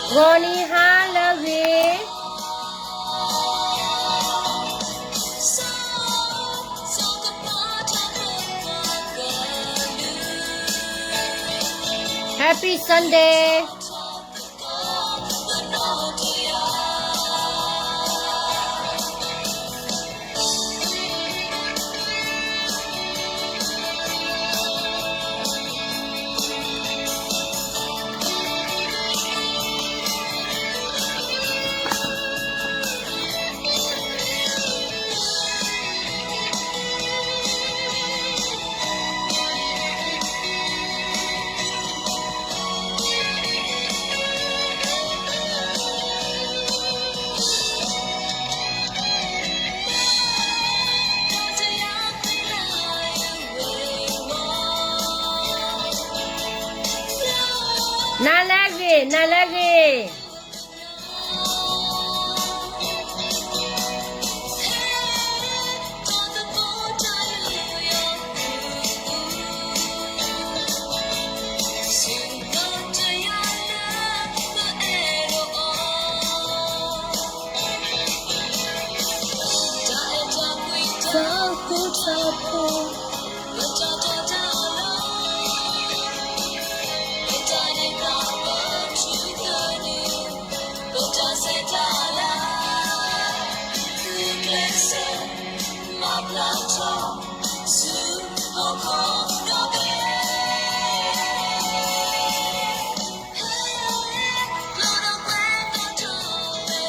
ဂီၤနံၤဟါလၢအဂ့ၤ, Happy Sunday. နၤလၢအဂ့ၤ, နၤလၢအဂ့ၤ.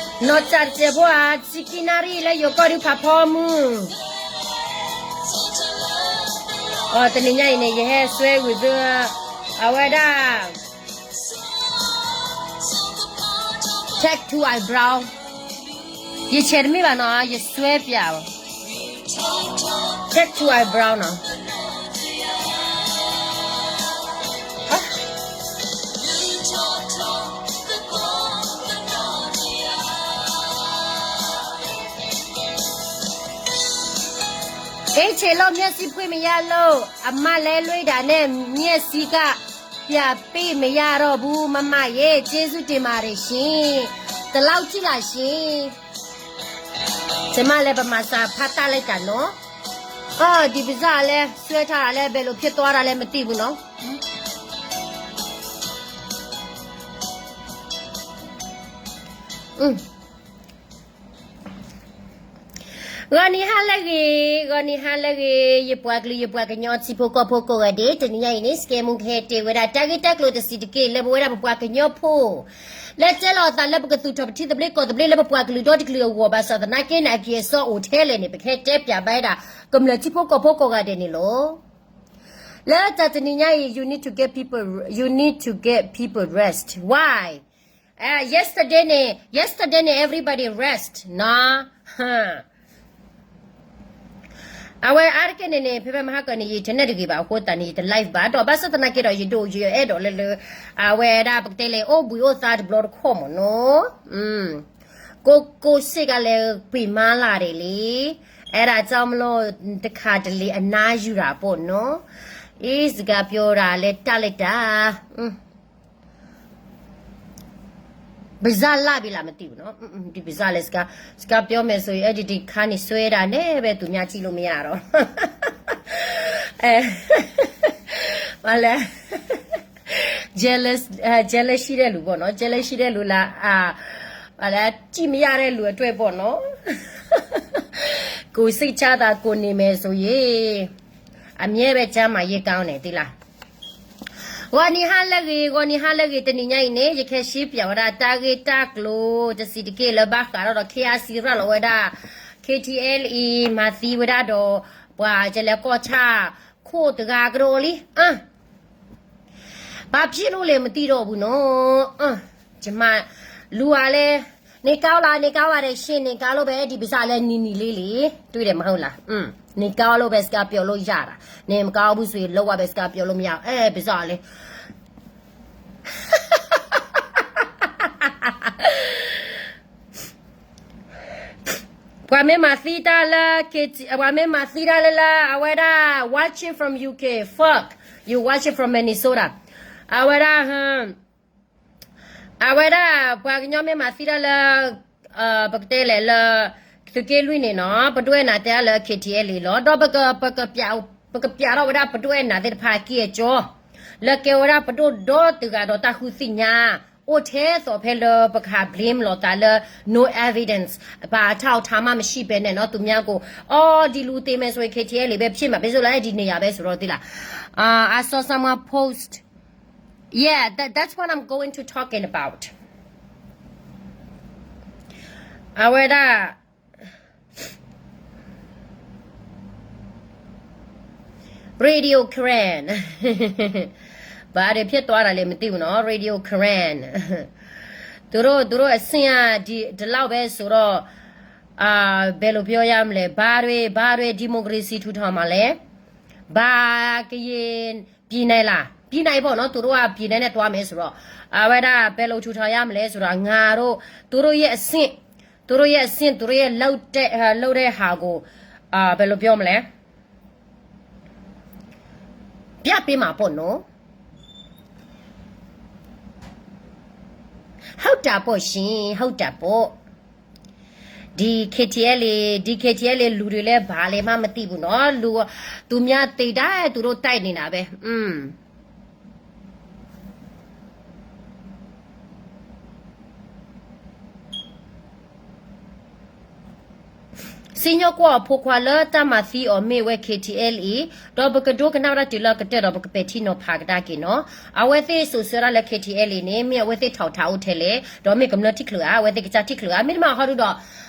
နီၢ်စၢ်တစဲးဖိဧါ, ဆံခံနၣ်ရံၣ်လၢယိၤကီၢ်ဒုးဖးဖီမုၢ်, အတနံၤညါအံၤန့ၣ် ယဟဲစွဲဝံၤသု အဝဲဒၣ် Tattoo eyebrow, ယဆဲးတမ့ၢ်ဘၣ်နီၤ, ယစွဲပၠး Tattoo eyebrow နီၤ. เอเชโลမျက်စိဖွင့်မရလို့, အမလဲလွေးဒၣ်နဲၣ်မျက်စိက ပြန်ပိတ်မရတော့ဘူး မမရေ, ကျေးဇူးတင်ပါတယ်ရှင်, ဒီလောက်ကြည့်လာရှင်. ကျမလည်း ဗမာစာ ဖတ်တတ်လိုက်တာနော်. အီၤ ဒီပစၢ်လဲ စွဲထားတာလဲ ဘယ်လိုဖြစ်သွားတာလဲ မသိဘူးနော်. ဂီၤနံၤဟါလၢအဂ့ၤ, ဂီၤနံၤဟါလၢအဂ့ၤ, ယပှၤကလုာ် ယပှၤကညီထံဖိကီၢ်ဖိကိးဂၤဒဲး, တနံၤညါအံၤန့ၣ် စကဲမူကဟဲတဲဝဲဒၣ် တၢ်ဂ့ၢ်တၢ်ကျိၤတဆံးတက့ၢ် လၢပဝဲဒၣ်ပပှၤကညီဖိ လၢတဲလီၤအသးလၢပကသူၣ်ထီၣ်ပထံသဘျ့ကီၢ်သဘျ့လၢပပှၤကလုာ်ဒီတကလုာ်အဂီၢ် ဘၣ်ဆၣ်သနာ်က့န့ၣ် အကံၢ်အစီအိၣ်ထဲလဲၣ်န့ၣ် ပကဟဲတဲပၠးဘၣ်ဝဲဒၣ် ကမျၢၢ်ထံဖိကီၢ်ဖိကိးဂၤဒဲးန့ၣ်လီၤ. လၢတၢ်တနံၤညါအံၤ you need to get people, you need to get people rest. Why? အဲ yesterday န့ၣ် yesterday န့ၣ် everybody rest နီၤ. အဝဲအါတက့ၢ်န့ၣ်န့ၣ် ဖဲဖဲမဟါကၢန့ၣ် ယ internet တဂ့ၤဘၣ်အဃိသတးန့ၣ် ယတ live ဘၣ်ဒီး ဘၣ်ဆၣ်သနာ်က့ဒီး ယဒိးယအဲၣ်ဒိးလၢလၢ အဝဲဒၣ်ပကတဲလဲၣ် အိၣ်ဘှံးအိၣ်သါတဘျီတခီၣ်မ့ၢ်နီၤ. ကိးကိးစ့ၢ်ကီးလဲၤပှ့ၤမါလာ်ဒံးလံ. အဲဒါကြောင့်မလို့ တခါတလေအနားယူတာပေါ့နော်. အ့ စကားပြောတာလဲတၢ်လဲတၢ် ပစၢ်လၢ်ဘံလၢ်မသိဘူးနော်. ဒီပစၢ်လဲ စကားပြောမယ်ဆိုရင် အဲဒီတခါန့ၣ် စွဲတာနဲ့ပဲ သူများကြည့်လို့မရတော့ အဲ ဘာလဲ jealous, jealous ရှိတဲ့လူပေါ့နော်. jealous ရှိတဲ့လူလား အာ ဘာလဲ ကြည့်မရတဲ့လူအတွက်ပေါ့နော်. ကိုယ်စိတ်ချတာကိုနေမယ်ဆိုရင် အမြဲပဲကျန်းမာရေးကောင်းတယ် သိလား. ဂီၤနံၤဟါလၢအဂ့ၤ, ဂီၤနံၤဟါလၢအဂ့ၤ, တနံၤညါအံၤန့ၣ် ယကဟဲရှင်းပြဝဲဒၣ် တၢ်ဂ့ၢ်တၢ်ကျိၤတဆံးတက့ၢ်လၢဘၣ်ဃးဒီး KIC ရၤလီၤဝဲဒၣ် KTLA မၤသံဝဲဒၣ်ဒီး ပှၤကလဲၤကီၢ်ဆၣ် ခိၣ်တဂၤကဒီးလံ. ဘာဖြစ်လို့လဲမသိတော့ဘူးနော်. ကျမ လူကလည်း နေကောင်းလား နေကောင်းပါတယ်ရှင်, နေကောင်းလို့ပဲ ဒီပစၢ်လဲ နံၤနံၤလေးလေး တွေ့တယ်မဟုတ်လား. နေကောင်းလို့ပဲ စကားပြောလို့ရတာ, နေမကောင်းဘူးဆိုရင် လုံးဝပဲ စကားပြောလို့မရဘူး. အဲ ပစၢ်လဲ ပှၤမ့ၢ်မၤသံတၢ်လၢ KT, ပှၤမ့ၢ်မၤသံတၢ်လၢလၢ အဝဲဒၣ် watching from UK, fuck, you watching from Minnesota, အဝဲဒၣ် ဟ အ အဝဲဒၣ်ပှၤကညီမ့ၢ်မၤသံတၢ်လၢ ပကတဲလဲၣ်လၢ သုးက့လွံၢ်န့ၣ်နီၤ ပဒိၣ်အဲၣ်နၤတဲဒၣ်လၢ K T L A လီၤ. ဒီးပက ပကပျးထီၣ်ဝဲဒၣ်ပဒိၣ်အဲၣ်နၤသ့ၣ်တဖၣ်အကံၢ်အကီ လၢကဲဝဲဒၣ်ပဒိၣ်ဒီတဂၤဒီးတၢ်ဃုသ့ၣ်ညါ အိၣ်ထဲသိးဖဲလၢပကဟး blame လီၤသးလၢ no evidence ပာ်ထီၣ်အထါမးမ့ၢ်ဆံးပဲန့ၣ်နီၤ သူများကို အော် ဒီလူသေမယ်ဆိုရင် K T L A ပဲဖြစ်မှာပဲဆိုတော့ အဲ့ဒီနေရာပဲဆိုတော့သိလား I saw someone post, yeah, that, that's what I'm going to talking about. အဝဲဒၣ် Radio Karen ဘာတွေဖြစ်သွားတာလဲမသိဘူးနော် Radio Karen သူတို့သူတို့အဆင့်ကဒီဒီလောက်ပဲဆိုတော့ ဘယ်လိုပြောရမလဲ ဘာတွေဘာတွေ democracy ထူထောင်မှာလဲ ဘာကရင်ပြည်နယ်လား ပြည်နယ်ပေါ့နော် သူတို့ကပြည်နယ်နဲ့သွားမယ်ဆိုတော့ အဝဲဒၣ်ဘယ်လိုထူထောင်ရမလဲဆိုတော့ ငါတို့ သူတို့ရဲ့အဆင့် သူတို့ရဲ့အဆင့် သူတို့ရဲ့လုပ်တဲ့လုပ်တဲ့ဟာကို ဘယ်လိုပြောမလဲ ပြပေးမှာပေါ့နော် ဟုတ်တာပေါ့ရှင် ဟုတ်တာပေါ့ ဒီ K T L A ဒီ K T L A လူတွေလည်းဘာလဲမှမသိဘူးနော် လူသူများသေတိုင်းသူတို့တိုက်နေတာပဲ อืม စံၣ်ညီၣ်ကွီၢ်အဖိခွါလၢတၢ်မၤသံအီၤမ့ၢ်ဝဲ K T L A ဒီးပကဒိကနၣ်ဝဲဒၣ်တုၤလၢကတၢၢ်ဒီးပကပဲာ်ထံနီၤဖးကဒါက့ၤနီၤ အဝဲသ့ၣ်စိာ်ဆှၢဒၣ်လၢ K T L A န့ၣ် မ့ၢ်အဝဲသ့ၣ်ထောက်ထားအိၣ်ထဲလဲၣ် ဒီးမ့ၢ်ကမျၢၢ်ထံၣ်ချုးဧါ အဝဲသ့ၣ်ကစၢ်ထံၣ်ချုးဧါ မ့တမ့ၢ်ဟီဒုဒီး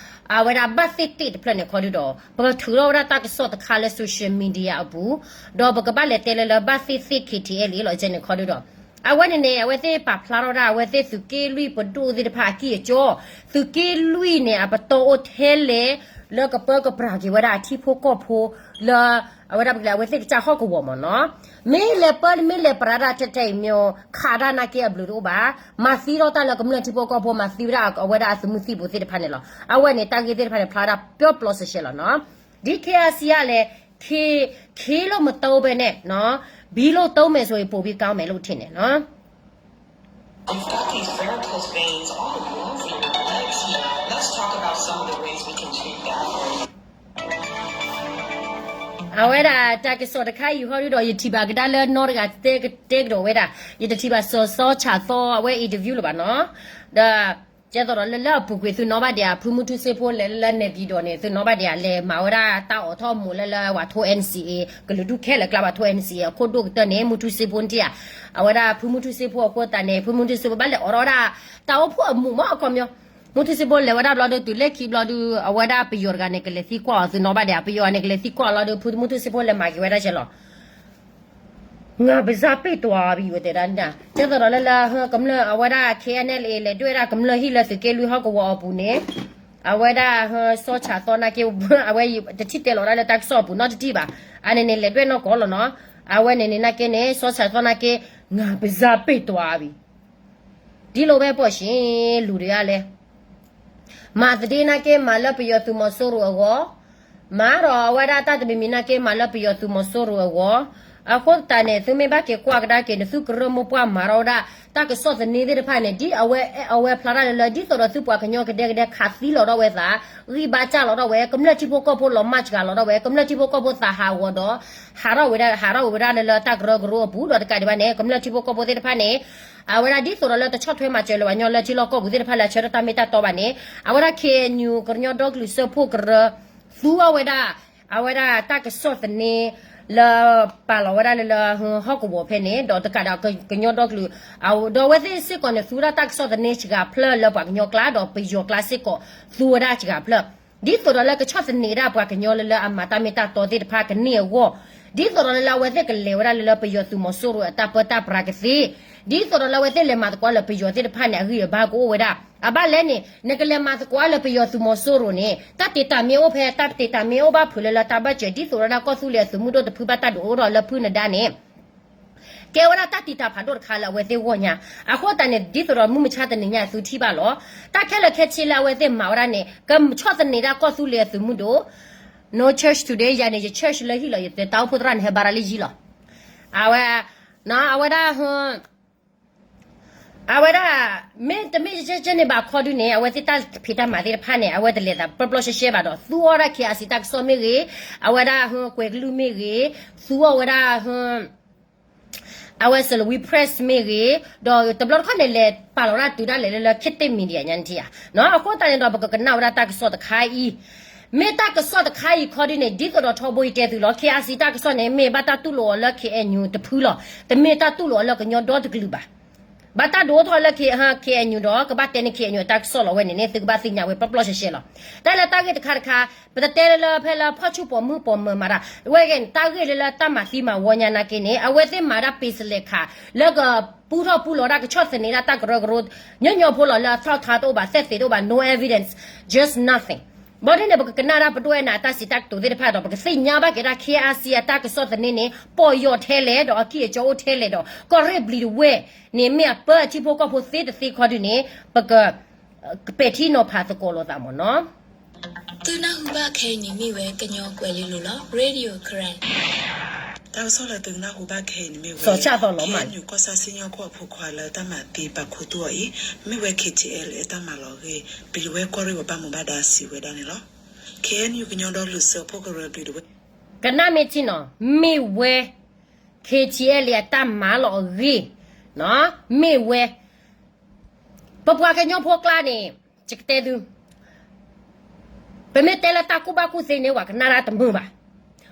အဝဲဒၣ်ဘၣ်သ့ၣ်သ့ၣ်တဖျၢၣ်န့ၣ်ခီဒုဒီး ပထုးထီၣ်ဝဲဒၣ်တၢ်ကစီၣ်တခါလၢ social media အပူၤ ဒီးပကဘၣ်လဲၤတဲလၢလၢဘၣ်သ့ၣ်သ့ၣ် K T L A လီၤ ကဲန့ၣ်ခီဒုဒီး အဝဲန့ၣ်န့ၣ် အဝဲသ့ၣ်ပာ်ဖျါထီၣ်ဒၣ်အဝဲသ့ၣ်သုးက့လွံၢ်ပဒိၣ်သ့ၣ်တဖၣ်အကံၢ်အကီ သုးက့လွံၢ်န့ၣ် အပတီၢ်အိၣ်ထဲလဲၣ် လၢကပၢကပြးက့ၤဝဲဒၣ်အထံဖိကီၢ်ဖိ လၢ အဝဲဒၣ်ပကလဲၤအဝဲသ့ၣ်ကစၢ်ဟီၣ်ကဝီၤမ့ၢ်နီၤ မ့ၢ်လဲၤပၢမ့ၢ်လဲၤပြးဒၣ်ထဲထဲအံၤမ့ၢ် ခးဒၣ်နာ်က့အဘျုးတအိၣ်ဘၣ် မၤသံထီၣ်တၢ်လၢကမျၢၢ်ထံဖိကီၢ်ဖိ မၤသံဝဲဒၣ်အဝဲဒၣ်အသုးမုၢ်သံၣ်ဘိသ့ၣ်တဖၣ်န့ၣ်လီၤ အဝဲန့ၣ် တၢ်ဂ့ၢ်သ့ၣ်တဖၣ်န့ၣ် ဖျါဝဲဒၣ်ပျီပျီစဲးစဲးလီၤနီၤ ဒီး K R C ကလဲၣ် K ခ့လိာ်မတအိၣ်ဖဲန့ၣ်နီၤ ဘံလိာ်တအိၣ်မဲာ်ဆိအံၤ ပိာ်ဘံကီမဲာ်လိာ်ထံးန့ၣ်နီၤ အဝဲဒၣ်တၢ်ကစီၣ်တခါအံၤဟီဒုဒီး ယထံၣ်ဘၣ်ကဒါလၢနီတဂၤတဲကတဲကဒီးဝဲဒၣ် ယတထံၣ်ဘၣ်စီၤစီဆၣ်သီအဝဲ interview လၢၤဘၣ်နီၤ ဒီး ကဲသိးဒီးလၢလၢအပူၤကွံာ်သုနီၣ်ဘၣ်ဒံးဧါ ဖုမူထူစ့ဖိလဲၤလၢ နဲၣ်ပံၤဒီးန့ၣ် သုနီၣ်ဘၣ်ဒံးဧါ လဲၤမၤဝဲဒၣ်တၢ်အိးထီၣ်မူးလၢလၢပှၤထိ N C A ကလုာ်ဒူၣ်ခဲလၢာ်ကျါပှၤထိ N C A အခိၣ်ဒိၣ်ကတၢၢ်န့ၣ် မူထူစ့ဖိနထံၣ်ဧါ အဝဲဒၣ်ဖုမူထူစ့ဖိအဃိသတးန့ၣ် ဖုမူထူစ့ဖိဘၣ်လဲၤအိးထီၣ်ဝဲဒၣ် တၢ်အိၣ်ဖှိၣ်အမူးမးအခီပညီ မူထူစ့ဖိလဲၤဝဲဒၣ်ဘျီဒီးတုၤလၢခံဘျီဒီး အဝဲဒၣ်ပယီၤတဂၤန့ၣ် ကလဲၤသံကွၢ်အီၤ သုနီၣ်ဘၣ်ဒံးဧါ ပယီၤန့ၣ် ကလဲၤသံကွၢ်အီၤလီၤဒီး ဖုမူထူစ့ဖိလဲၤမၤက့ၤဝဲဒၣ်ကဲလီၤ ငါဘၣ်စၢ်ပ့ၢ်တွၤဘံၣ်ဝဲတဲဒၣ်န့ၣ် ကဲသိးဒီးလၢလၢ ကမျၢၢ်အဝဲဒၣ် K N L A လဲၤဒွဲၣ်ဒၣ်ကမျၢၢ်ဟံၣ်လၢသုးက့လွံၢ်ဟီၣ်ကဝီၤအပူၤန့ၣ် အဝဲဒၣ် စီၤဆၣ်သီနာ်က့ အဝဲတထံၣ်တဲလီၤဒၣ်လၢတၢ်ကစီၣ်အပူၤနီတထံၣ်ဘၣ် အန့ၣ်န့ၣ် လဲၤဒွဲၣ်နီၢ်ကီၢ်လီၤနီၤ အဝဲန့ၣ်န့ၣ်နာ်က့န့ၣ် စီၤဆၣ်သီနာ်က့ ငါဘၣ်စၢ်ပ့ၢ်တွၤဘံၣ် ဒ်လိာ်ဝဲပှီၢ်ဆ့လူၤဒံးဧါလဲၣ် မၤသဒ့နာ်က့မၤလၢပယီၤသုးမီၤစိရိၤအဂီၢ်, မၤဒီးအဝဲဒၣ်တၢ်တမံၤမံၤနာ်က့မၤလၢပယီၤသုးမီၤစိရိၤအဂီၢ်, အဃိသတးန့ၣ် သုမ့ၢ်ဘၣ်က့ၤကွၢ်ကဒါက့ၤန့ၣ် သုကရၢမိၢ်ပှၢ်မၤထီၣ်ဝဲဒၣ် တၢ်ကစီၣ်သန့သ့ၣ်တဖၣ်န့ၣ် ဒ်အဝဲအဝဲဖျါတၢ်လၢလၢ ဒ်သိးဒီးသုပှၤကညီကဒဲကဒဲခးသံလီၤထီၣ်ဝဲသး, ဂံၢ်ဘါစၢ်လီၤထီၣ်ဝဲ, ကမျၢၢ်ထံဖိကီၢ်ဖိလီၤမၢ်စှၤလီၤထီၣ်ဝဲ, ကမျၢၢ်ထံဖိကီၢ်ဖိသးဟးဂီၤဒီး ဟးထီၣ်ဝဲဒၣ် ဟးထီၣ်ဝဲဒၣ်လၢလၢတၢ်ကရၢကရိအပူၤ ဒီးတကးဒံးဘၣ်န့ၣ် ကမျၢၢ်ထံဖိကီၢ်ဖိသ့ၣ်တဖၣ်န့ၣ် အဝဲဒၣ်ဒ်သိးဒီးလၢတဆီၣ်ထွဲမၤစၢၤလၢၤဘၣ်ညီလၢထံလီၢ်ကီၢ်ပူၤသ့ၣ်တဖၣ်လၢအဆၢထၢၣ်တၢ်မ့ၢ်တၢ်တီဘၣ်န့ၣ် အဝဲဒၣ် K N U ကညီဒီကလုာ်စၢဖှိၣ်ကရၢ သူအီၤဝဲဒၣ် အဝဲဒၣ်တၢ်ကစီၣ်သန့ လၢပာ်လီၤဝဲဒၣ်လၢလၢဟီၣ်ကဝီၤဖဲန့ၣ် ဒီးတကးဒီးကညီဒီကလုာ် ဒီးအဝဲသ့ၣ်စ့ၢ်ကီးန့ၣ် သူဝဲဒၣ်တၢ်ကစီၣ်သန့စှၤဖျၢၣ်လၢပှၤကညီကျါ ဒီးပယီၤကျါစ့ၢ်ကီး သူဝဲဒၣ်စှၤဖျၢၣ် ဒ်သိးဒီးလၢကဆီၣ်သနံးဒၣ်ပှၤကညီလၢလၢအမၤတၢ်မ့ၢ်တၢ်တီသ့ၣ်တဖၣ်ကန့ၢ်အဂီၢ်, ဒ်သိးဒီးလၢလၢအဝဲသ့ၣ်ကလဲၤဝဲဒၣ်လၢလၢပယီၤသုးမီၤစိရိၤအတၢ်ပၢတၢ်ပြးကသ့, ဒ်သိးဒီးလၢအဝဲသ့ၣ်လဲၤမၤသကိးလၢပယီၤသ့ၣ်တဖၣ်န့ၣ် အဂံၢ်အဘါကအိၣ်ဝဲဒၣ်. အဘၣ်လဲၣ်န့ၣ် နကလဲၤမၤသကိးလၢပယီၤသုးမီၤစိရိၤန့ၣ် တၢ်တ့တၢ်မ့ၢ်အိၣ်ဖဲ တၢ်တ့တၢ်မ့ၢ်အိၣ်ဘၣ်ဖုးလၢလၢတၢ်ဘၢၣ်စၢၤ ဒ်သိးဒီးလၢကီၢ်သူလ့ၤအသုးမုၢ်ဒိၣ်တဖုဘၣ်တၢ်ဒုးအိၣ်ထီၣ်လၢဖုနဒါန့ၣ် ကဲဝဲဒၣ်တၢ်တံာ်တာ်ဖးဒိၣ်တခါလၢအဝဲသ့ၣ်ဂီၢ်ညါ. အဃိသတးန့ၣ် ဒ်သိးဒီးမုၢ်မဆါတနံၤညါသုထံၣ်ဘၣ်လီၤ. တၢ်ခဲလၢာ်ခဲဆ့လၢအဝဲသ့ၣ်မၤဝဲဒၣ်န့ၣ် ကဆီၣ်သနံးဒၣ်ကီၢ်သူလ့ၤအသုးမုၢ်ဒိၣ် No church today ယၤန့ၣ် ယ church လၢဟံၣ်လီၤ ယတၢ်အိၣ်ဖှိၣ်သရၣ်န့ၣ် ဟဲဘါရါလၢယံၤလီၤ. အဝဲ အဝဲဒၣ် အဝဲဒၣ် မ့ၢ်တမ့ၢ်ကဲကဲန့ၣ်ဘၣ်ခီဒုန့ၣ် အဝဲသ့ၣ်တၢ်ဖံးတၢ်မၤသ့ၣ်တဖၣ်န့ၣ် အဝဲတလဲၤသးပျီပျီရှဲရှဲဘၣ်ဒီး သူအီၣ်ဒၣ် KIC တၢ်ကစီၣ်မ့ၢ်ဂ့ၤ, အဝဲဒၣ်ကွဲၤကလုၢ်မ့ၢ်ဂ့ၤ, သူအီၣ်ဝဲဒၣ် အဝဲ Salween Press မ့ၢ်ဂ့ၤ, ဒီးတဘျီတခီၣ်န့ၣ် လဲၤပာ်လီၤဒၣ်တုၤဒၣ်လဲာ်လၢလၢ ခေတ်သစ် Media ညါန့ၣ်ထံၣ်ဧါ, အဃိသတးန့ၣ်ဒီး ပကကနၣ်ဝဲဒၣ်တၢ်ကစီၣ်တခါအံၤ, မ့ၢ်တၢ်ကစီၣ်တခါအံၤခီဒုန့ၣ် ဒ်သိးဒီးထီဘိအံၤတဲသုလီၤ KIC တၢ်ကစီၣ်န့ၣ် မ့ၢ်ဘၣ်တၢ်တူၢ်လိာ်အီၤလၢ KNU တဖုလီၤ, တမ့ၢ်တၢ်တူၢ်လိာ်အီၤလၢကညီဒီတကလုာ်ဘၣ်. ဘၣ်တၢ်ဒိးအိၣ်ထီၣ်လၢ K- KNU ဒီး ကဘၣ်တဲန့ၢ် KNU အတၢ်ကစီၣ်လီၤဝဲန့ၣ်န့ၣ် သုကဘၣ်သ့ၣ်ညါဝဲပျီပျီရှဲရှဲလီၤ. တၢ်လၢတၢ်ဂ့ၢ်တခါတခါ ပတတဲလၢလၢဖဲလၢဖီၣ်ဆူၣ်ပိာ်မုၣ်ပိာ်မၢၤမၤတၢ် ဝဲဂ့ၤန့ၣ် တၢ်ဂ့ၢ်လၢလၢတၢ်မၤသံမၤဝီညါနာ်က့န့ၣ် အဝဲသ့ၣ်မၤဒၣ်ပ့ၤစလဲၤခး လၢကပူထီၣ်ပူလီၤဒၣ်ကဆီၣ်သနံးဒၣ်တၢ်ကရၢကရိ ညီညီဖိလီၤ လၢအထီၣ်ထါတအိၣ်ဘၣ် သက်သေတအိၣ်ဘၣ် no evidence, just nothing. ဘၣ်ဒ်န့ၣ် ပကကနၣ်ဒၣ်ပဒိၣ်အဲၣ်နၤအတၢ်စံးတၢ်ကတိၤသ့ၣ်တဖၣ်ဒီး ပကသ့ၣ်ညါဘၣ်က့ၤဒၣ် KIC အတၢ်ကစီၣ်သန့န့ၣ် ပီၢ်ယီၢ်ထဲလဲၣ် ဒီးအကံၢ်အကီအိၣ်ထဲလဲၣ်ဒီး ကီၢ်ရ့ၣ်ဘျံးတဝဲၢ်န့ၣ် မ့ၢ်အပၢအထံဖိကီၢ်ဖိသ့တသ့ခီဒုန့ၣ် ပက ပဲာ်ထံနီၤဖးသကိးလိာ်သးမ့ၢ်နီၤ. သုနၢ်ဟူဘၣ်ခဲအံၤန့ၣ်မ့ၢ်ဝဲကညီကွဲၤလ့လိၤလီၤ Radio Karen. တၢ်ကစီၣ်လၢသုကနၢ်ဟူဘၣ်ခဲအံၤန့ၣ်မ့ၢ်ဝဲ စီၤဆၣ်သီလီၤမး KNU ကီၢ်ဆၣ်စံၣ်ညီၣ်ကွီၢ်အဖိခွါလၢတၢ်မၤသံပာ်ခူသူၣ်အီၤအံၤ မ့ၢ်ဝဲ KTLA အတၢ်မၤလီၤအဂ့ၢ် ပျံၤဝဲကီၢ်ရ့ၣ်ပှၤဘၣ်မူဘၣ်ဒါစံးဝဲဒၣ်န့ၣ်လီၤ. KNU ကညီဒီကလုာ်စၢဖှိၣ်ကရၢဘျံးတဝဲၢ် ကနၣ်မ့ၢ်ထံနီၤ မ့ၢ်ဝဲ KTLA အတၢ်မၤလီၤအဂ့ၢ် မ့ၢ်ဝဲ ပပှၤကညီဖိကျါန့ၣ် ယကတဲသု ပမ့ၢ်တဲလၢတၢ်ကူၣ်ဘၣ်ကူၣ်သ့န့ၣ် ပှၤကနၣ်တၢ်တမုာ်ဘၣ်.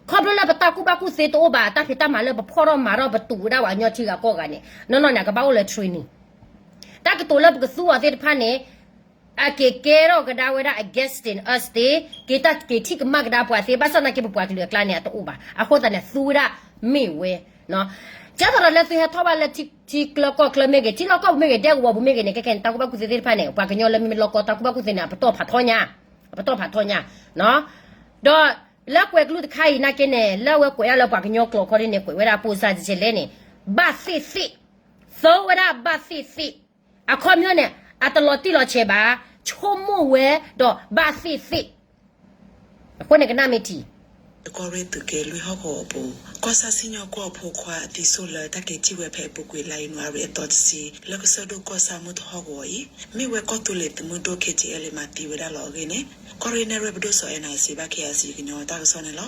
ခီဖျိလၢပတၢ်ကူၣ်ဘၣ်ကူၣ်သ့တအိၣ်ဘၣ် တၢ်ဖံးတၢ်မၤလၢပဖီၣ်ထီၣ်မၤထီၣ်ပတူၢ်ဝဲဒၣ်ပှၤကညီထံဂၤကီၢ်ဂၤန့ၣ် နီၢ်နီၢ်န့ၣ် အကဘၣ်အိၣ်လၢ training. တၢ်ကတိၤလၢပကသူအီၤသ့ၣ်တဖၣ်န့ၣ် အက့ၤကဲထီၣ်ကဒါဝဲဒၣ် against us သ့, က့ၤတၢ်က့ၤထံၣ်ကမၣ်ကဒါပှၤသ့, ဘၣ်ဆၣ်သနာ်က့ ပပှၤကလုာ်အကျါန့ၣ် အတအိၣ်ဘၣ်. အဃိသတးန့ၣ် သူဝဲဒၣ်မ့ၢ်ဝဲ ကဲသိးဒီးလၢသုဟဲထီၣ်ဘၣ်လၢထံကျၢကီၢ်ချၢမ့ၢ်ဂ့ၤ, ထံလီၢ်ကီၢ်ပူၤမ့ၢ်ဂ့ၤ, ဒဲကဝီၤပူၤမ့ၢ်ဂ့ၤန့ၣ် ခဲခဲန့ၣ် တၢ်ကူၣ်ဘၣ်ကူၣ်သ့သ့ၣ်တဖၣ်န့ၣ် ပှၤကညီလၢမ့မ့ၢ်လီၢ်ကီၢ် တၢ်ကူၣ်ဘၣ်ကူၣ်သ့န့ၣ် အပတီၢ်ဖးထီညါ, အပတီၢ်ဖးထီညါ. ဒီးလၢကွဲၤကလုၢ်တခါအံၤနာ်က့န့ၣ် လၢအဝဲကွဲးဒၣ်လၢပှၤကညီကျိာ်ခီဒ်န့ၣ် ကွဲးဝဲဒၣ် ပိၢ်စၢ်တကဲလဲၣ်န့ၣ် ဘၣ်သ့ၣ်သ့ၣ်, သၢဝဲဒၣ်ဘၣ်သ့ၣ်သ့ၣ်. အခီပညီန့ၣ် အတလီၤတံၢ်လီၤဆဲးဘၣ်, ဆိကမိၣ်ဝဲဒီး ဘၣ်သ့ၣ်သ့ၣ်. အဃိန့ၣ်ကနၣ်မ့ၢ်ထံ ကီၢ်ရ့ၣ်သုးက့လွံၢ်ဟီၣ်ကဝီၤအပူၤ ကီၢ်ဆၣ်စံၣ်ညီၣ်ကွီၢ်အဖိခွါအသံစိၣ်လၢတၢ်က့ၤထံၣ်ဝဲဖဲအပူၤကွံာ်လါယနူၤအါရံၤအသီတဆံ လၢကစၢၢ်ဒိၣ်ကီၢ်ဆၣ်မုၢ်ထီၣ်ဟီၣ်ကဝီၤအံၤ မ့ၢ်ဝဲကီၢ်သူလ့ၤသုးမုၢ်ဒိၣ် KTLA မၤသံဝဲဒၣ်လီၤအဂ့ၢ်န့ၣ် ကီၢ်ရ့ၣ်နဲၣ်ရွဲၣ်ပဒိၣ်စီၤအဲၣ်နၤစံးဘၣ် KIC ကညီတၢ်ကစီၣ်န့ၣ်လီၤ.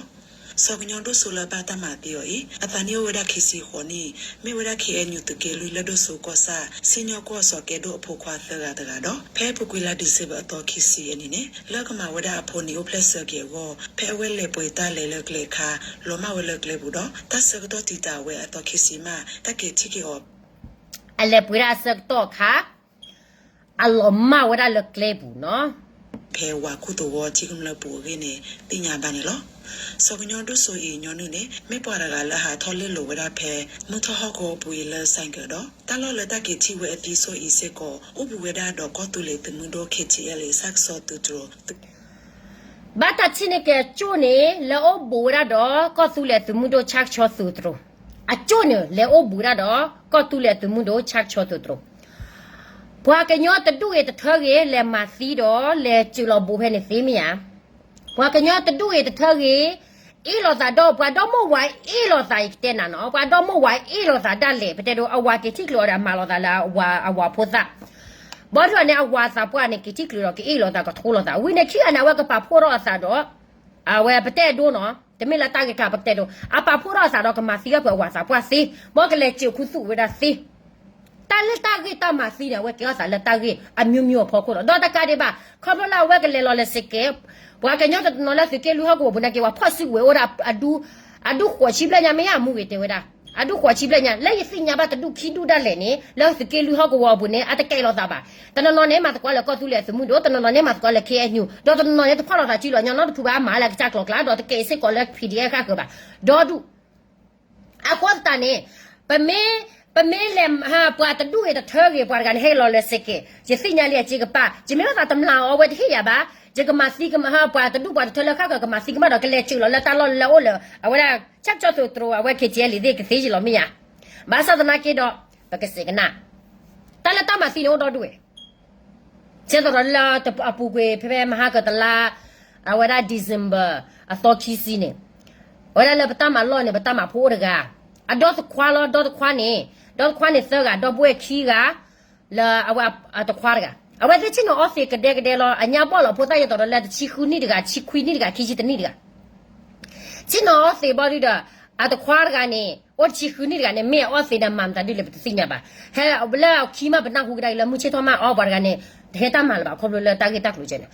စီၤကညီဒိၣ်စိလၢဘၣ်တၢ်မၤသံအီၤအံၤ အသးနံၣ်အိၣ်ဝဲဒၣ်ခံဆံဃိးနံၣ်, မ့ၢ်ဝဲဒၣ် KNU သုးက့လွံၢ်လၢဒိၣ်စိကီၢ်ဆၣ် စံၣ်ညီၣ်ကွီၢ်စီၤကဲဒိၣ်အဖိခွါသၢဂၤတဂၤဒီး ဖဲအပူၤကွံာ်လါဒံၣ်စ့ဘၢၣ်အသီခံဆံအနံၤန့ၣ် လၢကမၤဝဲဒၣ်အဖိနံၤအိၣ်ဖျဲၣ်ဆၢက့ၤအဂီၢ် ဖဲအဝဲလဲၤပှ့ၤတၢ်လဲၤလၢကျဲအခါ လီၤမၢ်ဝဲလၢကျဲပူၤဒီး တၢ်ဆၢကတီၢ်တံာ်တာ်ဝဲအသီခံဆံမး တၢ်က့ၤထံၣ်က့ၤအီၤ အလဲၤပှ့ၤဒၣ်အဆၢကတီၢ်အခါ အလီၤမၢ်ဝဲဒၣ်လၢကျဲပူၤနီၤ ဖဲဝၤခိၣ်သဝီထံကမျၢၢ်ပူၤအဂ့ၢ်န့ၣ် သ့ၣ်ညါဘၣ်န့ၣ်လီၤ. စီၤကညီဒိၣ်စိအံၤညီနုၢ်န့ၣ် မ့ၢ်ပှၤတဂၤလၢဟးထီၣ်လ့ၣ်လိၤဝဲဒၣ်ဖဲ မုၢ်ထီၣ်ဟီၣ်ကဝီၤပူၤအံၤလၢ ဆိုင်ကယ် ဒီး တၢ်လီၢ်လၢတၢ်က့ၤထံၣ်ဝဲအသံစိၣ်အံၤစ့ၢ်ကီး အိၣ်ဘူးဝဲဒၣ်ဒီးကီၢ်သူလ့ၤသုးမုၢ်ဒိၣ် KTLA အဆၣ်ကဆီသုးတြိၤ ဘၣ်တၢ်ထံၣ်န့ၢ်က့ၤအကၠိၣ်န့ၣ် လဲၤအိၣ်ဘူးဝဲဒၣ်ဒီးကီၢ်သူလ့ၤသုးမုၢ်ဒိၣ်ဆၣ်ကဆီသုးတြိၤ, အကၠိၣ်န့ၣ် လဲၤအိၣ်ဘူးဝဲဒၣ်ဒီးကီၢ်သူလ့ၤသုးမုၢ်ဒိၣ်ဆၣ်ကဆီသုးတြိၤ. ပှၤကညီတဒူၣ်ဂ့ၤတထၢဂ့ၤ လဲၤမၤသံဒီး လဲၤစၢၤလီၤဘူးဖဲန့ၣ်သ့မ့ၢ်ဧါ. ပှၤကညီတဒူၣ်ဂ့ၤတထၢဂ့ၤ အ့ၣ်လိာ်သးဒီး ပှၤဒီမိၢ်ဝၤအ့ၣ်လိာ်သး ယကတဲနၤနီၤ, ပှၤဒီမိၢ်ဝၤအ့ၣ်လိာ်သးဒၣ်လဲာ် ပတဲဒိ အဝၤက့ၤထံၣ်ကျၢၤအီၤဒီး အမၤလိာ်သးလၢအဝၤဖိသၣ် ဘီဒုန့ၣ် အဝၤသးပှၢ်န့ၣ် က့ၤထံၣ်ကျၢၤဒီး က့ၤအ့ၣ်လိာ်သး ကထိလိာ်သး ဝံၤန့ၣ်ခံဂၤန့ၣ် အဝဲကပာ်ဖှိၣ်ထီၣ်အသးဒီး အဝဲပတဲဒိနီၤ တမ့ၢ်လၢတၢ်ဂ့ၢ်ခါပတဲဒိ အပာ်ဖှိၣ်ထီၣ်အသးဒီး ကမၤသံအီၤပှဲၤအဝၤသးပှၢ်သ့ ဘီကလဲၤစၢၤခူသူၣ်ဝဲဒၣ်သ့ တၢ်လၢတၢ်ဂ့ၢ်တၢ်မၤသံန့ၣ် အဝဲကဲထီၣ်သးလၢတၢ်ဂ့ၢ်အမျိုးမျိုးအဖီခိၣ်လီၤ. ဒီးတကးဒံးဘၣ် ခီဖျိလၢအဝဲကလဲၤလီၤလၢစကဲး ပှၤကညီတနီၤလၢသုးက့လွံၢ်ဟီၣ်ကဝီၤပူၤနာ်က့ ပှၤဖီၣ်စုကဝဲၤအိၣ်ဒၣ် အဒူဃိးဆံဘျဲၣ်ညါ မ့ၢ်ယမူဂ့ၤတဲဝဲဒၣ် အဒူဃိးဆံဘျဲၣ်ညါ လၢယသ့ၣ်ညါဘၣ်တဒူၣ်ခံဒူၣ်ဒၣ်လဲာ်န့ၣ် လၢသုးက့လွံၢ်ဟီၣ်ကဝီၤအပူၤန့ၣ် အတကဲလိာ်သးဘၣ်. တနီၤနီၤန့ၣ် မၤသကိးလၢကီၢ်သူလ့ၤသုးမုၢ်ဒိၣ်, တနီၤနီၤန့ၣ် မၤသကိးလၢ KNU, ဒီးတနီၤနီၤန့ၣ် တဖီၣ်လိာ်သးစုလီၤ ညီနီတဖုဘၣ် မၤလၢကစၢ်ကျိၤကျါ ဒီးတကဲစ့ၢ်ကီးလၢ PDF ဃၣ်ဃၢၤဘၣ် ဒီဒူၣ် အဃိသတးန့ၣ် ပမ့ၢ် ပမ့ၢ်လဲၤ ပှၤတဒူၣ်ဂ့ၤတထၢဂ့ၤ ပှၤတဂၤန့ၣ် ဟဲလီၤလၢစကဲး ယသ့ၣ်ညါလံအစ့ကပၤ ယမ့ၢ်ဘၣ်သးတမျာ်အီၤ အဝဲတဟ့ၣ်ယၤဘၣ် ယကမၤသံကမၣ် ပှၤတဒူၣ်ပှၤတထၢလၢဃၣ်ဃၢၤ ကမၤသံကမၣ်ဒီး ကလဲၤစၢၤလီၤလၢတၢ်လီၢ်လၢအအိၣ်လၢ အဝဲဒၣ် ဆၣ်ကဆီသုးတြိၤ အဝဲ KTLA သ့ၣ်ကသ့ယလီၤမ့ၢ်ယါ. ဘၣ်ဆၣ်သနာ်က့ဒီး ပကစဲးကနၣ် တၢ်လၢတၢ်မၤသံန့ၣ်အိၣ်ဒီဒူၣ်ဝဲ ဆဲးသရၣ်လၢအပူၤကွံာ် ဖဲဖဲမဟါကတလါ အဝဲဒၣ် December အသီခံဆံန့ၣ် အဝဲဒၣ်လၢပတၢ်မၤလီၢ်န့ၣ် ပတၢ်မၤဖိအိၣ်တဂၤ အဒီတခွါလီၤ ဒီတခွါန့ၣ် ဒီတခွါန့ၣ်သၢဂၤ ဒီပုၢ်ဝဲၢ်ခံဂၤ လၢအဝဲအတခွါတဂၤ အဝဲသ့ၣ်ဆ့ၣ်နီၤအီၣ်သ့ကဒဲကဒဲလီၤ. အညါဘီၣ်လီၤဖိသၣ်ယဲသိးဒီးလၢတဆံဃုနံၣ်တဂၤ ဆံခွံနံၣ်တဂၤ ခံဆံတနံၣ်တဂၤ ဆ့ၣ်နီၤအီၣ်သ့ဘီဒုဒီး အတခွါတဂၤန့ၣ် အိၣ်တဆံဃုနံၣ်တဂၤန့ၣ် မ့ၢ်အအီၣ်သ့ဒီးမၤမတၤဒုလဲၣ် ပတသ့ၣ်ညါဘၣ်. ဟဲလၢခံမး ပနၢ်ဟူကဒါက့ၤလၢမုၢ်ဆ့ၣ်ထီၣ်မး အီၣ်ပှၤတဂၤန့ၣ် တဟဲတၢ်မၤလၢၤဘၣ် ခီဖျိလၢတၢ်ဂ့ၢ်တၢ်ကျိၤကဲန့ၣ်.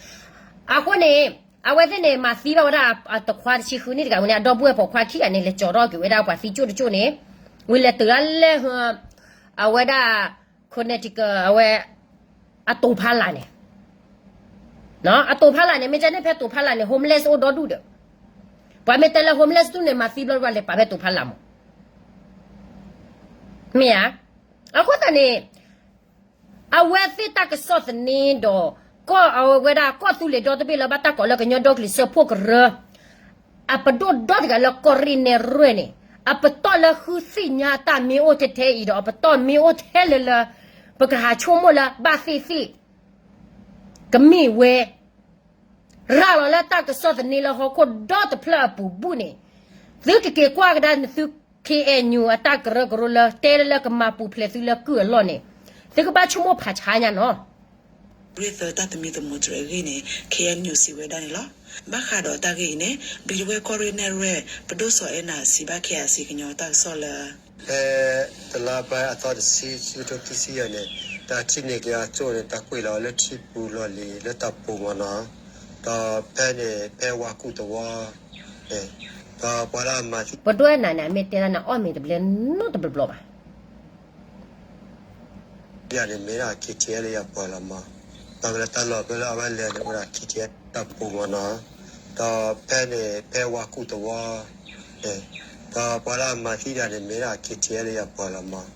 အဃိန့ၣ် အဝဲသ့ၣ်န့ၣ် မၤသံဘၣ်ဝဲဒၣ်အတခွါတဆံဃုနံၣ်တဂၤဝဲန့ၣ် အဒီပုၢ်ဝဲၢ်ပိာ်ခွါခံဂၤန့ၣ် လဲၤကၠီၤထီၣ်က့ၤဝဲဒၣ်ပှၤသံကၠိၣ်တကၠိၣ်န့ၣ် ဝံၤလဲၤတုၤလၢလဲၣ် အဝဲဒၣ် Connecticut အဝဲ အတိၤဖးလၢ်န့ၣ် အတိၤဖးလၢ်န့ၣ် မ့ၢ်ကန့ၣ်ဖဲတိၤဖးလၢ်န့ၣ် homeless အိၣ်ဒီဒူၣ်ဒီး ပှၤမ့ၢ်တဲလၢ homeless တူၢ်န့ၣ် မၤသံဘျီ ပှၤလဲၤပာ်ဖဲတိၤဖးလၢ်မး မ့ၢ်ဧါ. အဃိသတးန့ၣ် အဝဲသ့ၣ်တၢ်ကစီၣ်သန့ဒီး ကီၢ်အဝဲဒၣ်ကီၢ်သူလ့ၤဒီတဘ့ၣ်လၢဘၣ်တၢ်ကိးလၢကညီဒီကလုာ်စၢဖှိၣ်ကရၢ အပဒိၣ်ဒီတဂၤလၢကီၢ်ရ့ၣ်နဲၣ်ရွဲၣ်န့ၣ် အပတီၢ်လၢဃုသ့ၣ်ညါတၢ်မ့ၢ်အိၣ်ထဲထဲအံၤဒီး အပတီၢ်မ့ၢ်အိၣ်ထဲလၢလၢ ပကဟးဆိကမိၣ်လၢဘၣ်သ့ၣ်သ့ၣ် ကမ့ၢ်ဝဲ ရၤလီၤလၢတၢ်ကစီၣ်သန့လၢဟီၣ်ခိၣ်ဒီတဖျၢၣ်အပူၤဘူၣ်န့ၣ် သုကက့ၤကွၢ်ကဒါနသု K N U အတၢ်ကရၢကရိလၢတဲလၢကမၤပူၤဖျဲးသုလၢကုၢ်အလီၢ်န့ၣ် သုကဘၣ်ဆိကမိၣ်ဖးဆါညါနီၤ ရ့ၣ်သၢတၢ်သမံသမိးတရၢအဂ့ၢ်န့ၣ် K N U စံးဝဲဒၣ်န့ၣ်လီၤ. ဘၣ်ဃးဒီးတၢ်ဂ့ၢ်အံၤန့ၣ် ဘျံးဒဝဲၢ်ကီၢ်ရ့ၣ်နဲၣ်ရွဲၣ် ပဒိၣ်စီၤအဲၣ်နၤစံးဘၣ် K I C ကညီတၢ်ကစီၣ်လၢ ဖဲတလါဘၢၣ်အသီတဆံ ခံကထိခံဆံယဲၢ်န့ၣ် တၢ်ထံၣ်န့ၢ်က့ၤအကၠိၣ်န့ၣ် တၢ်ကွံာ်လီၤလၢထံပူၤလီၢ်လံၤလၢတၢ်ပူၤမ့ၢ်နီၤ, ဒီးဖဲန့ၣ် ဖဲဝါကူၣ်သဝီန့ၣ် ဒီးပှၤလၢအမၤသံ ပဒွဲၣ်နၤန့ၣ် အမ့ၢ်တဲဒၣ်န့ၣ် အီၣ်မ့ၤတဘျဲနီတဘျီဘျီဘၣ် ယၤန့ၣ်မ့ၢ်ဒၣ် K T L အပှၤလီၤမး, ဒီးလၢတၢ်လီၢ်ဖဲလၢအဝဲလဲၤန့ၣ် အိၣ်ဒၣ် K T L တၢ်ပူၤမ့ၢ်နီၤ, ဒီးဖဲန့ၣ် ဖဲဝါကူၣ်သဝီန့ၣ် ဒီးပှၤလၢအမၤသံတၢ်န့ၣ် မ့ၢ်ဒၣ် K T L အပှၤလီၤမး,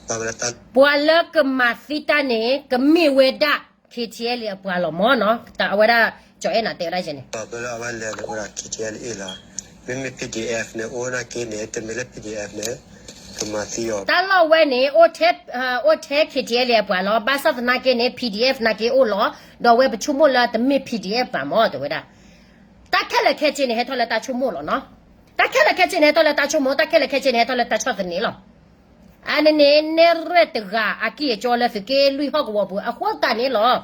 ဒီးလၢတၢ် ပှၤလၢကမၤသံတၢ်န့ၣ် ကမ့ၢ်ဝဲဒၣ် K T L အပှၤလီၤမးနီၤ, တၢ်အဝဲဒၣ် ကၠီၤအဲၣ်နၤတဲဝဲဒၣ်ယဲန့ၣ် ဒီးဖဲလၢအဝဲလဲၤန့ၣ် အိၣ်ဒၣ် K T L အ့ၣ်လီၤ, မ့မ့ၢ် P D F န့ၣ် အိၣ်နာ်က့န့ၣ် တမ့ၢ်လၢ P D F န့ၣ် ကမၤသံအီၤ တၢ်လီၢ်ဝဲန့ၣ် အိၣ်ထဲ K T L အပှၤလီၤ, ဘၣ်ဆၣ်သနာ်က့န့ၣ် P D F နာ်က့အိၣ်လီၤ, ဒီးအဝဲပဆိကမိၣ်လၢတမ့ၢ် P D F ဘၣ်မး တဲဝဲဒၣ်, တၢ်ခဲလၢာ်ခဲဆ့န့ၣ် ဟဲထီၣ်လၢတၢ်ဆိကမိၣ်လီၤနီၤ, တၢ်ခဲလၢာ်ခဲဆ့န့ၣ် ဟဲထီၣ်လၢတၢ်ဆိကမိၣ်, တၢ်ခဲလၢာ်ခဲဆ့န့ၣ် ဟဲထီၣ်လၢတၢ်ဆီၣ်သနံးလီၤ. အန့ၣ်န့ၣ် နဲၣ်ရွဲၣ်တဂၤ အကံၢ်အကီလၢသုးက့လွံၢ်ဟီၣ်ကဝီၤပူၤ အဃိသတးန့ၣ်လီၤ.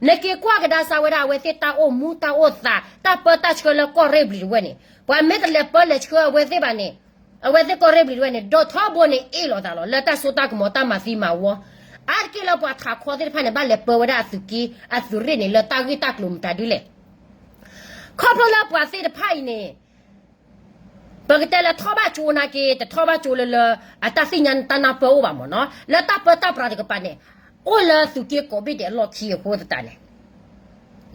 နက့ၤကွၢ်ကဒါစၢ်ဝဲဒၣ် အဝဲသ့ၣ်တၢ်အိၣ်မူတၢ်အိၣ်သး တၢ်ပၢတၢ်ဆှၢလၢကီၢ်ရ့ၣ်ဘျံးတဝဲၢ်န့ၣ် ပှၤမ့ၢ်တလဲၤပၢလဲၤဆှၢအဝဲသ့ၣ်ဘၣ်န့ၣ် အဝဲသ့ၣ်ကီၢ်ရ့ၣ်ဘျံးတဝဲၢ်န့ၣ် ဒီးထီဘိန့ၣ်အ့ၣ်လိာ်သးလီၤ လၢတၢ်စိတၢ်ကမီၤတၢ်မၤသံမၤဝီ, အါတက့ၢ်လၢပှၤထးခီသ့ၣ်တဖၣ်န့ၣ် ဘၣ်လဲၤပၢဝဲဒၣ်အသုးက့ အသုးရ့ၣ်န့ၣ် လၢတၢ်ဂ့ၢ်တၢ်ကျိၤမတၤဒ်လဲၣ် ခီဖျိလၢပှၤသ့ၣ်တဖၣ်အံၤန့ၣ် ပကတဲလၢထီၣ်ဘၣ်ကၠိနာ်က့ တထီၣ်ဘၣ်ကၠိလၢလၢ အတၢ်သ့ၣ်ညါတၢ်နၢ်ပၢၢ်အိၣ်ဘၣ်မ့ၢ်နီၤ, လၢတၢ်ပၢတၢ်ပြးတကပၤန့ၣ် အိၣ်လၢသုးက့ကိးဘ့ၣ်ဒဲးအလီၢ်ခံအဃိသတးန့ၣ်,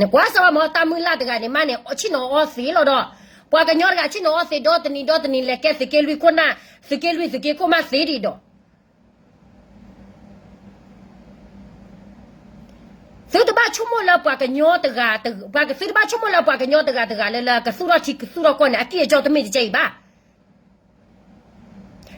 နကွၢ်စၢ်ဝဲမ့ၢ်တၢ်မုၢ်လၢ်တဂၤန့ၣ်မးန့ၣ် ဆ့ၣ်နီၤအီၣ်သ့လီၤဒီး ပှၤကညီတဂၤဆ့ၣ်နီၤအီၣ်သ့ဒီတနံၤဒီတနံၤ လဲၤကဲသုးက့လွံၢ်ခိၣ်နၢ် သုးက့လွံၢ်သုးက့ခိၣ်မးသ့ဒံးဒီး သုတဘၣ်ဆိကမိၣ်လၢပှၤကညီတဂၤ, သုတဘၣ်ဆိကမိၣ်လၢပှၤကညီတဂၤတဂၤလၢလၢကသူၣ်ထီၣ်ထံကသူၣ်ထီၣ်ကီၢ်န့ၣ် အကံၢ်အကီတမ့ၢ်တကဲအံၤဘၣ်.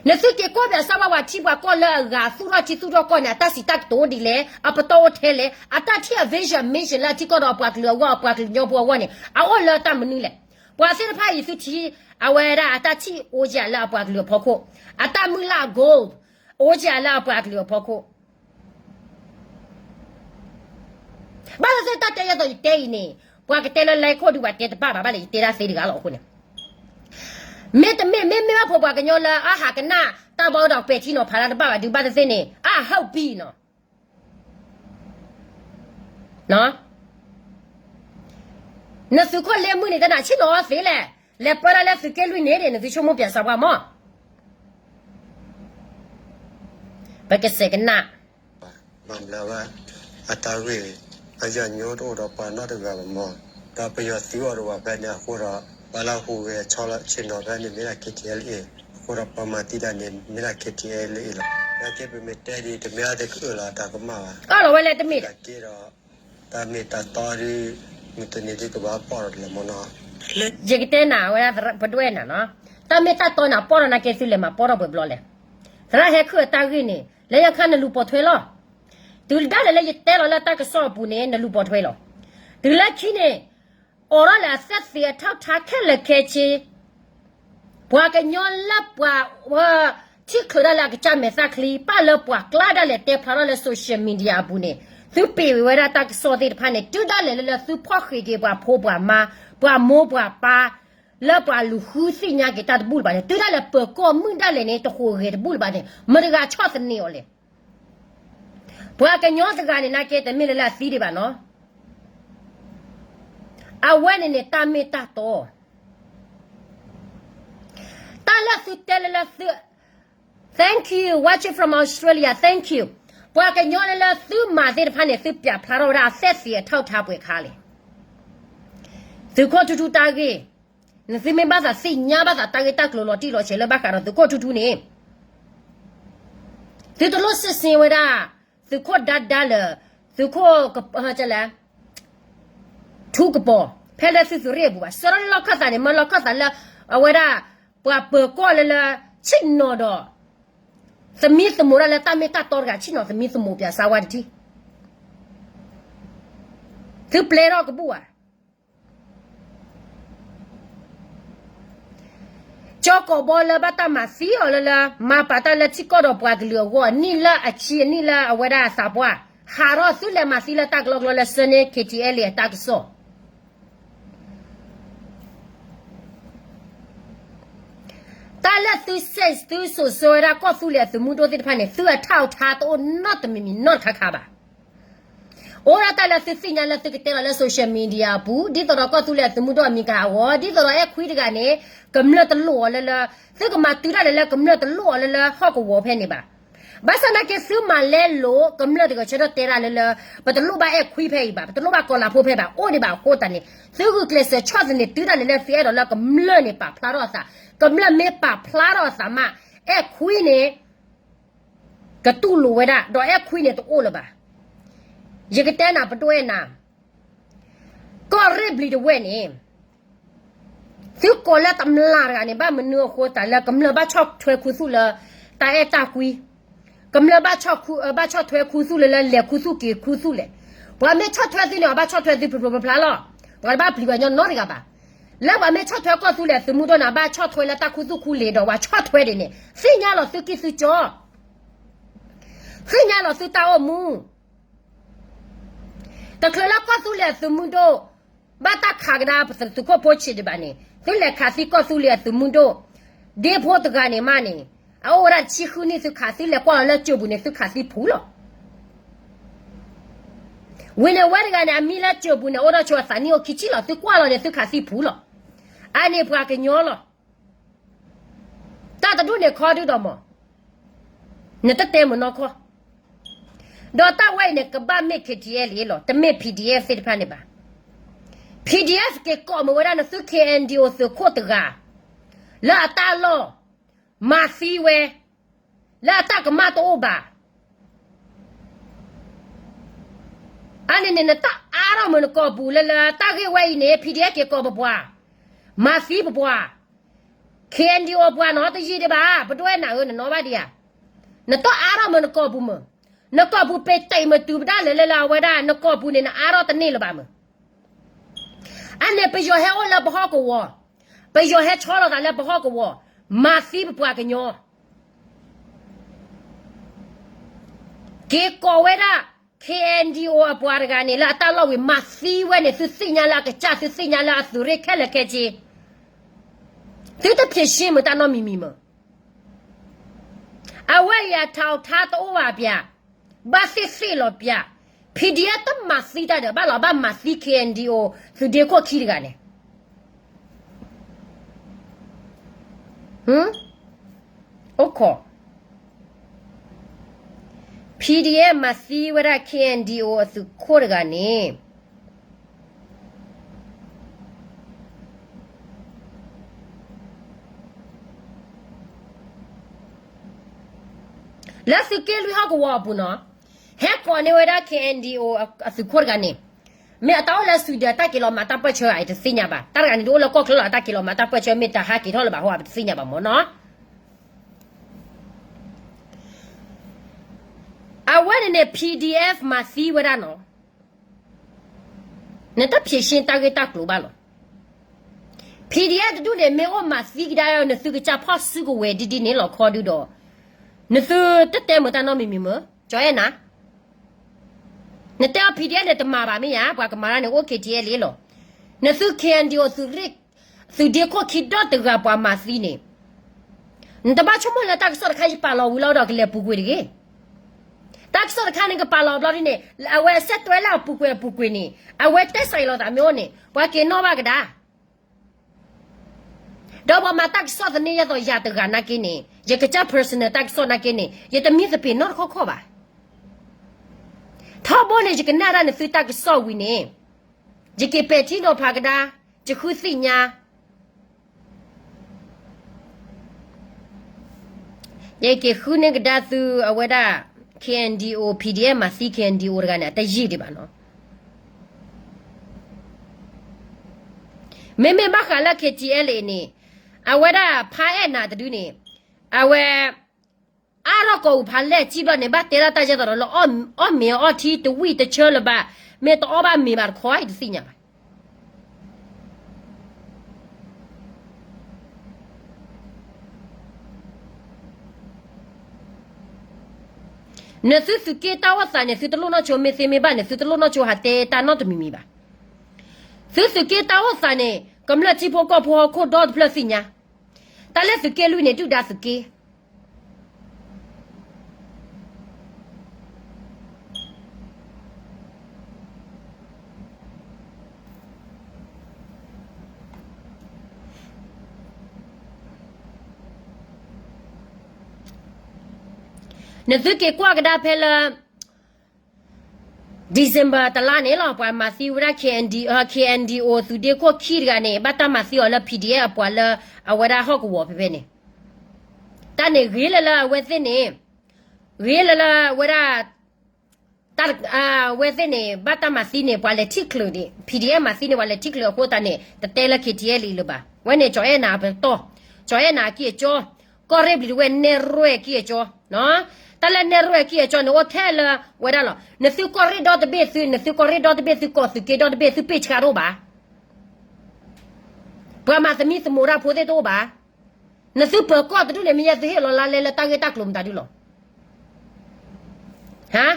နသုက့ၤကွၢ်ဘၣ်စၢ်ဝဲပှၤထံပှၤကီၢ်လၢအဂၤသူၣ်ထီၣ်ထံသူၣ်ထီၣ်ကီၢ်န့ၣ် အတၢ်စံးတၢ်ကတိၤဒ်လဲၣ်, အပတီၢ်အိၣ်ထဲလဲၣ်, အတၢ်ထံၣ်အ vision mission လၢအထံကီၢ်ဒီးအပှၤကလုာ်အဂီၢ် အပှၤကလုာ်ကညီဖိအဂီၢ်န့ၣ် အအိၣ်လၢတၢ်မနုၤလဲၣ်. ပှၤသ့ၣ်တဖၣ်အံၤသုထံၣ် အဝဲဒၣ်အတၢ်ထံၣ်အိၣ်က့ၤလၢအပှၤကလုာ်အဖီခိၣ်, အတၢ်မုၢ်လၢ်အ goal အိၣ်က့ၤလၢအပှၤကလုာ်အဖီခိၣ် ဘၣ်သ့ၣ်သ့ၣ်တၢ်တဲယဲသိးယတဲအံၤန့ၣ် ပှၤကတဲလၢလဲၤခိၣ်ဒုးပှၤတဲတဘၣ်ဘၣ်ဘၣ်လဲၣ် ယတဲဒၣ်သ့တဂၤလီၤအဃိန့ၣ်, မ့တမ့ၢ် မ့မ့ၢ်ဘၣ်ဖိပှၤကညီလၢအဟးကနၣ်တၢ်ဘီဒီးပဲာ်ထံနီၤဖးတၢ်တဘၣ်ဘၣ်ဒုးဘၣ်သ့ၣ်သ့ၣ်န့ၣ် အဟၢၣ်ပံၤနီၤ နသုးခိၣ်လ့မုၢ်န့ၣ် တနၤဆ့ၣ်နီၤအီၣ်သ့လဲၣ်, လဲၤပၢဒၣ်လၢသုးက့လွံၢ်န့ၣ်ဒ် နသုဆိကမိၣ်ပၠးစၢ်ပှၤမး ပကစဲးကနၣ် ဘၣ်မနုၤဝဲ အတၢ်ဂ့ၢ် အယီၢ်ညိတအိၣ်ဒီးပှၤနီတဂၤဘၣ်မး, ဒီးပယီၤသံအီၤတဝဲဖဲန့ၣ်အဃိဒီး ပှၤလၢဟူးဂဲၤဆီလီၤဆ့ၣ်နီၤဖဲန့ၣ် မ့ၢ်ဒၣ် K T L A အဃိဒီးပှၤမၤသံတၢ်န့ၣ် မ့ၢ်ဒၣ် K T L A လီၤ. နာ်က့ပမ့ၢ်တဲဒ် တမ့ၢ်အါတကအၢၣ်လီၤအတၢ်ကမၣ်ဘၣ်, အၢၣ်လီၤဝဲလဲၣ်တမ့ၢ် နာ်က့ဒီး တၢ်မ့ၢ်တၢ်တီဒ် မုၢ်တနံၤဒ်ကဘၣ်ပီၢ်ဒီးတလၢမနီၤ, ယကတဲနၤဝဲဒၣ်ပဒွဲၣ်နၤနီၤ, တၢ်မ့ၢ်တၢ်တီနၤ ပီၢ်ဒီးနာ်က့သုလဲၤမၤပီၢ်ထီၣ်ပှဲၤဘျီလဲၣ်, သရၣ်ဟဲခုၣ်အတၢ်ဂ့ၢ်န့ၣ် လၢညါခါနလူၤပိာ်ထွဲလီၤ, တုၤဒၣ်လဲာ်လၢယတဲလီၤလၢတၢ်ကစီၣ်အပူၤန့ၣ် နလူၤပိာ်ထွဲလီၤ, တုၤလၢခံန့ၣ် အိးထီၣ်လၢအသက်သေအထောက်အထားခဲလၢာ်ခဲဆ့ ပှၤကညီလၢပှၤဝဲ ထံၣ်ချုးဒၣ်လၢအကစၢ်မဲာ်သၣ်ချံ ပာ်လၢပှၤကျါဒၣ်လဲာ်တဲဖျါထီၣ်လၢ social media အပူၤန့ၣ် သုပ့ၤဝဲဒၣ်တၢ်ကစီၣ်သ့ၣ်တဖၣ်န့ၣ် တုၤဒၣ်လဲာ်လၢလၢသုဖီၣ်ဃံးက့ၤပှၤဖိပှၤမါ ပှၤမိၢ်ပှၤပၢ် လၢပှၤလူၤဃုသ့ၣ်ညါက့ၤတၢ်တဘူၣ်လၢၤဘၣ်န့ၣ် တုၤဒၣ်လဲာ်ပၢၤကီၢ်မုၣ်ဒၣ်လဲာ်န့ၣ် တဟူးဂဲၤတဘူၣ်လၢၤဘၣ်န့ၣ် မတၤတဂၤဆီၣ်သနံးအီၤလဲၣ်. ပှၤကညီတဂၤန့ၣ် နာ်က့တမ့ၢ်လၢလၢအသံဒံးဘၣ်နီၤ. အဝဲန့ၣ်န့ၣ် တၢ်မ့ၢ်တၢ်တီ တၢ်လၢသုတဲလၢလၢသု Thank you, watching from Australia, thank you. ပှၤကညီလၢလၢသုမၤသ့ၣ်တဖၣ်န့ၣ် သုပျးဖျါထီၣ်ဝဲဒၣ်အသက်သေအထောက်အထားပှဲၤခါလဲၣ်. သုးခိၣ်ထူထူတၢ်ဂ့ၢ်, နသုမ့ၢ်ဘၣ်သးသ့ၣ်ညါဘၣ်သးတၢ်ဂ့ၢ်တၢ်ကျိၤလီၤတံၢ်လီၤဆဲးလၢဘၣ်ဃးဒီးသုးခိၣ်ထူထူန့ၣ် သုတလိၣ်စစ်ဆေးဝဲဒၣ် သုးခိၣ်ဒါဒါလၢ သုးခိၣ် ထူကပီၤ ဖဲလၢသုသုးရ့ၣ်အပူၤဘၣ်. ဆှၢထီၣ်လၢလီၢ်ခၢၣ်သးန့ၣ် မၢလီၢ်ခၢၣ်သးလၢ အဝဲဒၣ် ပှၤပၢၤကီၢ်လၢလၢ ဆ့ၣ်နီၤဒီး သမံသမိးဒၣ်လၢတၢ်မ့ၢ်တၢ်တီတဂၤ ဆ့ၣ်နီၤသမံသမိးပၠးစၢဝါတထံၣ် သုပျဲထီၣ်ကဘူၣ်ဧါ. ကၠီကီးဘီလၢဘၣ်တၢ်မၤသံအီၤလၢလၢ မၤပာ်တၢ်လၢထံကီၢ်ဒီးပှၤကလုာ်အဂီၢ် နံၣ်လၢအဆံအနံၣ်လၢအဝဲဒၣ်အသးပှၢ် ဟးထီၣ်သုလဲၤမၤသံလၢတၢ်ကလီကလီလၢ ဆၢန့ၢ် K T L A အတၢ်ကစီၣ် တၢ်လၢသု sex သုစိာ်ဆှၢဝဲဒၣ်ကီၢ်သူလ့ၤအသုးမုၢ်ဒိၣ်သ့ၣ်တဖၣ်န့ၣ် သုအထောက်အထားတအိၣ်နီတမံၤမံၤနီတခါခါဘၣ်. အိၣ်ဒၣ်တၢ်လၢသုသ့ၣ်ညါလၢသုကတဲလီၤလၢ social media အပူၤ ဒ်သိးဒီးကီၢ်သူလ့ၤအသုးမုၢ်ဒိၣ်အမံၤကဟးဂီၤ ဒ်သိးဒီးအဲၣ်ခွံတဂၤန့ၣ် ကမျၢၢ်တလိၣ်အီၤလၢလၢ သုကမၤတုၤဒၣ်လဲာ်လၢကမျၢၢ်တလိၣ်အီၤလၢလၢဟီၣ်ကဝီၤဖဲန့ၣ်ဘၣ်. ဘၣ်ဆၣ်နာ်က့သုမၤလဲလိာ် ကမျၢၢ်တဂၤဆၢထၢၣ်တဲဒၣ်လၢလၢ ပတလိၣ်ဘၣ်အဲၣ်ခွံဖဲအံၤဘၣ် ပတလိၣ်ဘၣ်ကီၤလၤဖိဖဲဘၣ် အိၣ်ဒံးဘၣ်အဃိသတးန့ၣ် သုဂုာ်ကျဲးစၢးဆီၣ်သနံးတုၤဒၣ်လဲာ်လၢသုအဲၣ်ဒိးလၢကမျၢၢ်န့ၣ်ပာ်ဖျါထီၣ်အသး ကမျၢၢ်မ့ၢ်ပာ်ဖျါထီၣ်အသးမး အဲၣ်ခွံန့ၣ် ကတူၢ်လိာ်ဝဲဒၣ် ဒီးအဲၣ်ခွံန့ၣ်တအိၣ်လၢၤဘၣ်. ယကတဲနၤပဒိၣ်အဲၣ်နၤ ကီၢ်ရ့ၣ်ဘျံၤတဝဲၢ်န့ၣ် သုကိးလၢတမျၢ်တဂၤန့ၣ် ဘၣ်မနုၤအဃိသတးလၢကမျၢၢ်ဘၣ်ဆီၣ်ထွဲခူသူၣ်လၢ တၢ်အဲၣ်တၢ်ကွံ, ကမျၢၢ်ဘၣ်ဆီၣ်ထွဲခူသူၣ်လၢလၢ လဲၤခူသူၣ်က့ၤခူသူၣ်လဲၣ်. ပှၤမ့ၢ်ဆီၣ်ထွဲသုန့ၣ် အဘၣ်ဆီၣ်ထွဲသုဖျိဖျိဖျါဖျါလီၤ. ပှၤတဘၣ်ပျံၤပှၤကညီနီတဂၤဘၣ်. လၢပှၤမ့ၢ်ဆီၣ်ထွဲကီၢ်သူလ့ၤအသုးမုၢ်ဒိၣ်န့ၣ် အဘၣ်ဆီၣ်ထွဲလၢတၢ်ခူသူၣ်ခူလ့ၤဒီး ပှၤဆီၣ်ထွဲဒ်န့ၣ် သ့ၣ်ညါလီၤသုကံၢ်သုကီ သ့ၣ်ညါလီၤသုတၢ်အိၣ်မူ တချုးလၢကီၢ်သူလ့ၤအသုးမုၢ်ဒိၣ် ဘၣ်တၢ်ခးကဒါသုးခိၣ်ဖိဆံးဒံးဘၣ်န့ၣ် သုလဲၤခးသံကီၢ်သူလ့ၤအသုးမုၢ်ဒိၣ် ဒ့ဖိတဂၤန့ၣ်မးန့ၣ် အအိၣ်ဝဲဒၣ်တဆံဃုနံၣ်သုခး သုလဲၤကွၢ်လီၤလၢကၠိၤပူၤန့ၣ် သုခးသံဖူလီၤ. ဝံၤန့ၣ်ဝဲတဂၤန့ၣ် အမံၤလၢကၠိၤပူၤန့ၣ် အိၣ်ဒီးဆိအသးနံၣ်အိၣ်ခံဆံလီၤ သုကွၢ်လီၤန့ၣ် သုခးသံဖူလီၤ. အန့ၣ်ပှၤကညီလီၤ. တၢ်တဒူၣ်န့ၣ်ခီဒုဒီးမး နတတဲမုာ်နီၢ်ခီ ဒီးတၢ်ဝဲအံၤန့ၣ် ကဘၣ်မ့ၢ် K T L A လီၤ တမ့ၢ် P D F သ့ၣ်တဖၣ်န့ၣ်ဘၣ်. P D F က့ၤကိးမုာ်ဝဲဒၣ်နသု K N D O သုးခိၣ်တဂၤ လၢအတၢ်လီၢ် မၤသံဝဲ လၢအတၢ်ကမၣ်တအိၣ်ဘၣ် အန့ၣ်န့ၣ် နတၢ်အါထီၣ်မုာ်နကိာ်ပူၤလၢလၢတၢ်ဂ့ၢ်ဝဲအံၤန့ၣ် P D F က့ၤကိးပပှၤ မၤသံပပှၤ K N D O ပှၤနီၤ တယံာ်ဒံးဘၣ် ပဒိၣ်အဲၣ်နၤဧၢ နနီၢ်ဘၣ်ဒံးဧါ. နတၢ်အါထီၣ်မုာ်နကိာ်ပူၤမုာ် နကိာ်ပူၤပ့ၤတံာ်မုာ်တုၤပဒၣ်လဲာ်လၢလၢအဝဲဒၣ် နကိာ်ပူၤန့ၣ် နအါထီၣ်တန့ၢ်လၢၤဘၣ်မုာ် အန့ၣ်ပယီၤဟဲအိၣ်လၢပဟီၣ်ကဝီၤ ပယီၤဟဲဆီလီၤသးလၢပဟီၣ်ကဝီၤ မၤသံပပှၤကညီ က့ၤကိးဝဲဒၣ် K N D O အပှၤတဂၤန့ၣ် လၢအတၢ်လီၢ်ဝံၤ မၤသံဝဲန့ၣ် သုသ့ၣ်ညါလၢအကစၢ် သုသ့ၣ်ညါလၢအသုးရ့ၣ်ခဲလၢာ်ခဲဆ့ သုတဖြေရှင်းမုာ်တၢ်နီတမံၤမံၤမုာ် အဝဲအံၤအထောက်အထားတအိၣ်ဘၣ်ပၠး ဘၣ်သ့ၣ်သ့ၣ်လီၤပၠး P D F တမၤသံတၢ်ဒီး ဘၣ်လီၤဘၣ်မၤသံ K N D O သုးဒ့ခိၣ်ခံတဂၤန့ၣ် အိၣ်ခိး P D F မၤသံဝဲဒၣ် K N D O အသုးခိၣ်တဂၤန့ၣ် လၢသုးက့လွံၢ်ဟီၣ်ကဝီၤအပူၤနီၤ ဟဲကိးန့ၢ်ဝဲဒၣ် K N D O အသုးခိၣ်တဂၤန့ၣ် မ့ၢ်အတၢ်အိၣ်လၢ Sweden တၢ်က့ၤလီၤမၤတၢ်ပၢၢ်ဆၢဧါ ယတသ့ၣ်ညါဘၣ် တၢ်တဂၤန့ၣ်ဒ်အိၣ်လၢကီၢ်ချၢလီၤ တၢ်က့ၤလီၤမၤတၢ်ပၢၢ်ဆၢ မ့ၢ်တဟးက့ၤထီၣ်လၢၤဘၣ်ဟီ ပတသ့ၣ်ညါဘၣ်မၢ်နီၤ အဝဲန့ၣ်န့ၣ် P D F မၤသံဝဲဒၣ်နီၤ နတဖြေရှင်းတၢ်ဂ့ၢ်တၢ်ကျိၤဘၣ်လီၤ P D F တဒူၣ်န့ၣ် မ့ၢ်အိၣ်မၤသံကဒါနသုကစၢ်ဖီၣ်စုကဝဲၤဒ်ဒ်န့ၣ်လီၤခီဒုဒီး နသုတတဲမုာ်တၢ်နီတမံၤမံၤမုာ် ကၠီၤအဲၣ်နၤ, နတဲအီၤ P D F န့ၣ်တမၤဘၣ်မ့ၢ်ဧါ, ပှၤကမၤတၢ်န့ၣ် အိၣ် K T L A လီၤ. နသု K N D O သုးရ့ၣ်, သုးဒ့ခိၣ်ခံဒီတဂၤပှၤမၤသံန့ၣ်, နတဘၣ်ဆိကမိၣ်လၢတၢ်ကစီၣ်တခါယပာ်လီၤဝံၤလီၤဒီးကလဲၤပူၤကွံာ်တဂ့ၤ. တၢ်ကစီၣ်တခါန့ၣ်ကပာ်လီၤဘျီဒ်န့ၣ် အဝဲအဆက်သွယ်လၢအပူၤကွံာ်အပူၤကွံာ်န့ၣ် အဝဲတဲစးအံၤလီၤသးမ့ၢ်အိၣ်န့ၣ် ပှၤက့ၤနီၣ်ဘၣ်ကဒါ ဒီးပှၤမၤတၢ်ကစီၣ်သန့ယဲသိးယၤတဂၤနာ်က့န့ၣ် ယကစၢ် personal တၢ်ကစီၣ်နာ်က့န့ၣ် ယတမံသပ့ၤနီတခီခီဘၣ်. ထီဘိန့ၣ် ယကနၣ်ဒၣ်နသုတၢ်ကစီၣ်ဝံၤန့ၣ် ယက့ၤပဲာ်ထံနီၤဖးကဒါ, ယဃုသ့ၣ်ညါ, ယက့ၤဃုန့ၢ်ကဒါသုအဝဲဒၣ် K N D O P D F မၤသံ K N D O တဂၤန့ၣ် အတယံာ်ဒံးဘၣ်နီၤ. မ့မ့ၢ်ဘၣ်ဃးလၢ K T L A န့ၣ် အဝဲဒၣ်ဖးအဲၣ်နၤတဒုန့ၣ် အဝဲ အါထီၣ်ကီၢ်အူဖးလဲၢ်ထံဘျီန့ၣ် ဘၣ်တဲဒၣ်တၢ်ယဲသိးဒီးလၢ အီၣ်မ့ၤအီထံတဝံၣ်တဆၢလၢၤဘၣ်, မ့ၢ်တအီၣ်ဘၣ်မ့ၤဘၣ်တခီအံၤတသ့ၣ်ညါဘၣ်. နသုသုးက့တၢ်အိၣ်သးန့ၣ် သုတလိၣ်နီၢ်ဆိမ့ၢ်သ့မ့ၢ်ဘၣ်န့ၣ် သုတလိၣ်နီၢ်ဆိဟးတဲတၢ်နီတမံၤမံၤဘၣ်. သုသုးက့တၢ်အိၣ်သးန့ၣ် ကမျၢၢ်ထံဖိကီၢ်ဖိဟီၣ်ခိၣ်ဒီတဖျၢၣ်သ့ၣ်ညါ, တၢ်လၢသုးက့လွံၢ်န့ၣ် ဒုၣ်ဒါသုးက့ နသုက့ၤကွၢ်ကဒါဖဲလၢ December တလါန့ၣ်လီၤ ပှၤမၤသံဝဲဒၣ် K N D, K N D O သုးဒ့ခိၣ်ခံတဂၤန့ၣ် ဘၣ်တၢ်မၤသံအီၤလၢ P D F အပှၤလၢအဝဲဒၣ်ဟီၣ်ကဝီၤဖဲဖဲန့ၣ်, တၢ်န့ၣ်ဂ့ၤလၢလၢအဝဲသ့ၣ်န့ၣ်, ဂ့ၤလၢလၢအဝဲဒၣ် တၢ်အဝဲသ့ၣ်န့ၣ် ဘၣ်တၢ်မၤသံန့ၣ် ပှၤလဲၤထံၣ်ချုးန့ၣ် P D F မၤသံန့ၣ် ပှၤလဲၤထံၣ်ချုးအဃိသတးန့ၣ် တတဲလၢ K T L A လၢၤဘၣ်. ဝဲန့ၣ် ကၠီၤအဲၣ်နၤအပတီၢ်, ကၠီၤအဲၣ်နၤအကံၢ်အကၠီ, ကီၢ်ရ့ၣ်ဘျံၤတဝဲၢ်နဲၣ်ရွဲၣ်အကံၢ်အကၠီ, တၢ်လၢနဲၣ်ရွဲၣ်အကံၢ်အကၠီန့ၣ် အိၣ်ထဲလၢဝဲဒၣ်လီၤ. နသုကီၢ်ရ့ၣ်ဒီတဘ့ၣ်သု, နသုကီၢ်ရ့ၣ်ဒီတဘ့ၣ်သု ကီၢ်သုးက့ဒီတဘ့ၣ်သု ပ့ၢ်ဆှါတအိၣ်ဘၣ်. ပှၤမၤသမံသမိးတၢ်ဖိသ့ၣ်တအိၣ်ဘၣ်. နသုပၢၤကီၢ်တဒူၣ်န့ၣ် မ့ၢ်ယဲသုဟ့ၣ်လီၤလါလဲလၢတၢ်ဂ့ၢ်တၢ်ကျိၤမတၤဒုလီၤ. ဟါ,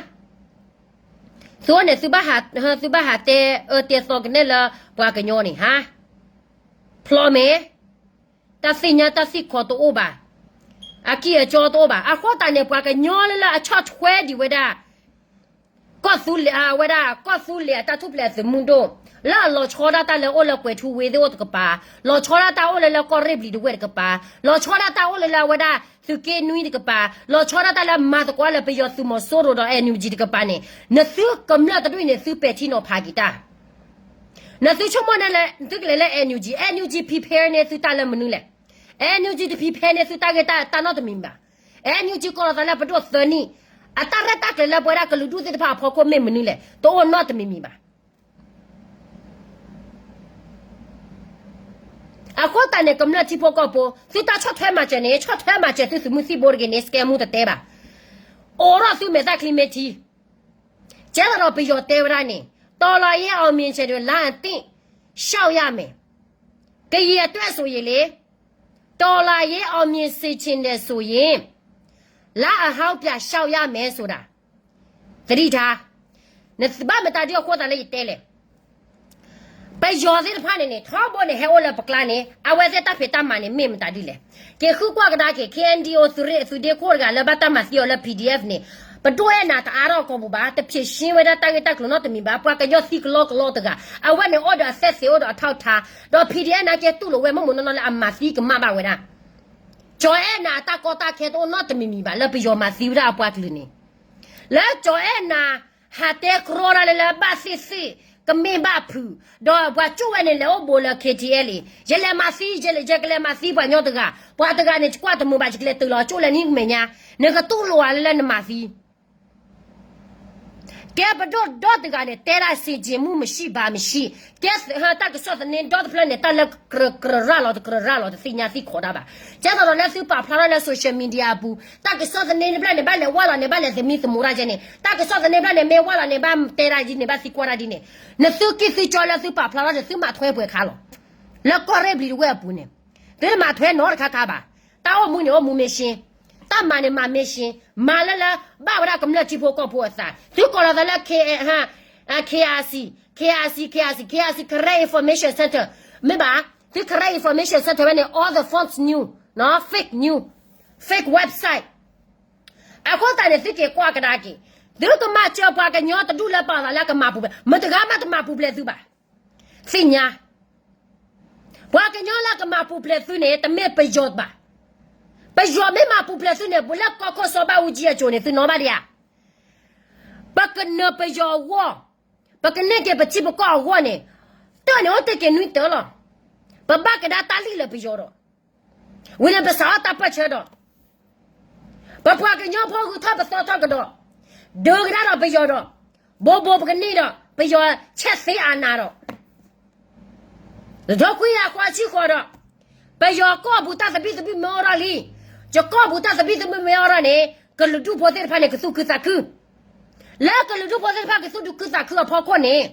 သုအိၣ်န့ၣ် သုဘၣ်ဟးတဲအၢတဲသီကနဲၣ်လၢပှၤကညီန့ၣ် ဟါ, ဖျီမ့ၢ်, တၢ်သ့ၣ်ညါတၢ်သ့ၣ်ခီတအိၣ်ဘၣ်, အကံၢ်အကၠီတအိၣ်ဘၣ်. အဃိသတးန့ၣ် ပှၤကညီလၢလၢအဆီၣ်ထွဲဒံးဝဲဒၣ် ကီၢ်သူလ့ၤ အဝဲဒၣ် ကီၢ်သူလ့ၤအတၢ်ထူၣ်ဖျဲးအသုးမုၢ်ဒိၣ် လၢအလီၤဆီဒၣ်တၢ်လၢအိၣ်လၢကွဲၤထူဝ့သ့ၣ်အိၣ်တကပၤ, လီၤဆီဒၣ်တၢ်အိၣ်လၢလၢကီၢ်ရ့ၣ်ဘျံၤတဝဲၢ်တကပၤ, လီၤဆီဒၣ်တၢ်အိၣ်လၢလၢအဝဲဒၣ်သုးက့နွံတကပၤ, လီၤဆီဒၣ်တၢ်လၢမၤသကိးလၢပယီၤသုးမီၤစိရိၤဒီး NUG တကပၤန့ၣ်, နသုကမျၢၢ်တဒူၣ်န့ၣ် သုပဲာ်ထံနီၤဖးက့ၤတၢ် နသုဆိကမိၣ်န့ၣ်လဲၣ် နသုကလဲၤလၢ NUG, NUG prepare န့ၢ်သုတၢ်လၢမနုၤလဲၣ်. NUG တ prepare န့ၢ်သုတၢ်ဂ့ၢ်တၢ်နီတမံၤဘၣ်. NUG ကိးလီၤသးလၢပဒိၣ်သၢနံၣ်, အတၢ်ရဲၣ်တၢ်ကျဲၤလၢပဝဲဒၣ်ကလုာ်ဒူၣ်သ့ၣ်တဖၣ်အဖီခိၣ်မ့ၢ်မနုၤလဲၣ်, တအိၣ်နီတမံၤမံၤဘၣ်. အဃိသတးန့ၣ် ကမျၢၢ်ထံဖိကီၢ်ဖိ သုတၢ်ဆီၣ်ထွဲမၤစၢၤန့ၣ် ဆီၣ်ထွဲမၤစၢၤသုသုးမုၢ်သံၣ်ဘိတဂ့ၤန့ၣ် စကဲမူတတဲဘၣ်. အိးထီၣ်သုမဲာ်သၣ်ချံမ့ၢ်ထံ ကဲသးဒီးပယီၤတဲဝဲဒၣ်န့ၣ် တော်လှန်ရေးအောင်မြင်ခြင်းတွင် လမ်းအသစ် လျှောက်ရမယ်. ကရင်အတွက်ဆိုရင်လေ တော်လှန်ရေးအောင်မြင်စေချင်တယ်ဆိုရင် လမ်းအဟောင်းပြန်လျှောက်ရမယ်ဆိုတာ သတိထား. နဘၣ်မတၤဒုအဃိသတးလၢယတဲလဲၣ်. ပယီၤသ့ၣ်တဖၣ်န့ၣ်န့ၣ် ထီဘိန့ၣ် ဟဲအိၣ်လၢပကျါန့ၣ် အဝဲသ့ၣ်တၢ်ဖံးတၢ်မၤန့ၣ် မ့ၢ်မတၤဒုလဲၣ်. က့ၤဃုကွၢ်ကဒါက့ၤ KNDO သုးရ့ၣ် သုးဒ့ခိၣ်တဂၤလၢဘၣ်တၢ်မၤသံအီၤလၢ PDF န့ၣ် ပဒိၣ်အဲၣ်နၤတအါထီၣ်ကီၢ်ပူၤဘၣ်, တဖြေရှင်းဝဲဒၣ်တၢ်ဂ့ၢ်တၢ်ကျိၤနီတမံၤဘၣ်, ပှၤကညီသံကလီကလီတဂၤ, အဝဲန့ၣ်အိၣ်ဒီးအသက်သေအိၣ်ဒီးအထောက်အထား, ဒီး PDF နာ်က့တူၢ်လိာ်ဝဲမုၢ်မုၢ်နီၢ်နီၢ်လၢအမၤသံကမၣ်ဘၣ်ဝဲဒၣ် ကၠီၤအဲၣ်နၤအတၢ်ကီတၢ်ခဲတအိၣ်နီတမံၤမံၤဘၣ် လၢပယီၤမၤသံဝဲဒၣ်အပှၤကလုာ်န့ၣ်, လၢကၠီၤအဲၣ်နၤ ဟးတဲကြီဒၣ်လၢလၢဘၣ်သ့ၣ်သ့ၣ် ကမ့ၢ်ဘၣ်ဖုး, ဒီးပှၤကၠိၣ်ဝဲန့ၣ် လဲၤအိၣ်ဘူးလၢ KTLA, ယလဲၤမၤသံ, ယကလဲၤမၤသံပှၤကညီတဂၤ, ပှၤတဂၤန့ၣ် ယကွၢ်တမုာ်ဘၣ် ယကလဲၤတုၤလီၤကၠိၣ်လဲၤနံၤမဲာ်ညါ, နကတူၢ်လိာ်အီၤလၢလၢနမၤသံ ကဲပဒိၣ်ဒီတဂၤန့ၣ် တဲဒၣ် ဆင်ခြင်မှုမရှိပါမရှိ, ကဲတၢ်ကစီၣ်သန့ဒီတဖျၢၣ်န့ၣ် တၢ်လၢကြၢးကြၢးရၣ်လီၤ တကြၢးရၣ်လီၤ တသ့ၣ်ညါသံခီဒၣ်ဘၣ်. ကဲသိးဒီးလၢသုပာ်ဖျါထီၣ်လၢ social media အပူၤ, တၢ်ကစီၣ်သန့တဖျၢၣ်န့ၣ် ဘၣ်လဲၤဝၢ်လီၤန့ၣ် ဘၣ်လဲၤသမံသမိးတၢ်ကဲန့ၣ်, တၢ်ကစီၣ်သန့တဖျၢၣ်န့ၣ် မ့ၢ်ဝၢ်လီၤန့ၣ် ဘၣ်တဲဒၣ်ဒ်န့ၣ် ဘၣ်သံကွၢ်ဒၣ်ဒ်န့ၣ်, နသုကံၢ်သုကၠီလၢသုပာ်ဖျါထီၣ်န့ၣ် သုမၤထွဲပှဲၤခါလီၤ. လၢကီၢ်ရ့ၣ်ဘျံၤတဝဲၢ်အပူၤန့ၣ် သုမၤထွဲနီတခါခါဘၣ်. တၢ်အိၣ်မူန့ၣ် အိၣ်မူမ့ၢ်ရှင်း, တၢ်မၤန့ၣ်မၤ mission, မၤလၢလၢ ဘၣ်ဝဲဒၣ်ကမျၢၢ်ထံဖိကီၢ်ဖိအသး, သုကိးလီၤသးလၢ K, KIC, KIC, KIC, Karen Information Center, မ့ၢ်ဘၣ်, သု Karen Information Center ဝဲန့ၣ် all the false news, fake news, fake website. အဃိသတးန့ၣ် သုက့ၤကွၢ်ကဒါက့ၤ, သုကမၤစၢၤပှၤကညီတဒူၣ်လၢပာ်သးလၢကမၤပူၤဖျဲး, မတဂၤမးတမၤပူၤဖျဲးသုဘၣ်. သ့ၣ်ညါ, ပှၤကညီလၢကမၤပူၤဖျဲးသုန့ၣ် တမ့ၢ်ပယီၤဘၣ်. ပယီၤမ့ၢ်မၤပူၤဖျဲးသုန့ၣ် ပလၢကီၢ်ခိၣ်စီၤဘၣ်အူကၠံအစိၤန့ၣ် သုနီၣ်ဘၣ်ဒံးဧါ. ပကနၢၤပယီၤအဂီၢ်, ပကန့ၢ်က့ၤပထံပကီၢ်အဂီၢ်န့ၣ်, တၢ်န့ၣ်အိၣ်တ့ၢ်က့ၤနွံတၢလီၤ. ပဘၣ်ကဒါတၢ်လံၣ်လၢပယီၤဒီး ဝံၤန့ၣ်ပစးထီၣ်တၢ်ပၢၢ်ဆၢဒီး ပပှၤကညီဖိဂုၤထီၣ်ပသီထီၣ်ကဒီး, ဒုးကဒါဒီးပယီၤဒီး, ဘိးဘိးပကန့ၢ်ဒီး ပယီၤဆဲးသ့အနးဒီး, တထိခွံကယၤဃိးဆံဃိးဒီး, ပယီၤကီၢ်ပူၤတၢ်သဘံၣ်သဘုၣ်မ့ၢ်အိၣ်ထီၣ်လံ, ယကီၢ်ပူၤတၢ်သဘံၣ်သဘုၣ်မ့ၢ်အိၣ်ထီၣ်န့ၣ် ကလုာ်ဒူၣ်ဖိသ့ၣ်တဖၣ်န့ၣ် ကသူၣ်ခုသးခု, လၢကလုာ်ဒူၣ်ဖိသ့ၣ်တဖၣ်ကသူၣ်ခုသးခုအဖီခိၣ်န့ၣ်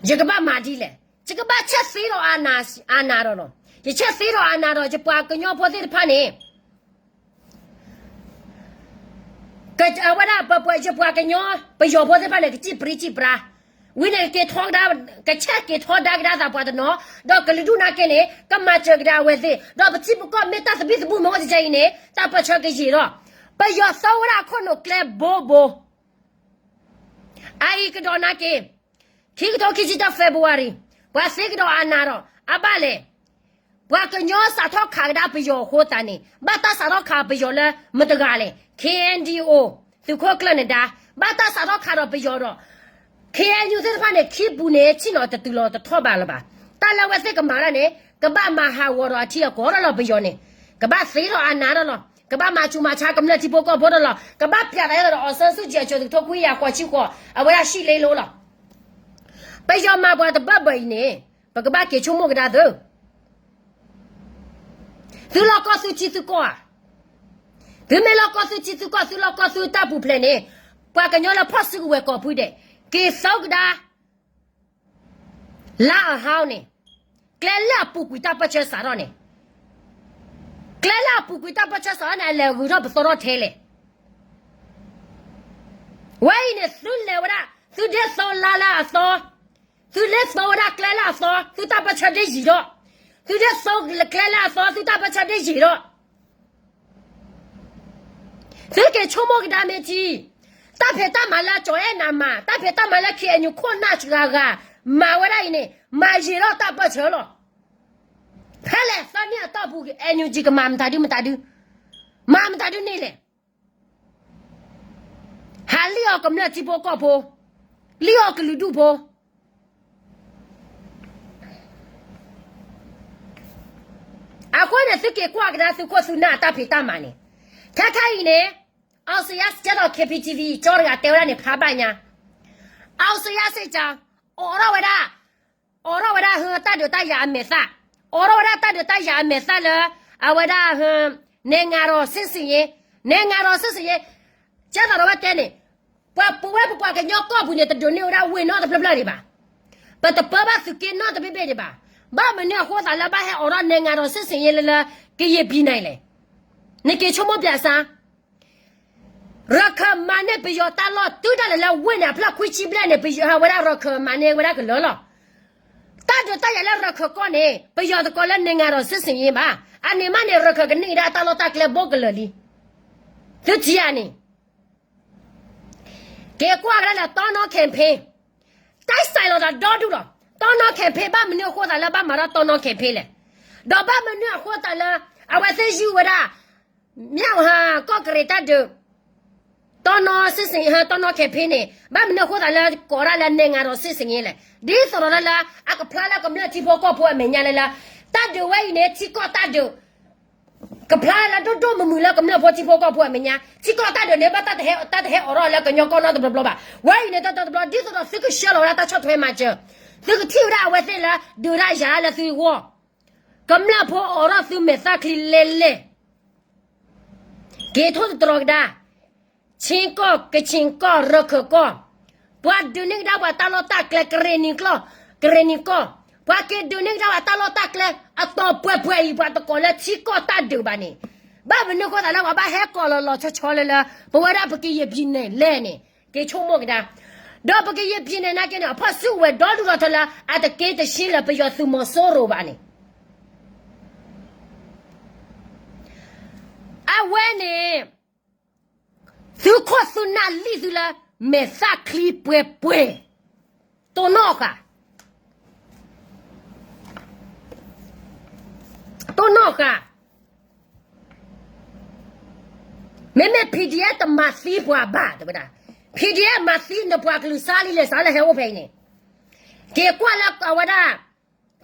ယကဘၣ်မၤဒ်လဲၣ်, ယကဘၣ်ဆဲးသ့ဒီးအနးဒီးလီၤ. ယဆဲးသ့ဒီးအနးဒီး ယပှၤကညီဖိသ့ၣ်တဖၣ်န့ၣ် အဝဲဒၣ်ပပှၤ ယပှၤကညီ ပယီၤဖိသ့ၣ်တဖၣ်န့ၣ် ကစံၣ်ပြံစံၣ်ပြါ, ဝံၤန့ၣ်ကက့ၤထီဒါ, ကဆဲးက့ၤထီဒါကဒါသးပှၤတနီၤ, ဒီးကလုာ်ဒူၣ်နာ်က့န့ၣ် ကမၤစၢၤကဒါအဝဲသ့ၣ်, ဒီးပထံပကီၢ်မ့ၢ်တၢ်သဘံၣ်သဘုၣ်မ့ၢ်အိၣ်တကဲအံၤန့ၣ် တၢ်ပၢၢ်ဆၢကယံာ်ဒီး, ပယီၤသီဝဲဒၣ်အခိၣ်နူာ်ကျဲဘိဘိ အအံၤကဒီးနာ်က့ ခံကထိခံဆံတၢ February, ပှၤသ့ကဒီးအနးဒီး အဘၣ်လဲၣ်. ပှၤကညီစးထီၣ်ခးကဒါပယီၤအဃိသတးန့ၣ် ဘၣ်တၢ်စးထီၣ်ခးပယီၤလၢမတဂၤလဲၣ်, KNDO သုးခိၣ်ကျၢၢ်နဒါ, ဘၣ်တၢ်စးထီၣ်ခးဒီးပယီၤဒီး KNU သ့ၣ်တဖၣ်န့ၣ် ခံပူၤန့ၣ် ဆ့ၣ်နီၤတတုၤလီၤတထီၣ်ဘးလၢၤဘၣ်. တၢ်လၢအဝဲသ့ၣ်ကမၤဒၣ်န့ၣ် ကဘၣ်မၤဟးဂီၤဒီးအထံအကီၢ်ဒီးလီၤပယီၤန့ၣ်, ကဘၣ်သ့ထီ၁အနးဒီးလီၤ, ကဘၣ်မၤဆူးမၤဆါကမျၢၢ်ထံဖိကီၢ်ဖိဒီးလီၤ, ကဘၣ်ပျးသးဒီး အောင်ဆန်းစုကြည် အစိၤတကထိခွံကယၤဃိးဆံဃိး အဝဲဒၣ်ရှံၣ်လ့လိလီၤ. ပယီၤမၤပှၤတဘၢဘၢအံၤန့ၣ် ပကဘၣ်က့ၤဆိကမိၣ်ကဒါသု, သုလီၢ်ကီၢ်သုထံသုကီၢ်ဧါ. သုမ့ၢ်လီၢ်ကီၢ်သုထံသုကီၢ် သုလီၢ်ကီၢ်သုတၢ်ပူၤဖျဲးန့ၣ်, ပှၤကညီလၢဖီၣ်စုကဝဲၤကိးဖုဒဲး က့ၤသီကဒါ လါအဟါန့ၣ်, ကျဲလၢအပူၤကွံာ်တၢ်ပၢၢ်ဆၢစးထီၣ်န့ၣ်, ကျဲလၢအပူၤကွံာ်တၢ်ပၢၢ်ဆၢစးထီၣ်န့ၣ် အလဲၤဂုၤထီၣ်ပသီထီၣ်ထဲလဲၣ်. ဝဲအံၤန့ၣ် သုလဲၤဝဲဒၣ် သုဒ်သိးလါလၢအသီ, သုဒ်သိးဝဲဒၣ်ကျဲလၢအသီ သုတၢ်ပၢၢ်ဆၢဒ်ယံာ်ဒီး, သုဒ်သိးကျဲလၢအသီ သုတၢ်ပၢၢ်ဆၢဒ်ယံာ်ဒီး သုက့ၤဆိကမိၣ်ကဒါမ့ၢ်ထံ, တၢ်ဖံးတၢ်မၤလၢကၠီၤအဲၣ်နၤမၤ, တၢ်ဖံးတၢ်မၤလၢ KNU ခိၣ်နၢ်စှၤဂၤ မၤဝဲဒၣ်အံၤန့ၣ် မၤယံာ်ထီၣ်တၢ်ပၢၢ်ဆၢလီၤ. ဖဲလဲၣ်သၢနံၣ်အတီၢ်ပူၤ NUG ကမၤမတၤဒုမတၤဒု, မၤမတၤဒုန့ၣ်လဲၣ်. ဟးလံၣ်အီၤကမျၢၢ်ထံဖိကီၢ်ဖိ, လံၣ်အီၤကလုာ်ဒူၣ်ဖိ အဃိန့ၣ် သုက့ၤကွၢ်ကဒါသုခိၣ်သုနၢ်အတၢ်ဖံးတၢ်မၤန့ၣ်, ခဲခါအံၤန့ၣ် အောင်ဇေယျ ကဲဒီး KPTV ကၠီတဂၤတဲဝဲဒၣ်န့ၣ် ဖးဘၣ်ညါ, အောင်ဇေယျ စ့ၢ်ကီး အိးထီၣ်ဝဲဒၣ်, အိးထီၣ်ဝဲဒၣ်ဟၢတၢ်ဒုးတၢ်ယၤအမဲာ်သၣ်, အိးထီၣ်ဝဲဒၣ်တၢ်ဒုးတၢ်ယၤအမဲာ်သၣ်လၢ အဝဲဒၣ်ဟၢ နိုင်ငံတော်စစ်ဆင်ရေး, နိုင်ငံတော်စစ်ဆင်ရေး, ကဲသးဒီးဝဲတဲန့ၣ် ပှၤပဝဲပပှၤကညီကီၢ်ပူၤန့ၣ် တဒုးန့ၢ်ဝဲဒၣ်ဝ့ၢ်နီတဖျၢၣ်ဖျၢၣ်ဒံးဘၣ်. ပတပၢဘၣ်သုးက့နီတဘ့ၣ်ဘ့ၣ်ဒံးဘၣ်. ဘၣ်မနုၤအဃိသးလၢဘၣ်ဟဲအိးထီၣ် နိုင်ငံတော်စစ်ဆင်ရေး လၢလၢ ကရင်ပြည်နယ် လဲၣ်. နက့ၤဆိကမိၣ်ပျးစါ, ရၢၢ်ခၢၣ်မၤန့ၢ်ပယီၤတၢ်လီၢ်တုၤဒၣ်လဲာ်လၢဝ့ၢ်န့ၣ် အဖျၢၣ်ခွံဆံဘျဲၣ်န့ၣ် ပယီၤဟးဝဲဒၣ်ရၢၢ်ခၢၣ်မၤန့ၢ်ဝဲဒၣ်ကလၢာ်လီၤ. တၢ်ဒုးတၢ်ယၤလၢရၢၢ်ခၢၣ်ကီၢ်န့ၣ် ပယီၤတကိးလၢ နိုင်ငံတော်စစ်ဆင်ရေး ဘၣ်. အန့ၣ်မးန့ၣ် ရၢၢ်ခၢၣ်ကန့ၢ်ဒၣ်တၢ်လီၢ်တၢ်ကျဲဘိကလၢာ်လံ. သုထံၣ်ဧါန့ၣ် က့ၤကွၢ်ကဒါလၢ တီနီ campaign, တၢ်စဲးလီၤသးဒီဒူၣ်လီၤ. တီနီ campaign ဘၣ်မနုၤအဃိသးလၢဘၣ်မၤထီၣ်တီနီ campaign လဲၣ်. ဒီးဘၣ်မနုၤအဃိသးလၢ အဝဲသ့ၣ်ယုၢ်ဝဲဒၣ် မၠၣ်ဝဟါ ကီၢ်ကရံၤတၢ်ဒုး, တီနီ စစ်ဆင်ရေး, တီနီ campaign န့ၣ် ဘၣ်မနုၤအဃိသးလၢကိးဒၣ်လၢ နိုင်ငံတော်စစ်ဆင်ရေး လဲၣ်. ဒ်သိးဒီးလၢ အကဖျါလၢကမျၢၢ်ထံဖိကီၢ်ဖိအမဲာ်ညါလၢလၢ တၢ်ဒုးဝဲအံၤန့ၣ် ထံကီၢ်တၢ်ဒုး ကဖျါလၢဒိၣ်ဒိၣ်မုၢ်မုၢ်လၢကမျၢၢ်ဖိထံဖိကီၢ်ဖိအမဲာ်ညါ, ထံကီၢ်တၢ်ဒုးန့ၣ် ဘၣ်တၢ်တဟဲအိးထီၣ်လၢကညီကီၢ်နီတဘျီဘျီဘၣ်. ဝဲအံၤန့ၣ် တဘျီဘျီ ဒ်သိးဒီးသုကဆှၢလီၤဝဲဒၣ်တၢ်ဆီၣ်ထွဲမၤစၢၤ, သုကထံၣ်ဝဲဒၣ်အဝဲသ့ၣ်လၢ ဒုးတၢ်ယၤလၢသုဂီၢ်, ကမျၢၢ်ဖိအိးထီၣ်သုမဲာ်သၣ်ချံလဲၣ်လဲၣ် က့ၤထိၣ်သတြီၤကဒါ, ချင်းကီၢ်, ကချင်ကီၢ်, ရၢၢ်ခၢၣ်ကီၢ်, ပှၤဒုးန့ၢ်ကဒါပှၤတၢ်လီၢ်တၢ်ကျဲ ကရ့ၣ်နံၤကီၢ်, ကရ့ၣ်နံၤကီၢ်, ပှၤက့ၤဒုးန့ၢ်ကဒါဝဲတၢ်လီၢ်တၢ်ကျဲ အတီၤပှဲၤပှဲၤအံၤ ပှၤတကိးလၢထံကီၢ်တၢ်ဒုးဘၣ်န့ၣ်, ဘၣ်မနုၤအဃိသးလၢပှၤဘၣ်ဟဲကိးလီၤလီၤဆီဆီလၢလၢ ပဝဲဒၣ်ပကယဲၢ်ပံၤန့ၣ်လဲၣ်န့ၣ် က့ၤဆိကမိၣ်ကဒါ, ဒီးပကယဲၢ်ပံၤန့ၣ်နာ်က့န့ၣ် အဖီၣ်စုကဝဲၤဒီဒူၣ်ဒီထၢလၢ အတက့ၤတဆှံလၢပယီၤသုးမီၤစိရိၤဘၣ်န့ၣ် အဝဲန့ၣ် သုခိၣ်သုနၢ်လံၣ်သုလၢ မဲာ်သၣ်ချံပှဲၤပှဲၤ, တိၢ်နီၣ်ဃာ်, တိၢ်နီၣ်ဃာ်, မ့မ့ၢ် P D F တမၤသံပှၤဘၣ် တဲဝဲဒၣ်, P D F မၤသံနပှၤကလုာ်စါလံလဲၣ် စးလၢဟဲအိၣ်ဖဲအံၤန့ၣ်, က့ၤကွၢ်လၢအဝဲဒၣ်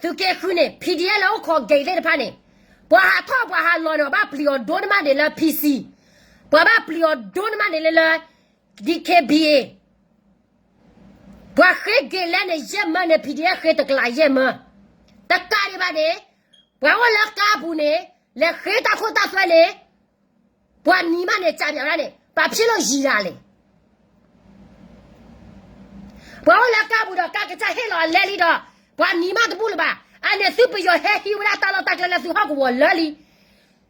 သုးက့ဃုန့ၣ် P D F လၢအိၣ်ခိး gate သ့ၣ်တဖၣ်န့ၣ်, ပှၤဟးထီၣ်ပှၤဟးလီၤန့ၣ် ပှၤဘၣ်ပျံၤအီၤဒိၣ်န့ၢ်မးန့ၣ်လၢ P C, ပှၤဘၣ်ပျံၤအီၤဒိၣ်န့ၢ်မးန့ၣ်လၢလၢ D K B A, ပှၤဃ့ gate လဲၣ်န့ၣ် ယဲၢ်မၢန့ၣ် P D F ဃ့တကလးယဲၢ်မၢ, တကးဒံးဘၣ်န့ၣ်, ပှၤအိၣ်လၢကါပူၤန့ၣ် လဲၤဃ့တၢ်ခိၣ်တၢ်သွဲန့ၣ် ပှၤနံၤမးန့ၣ် ကးပၠးဝဲဒၣ်န့ၣ် ပာ်ဖျ့လိာ်ယံၤဒၣ်လဲာ်, ပှၤအိၣ်လၢကါပူၤဒီး ကါကစၢ်ဟ့ၣ်လီၤအလဲလံဒီး ပှၤနံၤမးတဘူၣ်လၢၤဘၣ်. အန့ၣ်သုပယီၤဟဲဟံးဝဲဒၣ်တၢ်လီၢ်တၢ်ကျဲလၢသုဟီၣ်ကဝီၤလၢာ်လံ.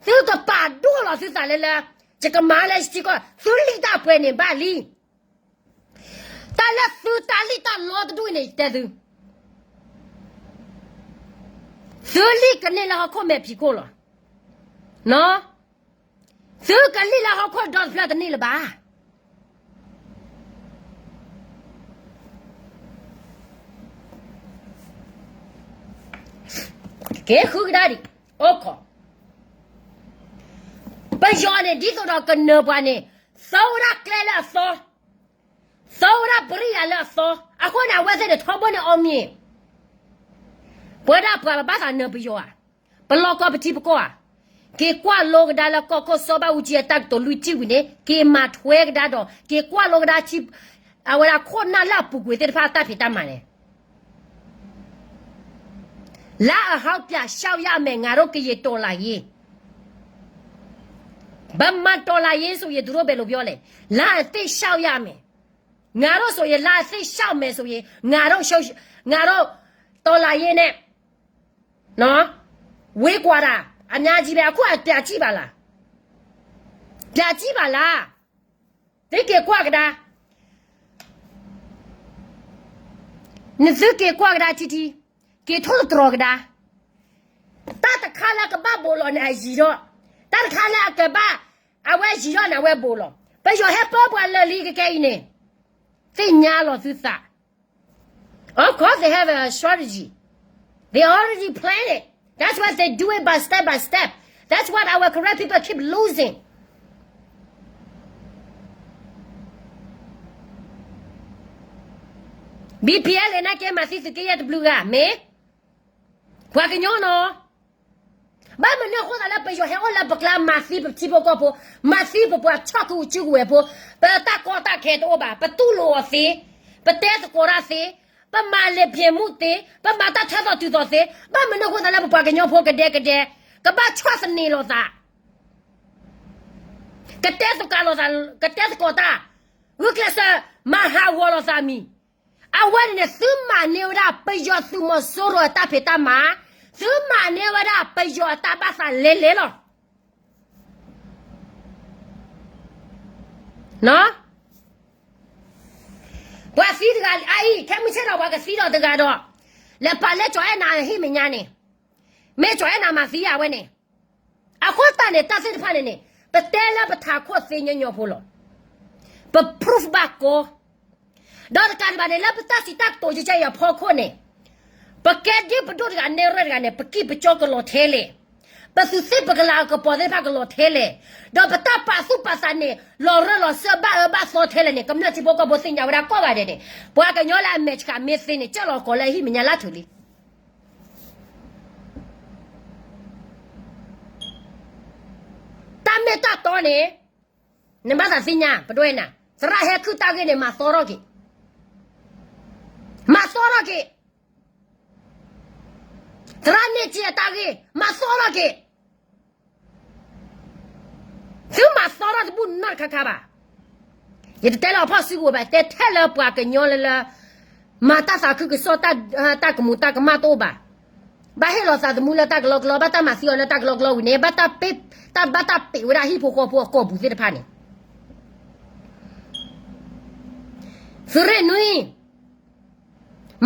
သုကပာ်ဒိၣ်လီၤသုသးလၢလၢ ယကမၤလၢယထံကီၢ် သုလံၣ်တၢ်ပှဲၤန့ၣ်ဘၣ်လံ. တၢ်လၢသုတၢ်လံၣ်တၢ်လီတဒူၣ်အံၤန့ၣ် ယတဲသု သုလံၣ်ကန့ၢ်လၢဟီၣ်ခိၣ်မဲာ်ဖံးခိၣ်လီၤ. သုကလံၣ်လၢဟီၣ်ခိၣ်ဒီတဖျၢၣ်တန့ၢ်လၢၤဘၣ်. ကဲဃုကဒါဒံး အိၣ်ခိး ပယီၤန့ၣ် ဒ်သိးဒီးကနၢၤပှၤန့ၣ် သီဝဲဒၣ်ကျဲလၢအသီ, သီဝဲဒၣ်ပရံယၤလၢအသီ, အဃိန့ၣ် အဝဲသ့ၣ်န့ၣ် ထီဘိန့ၣ်အီၤမ့ၢ် ပဝဲဒၣ်ပှၤဘၣ်သးနၢၤပယီၤဧါ, ပလီၢ်ကီၢ်ပထံပကီၢ်ဧါ, က့ၤကွၢ်လိကဒါလၢကီၢ်ခိၣ်စီၤဘၣ်အူကၠံအတၢ်ကတိၤလွံၢ်ထံၣ်ဝံၤန့ၣ် က့ၤမၤထွဲကဒါဒီး က့ၤကွၢ်လိကဒါထံ အဝဲဒၣ်ခိၣ်နၢ်လၢအပူၤကွံာ်သ့ၣ်တဖၣ်အတၢ်ဖံးတၢ်မၤန့ၣ် လါအဟောက်ပြရှောက်ရမယ် ငါတို့ကရင်တော်လှန်ရေး, ဗမာတော်လှန်ရေးဆိုရင် သူတို့ဘယ်လိုပြောလဲ, လါအသစ်ရှောက်ရမယ်, ငါတို့ဆိုရင် လါအသစ်ရှောက်မယ်ဆိုရင် ငါတို့ ငါတို့ တော်လှန်ရေးနဲ့ နော် ဝေးကွာတာ အများကြီးပဲ အခုအပြာကြည့်ပါလား, ပြာကြည့်ပါလား, သုက့ၤကွၢ်ကဒါ နသုက့ၤကွၢ်ကဒါထံထံ, က့ၤထိၣ်သတြီၤကဒါ, တၢ်တခါလၢကဘၣ်ဘိးလီၤန့ၣ် အယံၤထီၣ်, တၢ်တခါလၢအကဘၣ် အဝဲယံၤထီၣ်န့ၣ် အဝဲဘိးလီၤ. ပယီၤဟဲပၢပှၤလၢာ်လံကကဲအံၤန့ၣ် သ့ၣ်ညါလီၤသုသး Of course they have a strategy. They already plan it. That's why they do it by step by step. That's why our Karen people keep losing. B P L နာ်က့ မၤသံသုးက့ယဲၢ်တဘျုးဂၤ မ့ၢ် ပှၤကညီနီၤ ဘၣ်မနုၤအဃိသးလၢပယီၤဟဲအိၣ်လၢပကျါ မၤသံပထံဖိကီၢ်ဖိ, မၤသံပပှၤထီၣ်ကုစုကဝဲၤဖိ, ပတၢ်ကီတၢ်ခဲတအိၣ်ဘၣ်, ပတူၢ်လိာ်အီၤသ့, ပတဲသကိးတၢ်သ့, ပမၤလ့ၤပျ့ၤမူသ့, ပမၤတၢ်ထၢသိးတုၤသိးသ့, ဘၣ်မနုၤအဃိသးလၢပပှၤကညီဖိကဒဲကဒဲ, ကဘၣ်ဆီၣ်သနံးလိာ်သး, ကတဲသကိးလိာ်သး, ကတဲသကိးတၢ်, ဂုာ်ကျဲးစၢး မၤဟးဂီၤလိာ်သးမံၤ အဝဲန့ၣ်န့ၣ် သုမၤန့ၢ်ဝဲဒၣ်ပယီၤသုးမီၤစိရိၤအတၢ်ဖံးတၢ်မၤ, သုမၤန့ၢ်ဝဲဒၣ်ပယီၤအတၢ်ဘၣ်သးလဲၤလဲၤလီၤ. ပှၤသံတဂၤအံၤ ခဲမုၢ်ဆ့ၣ်ဒီးပှၤကသံဒီးတဂၤဒီး လဲၤပာ်လၢကၠီၤအဲၣ်နၤဟံၣ်မဲာ်ညါန့ၣ်, မ့ၢ်ကၠီၤအဲၣ်နၤမၤသံအဝဲန့ၣ်, အဃိသတးန့ၣ် တၢ်သ့ၣ်တဖၣ်န့ၣ်န့ၣ် ပတဲလၢပထးခိၣ်သ့ညီညီဖိလီၤ. ပ proof ဘၣ်ကီ, ဒီးတကးဒံးဘၣ်န့ၣ် လၢပတၢ်စံးတၢ်ကတိၤကဲအံၤအဖီခိၣ်န့ၣ်, ပကဲဒ်ပဒိၣ်တဂၤနဲၣ်ရဲၣ်တဂၤန့ၣ် ပကံၢ်ပကီကလီၤထဲလဲၣ်, ပသုးသ့ၣ်ပကလၤကပီၤသ့ၣ်တဖၣ်ကလီၤထဲလဲၣ်, ဒီးပတၢ်ပာ်သူၣ်ပာ်သးန့ၣ် လီၤရၢၢ်လီၤစၢၤဘၣ်အၢဘၣ်သီထဲလဲၣ်န့ၣ် ကမျၢၢ်ထံဖိကီၢ်ဖိသ့ၣ်ညါဝဲဒၣ်ကိးဂၤဒဲးန့ၣ်, ပှၤကညီလၢအမဲာ်ဆှးမ့ၢ်သ့န့ၣ် ကၢၢ်လီၤကီးလၢအဟံၣ်မဲာ်ညါလၢထူလံ တၢ်မ့ၢ်တၢ်တီန့ၣ်, နဘၣ်သးသ့ၣ်ညါ ပဒိၣ်အဲၣ်နၤ, သရၣ်ဟဲခုၣ်တၢ်ဂ့ၢ်န့ၣ် မၤသီထီၣ်က့ၤ, မၤသီထီၣ်က့ၤ, သရၣ်န့ၢ်က့ၤအတၢ်ဂ့ၢ် မၤသီထီၣ်က့ၤ, သုမၤသီထီၣ်တဘူၣ်နီတခါခါဘၣ်. ယတတဲလၢအဖီၣ်စုကဝဲၤဘၣ်, တဲထဲလၢပှၤကညီလၢလၢ မၤတၢ်သးခုကစီၣ် တၢ်ကမူးတၢ်ကမၣ်တအိၣ်ဘၣ်. ဘၣ်ဟ့ၣ်လီၤသးသမူလၢတၢ်ကလီကလီ, ဘၣ်တၢ်မၤသံအီၤလၢတၢ်ကလီကလီဝံၤန့ၣ်, ဘၣ်တၢ်ပ့, တၢ်ဘၣ်တၢ်ပ့းဝဲဒၣ်ဟံၣ်ဖိဃီဖိအကိာ်ပူၤသ့ၣ်တဖၣ်န့ၣ်, သုးရ့ၣ်နွံ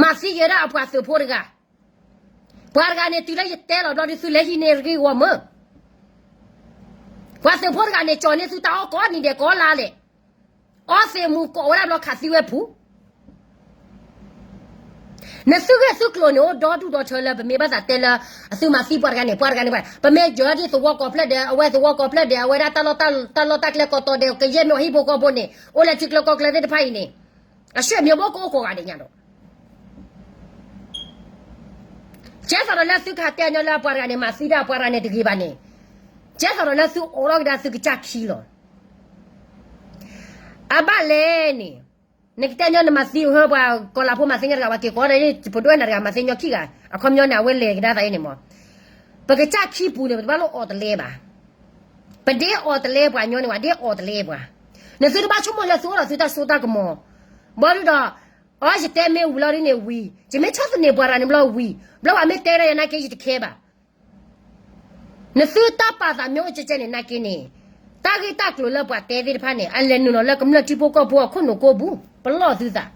မၤသံက့ၤဝဲဒၣ်အပှၤသုးဖိတဂၤ, ပှၤတဂၤန့ၣ်တုၤလၢယတဲလီၤဘျီဒုးသုလဲၤဟံးန့ၢ်ဂ့ၢ်ဂီၢ်မၢ်, ပှၤသုးဖိတဂၤန့ၣ် ကၠီၤန့ၢ်သုတၢ်အီၣ်ကိးနံၤဒဲးကိးလါလဲၣ်, အီသံးမူကိးဝဲဒၣ်ဘျီခးသံဝဲဖု နသုဂ့ၢ်သုကျိၤန့ၣ် အိၣ်ဒီဒူၣ်ဒီထၢလၢ ပမ့ၢ်ဘၣ်သးတဲလၢ အသုမၤသံပှၤတဂၤန့ၣ် ပှၤတဂၤန့ၣ်, ပမ့ၢ်ယၢၤဒ်သဝီကိးဖျၢၣ်ဒဲး အဝဲသဝီကိးဖျၢၣ်ဒဲး အဝဲဒၣ် တၢ်လီၢ်တၢ်ကျဲကိးတီၤဒဲး ကယဲၢ်မ့ၢ်ဟံၣ်ဖိဃီဖိန့ၣ် အိၣ်လၢထံကျိကီၢ်ကျဲသ့ၣ်တဖၣ်အံၤန့ၣ်, အဆှဲၣ်မ့ၢ်ဘိကအိၣ်ကိးဂၤဒဲးညါဒီး ကဲသိးဒီးလၢသုကဟးတဲညီလၢပှၤတဂၤန့ၣ် မၤသံဒၣ်ပှၤတဂၤန့ၣ်တဂ့ၤဘၣ်န့ၣ်, ကဲသိးဒီးလၢသုအိးထီၣ်ကဒါသုကစၢ်ခံလီၤ. အဘၣ်လဲၣ်န့ၣ်, နကတဲညီနမၤသံအဟၢပှၤကီၤလၤဖိမၤသံညီတဂၤ ပှၤက့ၤကိးဒီး ပဒိၣ်အဲၣ်နၤတဂၤမၤသံညီခံဂၤ အခီပညီန့ၣ် အဝဲလဲၤကဒါသးအံၤန့ၣ်မး, ပကစၢ်ခံပူၤန့ၣ် ပတဘၣ်လိၣ်အီၣ်တလဲဘၣ်. ပဒ့အီၣ်တလဲပှၤညီန့ၣ် ပှၤဒ့အီၣ်တလဲပှၤ, နသုတဘၣ်ဆိကမိၣ်လၢသုအိၣ်ဒီးသုတၢ်စိတၢ်ကမီၤ, ဘၣ်ဒုးဒီး, အီ ယတဲမ့ၢ်ဝံၤလီၤဒ်န့ၣ်ဝံၤ ယမ့ၢ်ဆီၣ်သနံးပှၤတဂၤန့ၣ်ဘျီဝံၤ ဘျီပှၤမ့ၢ်တဲဒၣ်ယၤနာ်က့ ယတခဲဘၣ်. နသုတၢ်ပာ်သးမ့ၢ်အိၣ်ကဲကဲန့ၣ်နာ်က့န့ၣ်, တၢ်ဂ့ၢ်တၢ်ကျိၤလၢပှၤတဲသ့ၣ်တဖၣ်န့ၣ် အလဲၤနုာ်လီၤလၢကမျၢၢ်ထံဖိကီၢ်ဖိအခိၣ်နူာ်ကိးပူၤ ပလီၢ်သုသး.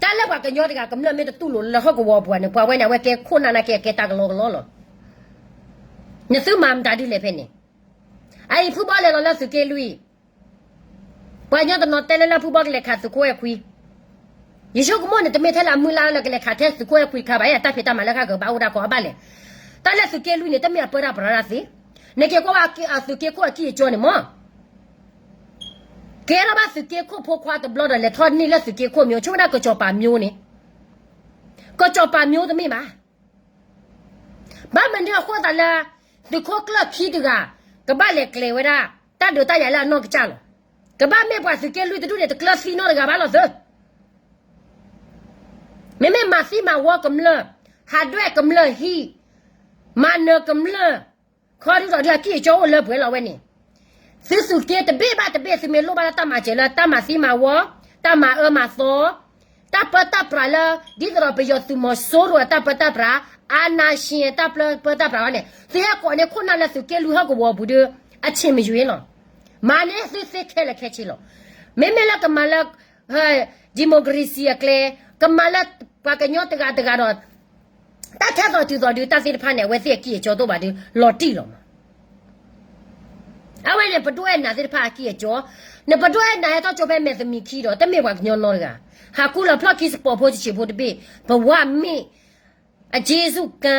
တၢ်လၢပှၤကညီတဂၤကမျၢၢ်မ့ၢ်တတူၢ်လိာ်လၢဟီၣ်ကဝီၤပူၤန့ၣ် ပှၤဝဲန့ၣ် အဝဲကဲခိၣ်နၢ်နာ်က့ အကဲတၢ်ကလီကလီလီၤ. နသုမၤမတၤဒ်လဲၣ်ဖဲန့ၣ်, အအံၤဖုဘီလဲၤလီၤလၢသုးက့လွံၢ် ပှၤကညီတနီၤတဲလၢလၢဖုဘီကလဲၤခးသုးခိၣ်အဲၣ်ခွံ, ယဆိကမိၣ်န့ၣ် တမ့ၢ်ထဲလၢအမုၢ်လၢ်လၢကလဲၤခးထဲသုးခိၣ်အဲၣ်ခွံတခါဘၣ်, တၢ်ဖံးတၢ်မၤလၢဃၣ်ကဘၣ်အိၣ်ဒၣ်ကီးအဘၣ်လဲၣ်. တၢ်လၢသုးက့လွံၢ်န့ၣ် တမ့ၢ်အပၢတၢ်ပြးတၢ်သ့, နက့ၤကွၢ်ဝဲသုးက့ခိၣ်အကံၢ်အကၠီန့ၣ်မး, ကဲထီၣ်ဘၣ်သုးက့ခိၣ်ဖိခွါတဘျီဒီး လဲၤထီၣ်န့ၢ်လၢသုးက့ခိၣ်မျိး ဆိကမိၣ်ဒၣ်ကစီၤပၤမျိးန့ၣ်, ကစီၤပၤမျိးတမ့ၢ်ဘၣ်. ဘၣ်မနုၤအဃိသတးလၢ သုးခိၣ်ကျၢၢ်ခံတဂၤ ကဘၣ်လဲၤကျဲၤဝဲဒၣ် တၢ်ဒုးတၢ်ယၤလၢအနီၢ်ကစၢ်လီၤ. ကဘၣ်မ့ၢ်ပှၤသုးက့လွံၢ်တဒူၣ်န့ၣ် တကျၢၤသံနီတဂၤဘၣ်လီၤသၢ. မ့မ့ၢ်မၤသံမၤဝီကမျၢၢ်, ဟးဒွဲၣ်ကမျၢၢ်ဟံၣ်, မၤနၢၤကမျၢၢ်, ခီဒုဒီးဒုးအကံၢ်အကၠီအိၣ်လၢပှဲၤလီၤဝဲန့ၣ်, သုသုးက့တဘ့ၣ်ဘၣ်တဘ့ၣ် သုမ့ၢ်လိၣ်ဘၣ်လၢတၢ်မၤစၢၤလၢတၢ်မၤသံမၤဝီ, တၢ်မၤအၢမၤသီ, တၢ်ပၢတၢ်ပြးလၢ ဒ်သိးဒီးပယီၤသုးမီၤစိရိၤအတၢ်ပၢတၢ်ပြး, အာဏာရှင်အတၢ်ပၢတၢ်ပြးအီၤန့ၣ် သုဟဲကိးန့ၢ်ခိၣ်နၢ်လၢသုးက့လွံၢ်ဟီၣ်ကဝီၤပူၤဒီး အဆ့ၣ်မယွ့လီၤ. မၤန့ၢ်သုသ့ခဲလၢာ်ခဲဆ့လီၤ. မ့မ့ၢ်လၢကမၤလၢ democracy အကျဲ, ကမၤလၢပှၤကညီတဂၤတဂၤဒီး တၢ်ထဲသိးတုၤသိးဒုးတၢ်သ့ၣ်တဖၣ်န့ၣ် အဝဲသ့ၣ်အကံၢ်အကၠီတအိၣ်ဘၣ်ဒီး လီၤတံၢ်လီၤမး. အဝဲန့ၣ် ပဒိၣ်အဲၣ်နၤသ့ၣ်တဖၣ်အကံၢ်အကၠီ, နပဒိၣ်အဲၣ်နၤဟဲထီၣ်ကၠိဖဲမဲာ်သမံးခံဒီး တမ့ၢ်ပှၤကညီနီတဂၤ, ဟးကူလီၤဖျီၣ်ခံစပီးဖိတဆံးဖိတဘ့ၣ်, ပဝဲမ့ၢ် အက့စူၢ်ကါ